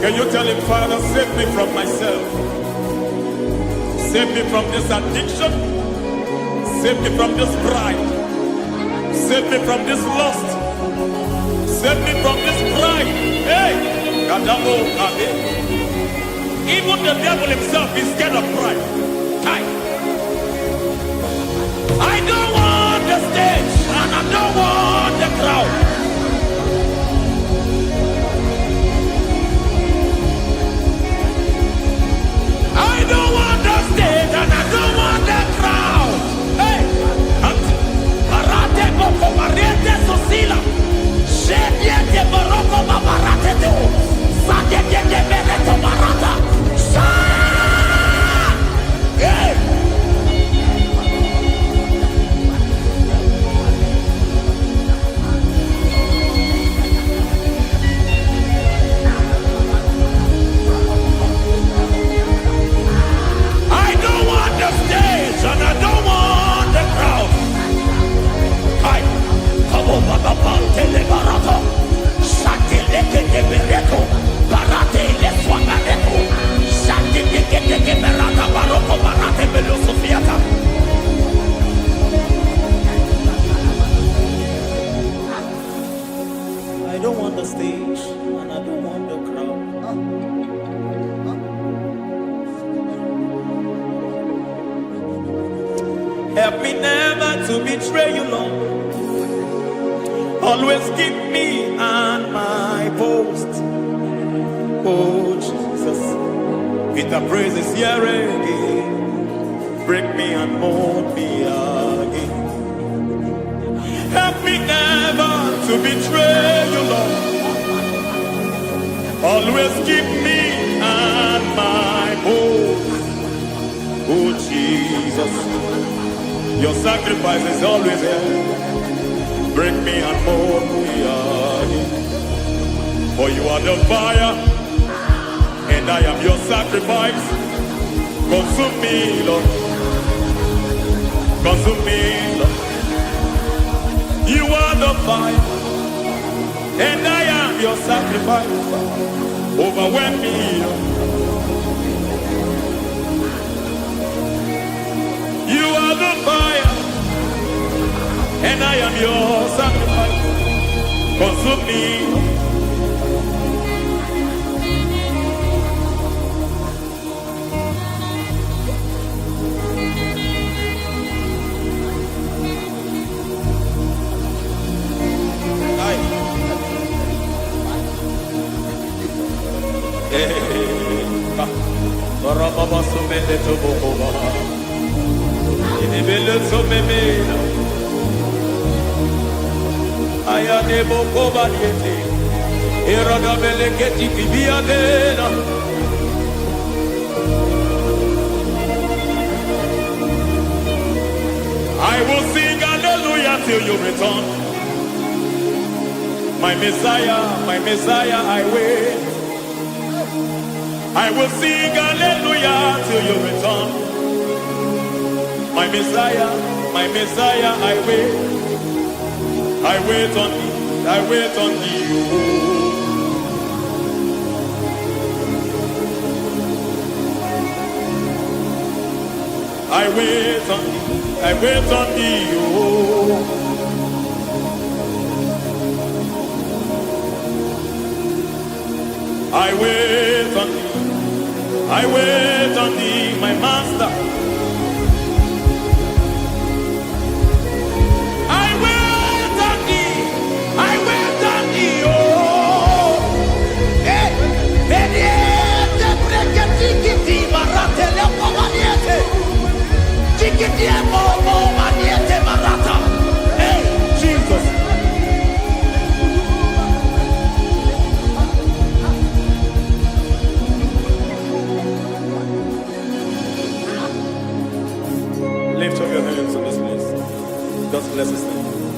Can you tell him, "Father, save me from myself? Save me from this addiction. Save me from this pride. Save me from this lust. Save me from this pride." Hey, Kadamo Abe. Even the devil himself is scared of pride. Kai. I don't want the stage and I don't want the crowd. I don't want the stage and I don't want the crowd. Hey, Arate boko mariete sosila. Shediete boroko babarate do. Sadete de bereto barata. Sa! Help me never to betray you, Lord. Always keep me on my post. Oh, Jesus. With the praises here again. Break me and mold me again. Help me never to betray you, Lord. Always keep me on my post. Oh, Jesus. Your sacrifice is always here. Break me and mold me again. For you are the fire, and I am your sacrifice. Consume me, Lord. Consume me, Lord. You are the fire, and I am your sacrifice. Overwhelm me, Lord. You are the fire, and I am your sacrifice. Consume me, Lord. Aye. Eh, Rababa sumele tobokoba. Inebele somemela. Ayane bokoba liete. Erodabele keti kibiadena. I will sing hallelujah till you return. My Messiah, I wait. I will sing hallelujah till you return. My Messiah, I wait. I wait on thee, I wait on thee. Oh. I wait on thee, I wait on thee. Oh. I wait on thee, I wait on thee, my master. I wait on thee, I wait on thee, oh. Eh, Beniete breketi marate le pomaniete. Tikiti mo mo maniete marata. Hey, Jesus. Lift up your hands in this place. Just bless his name.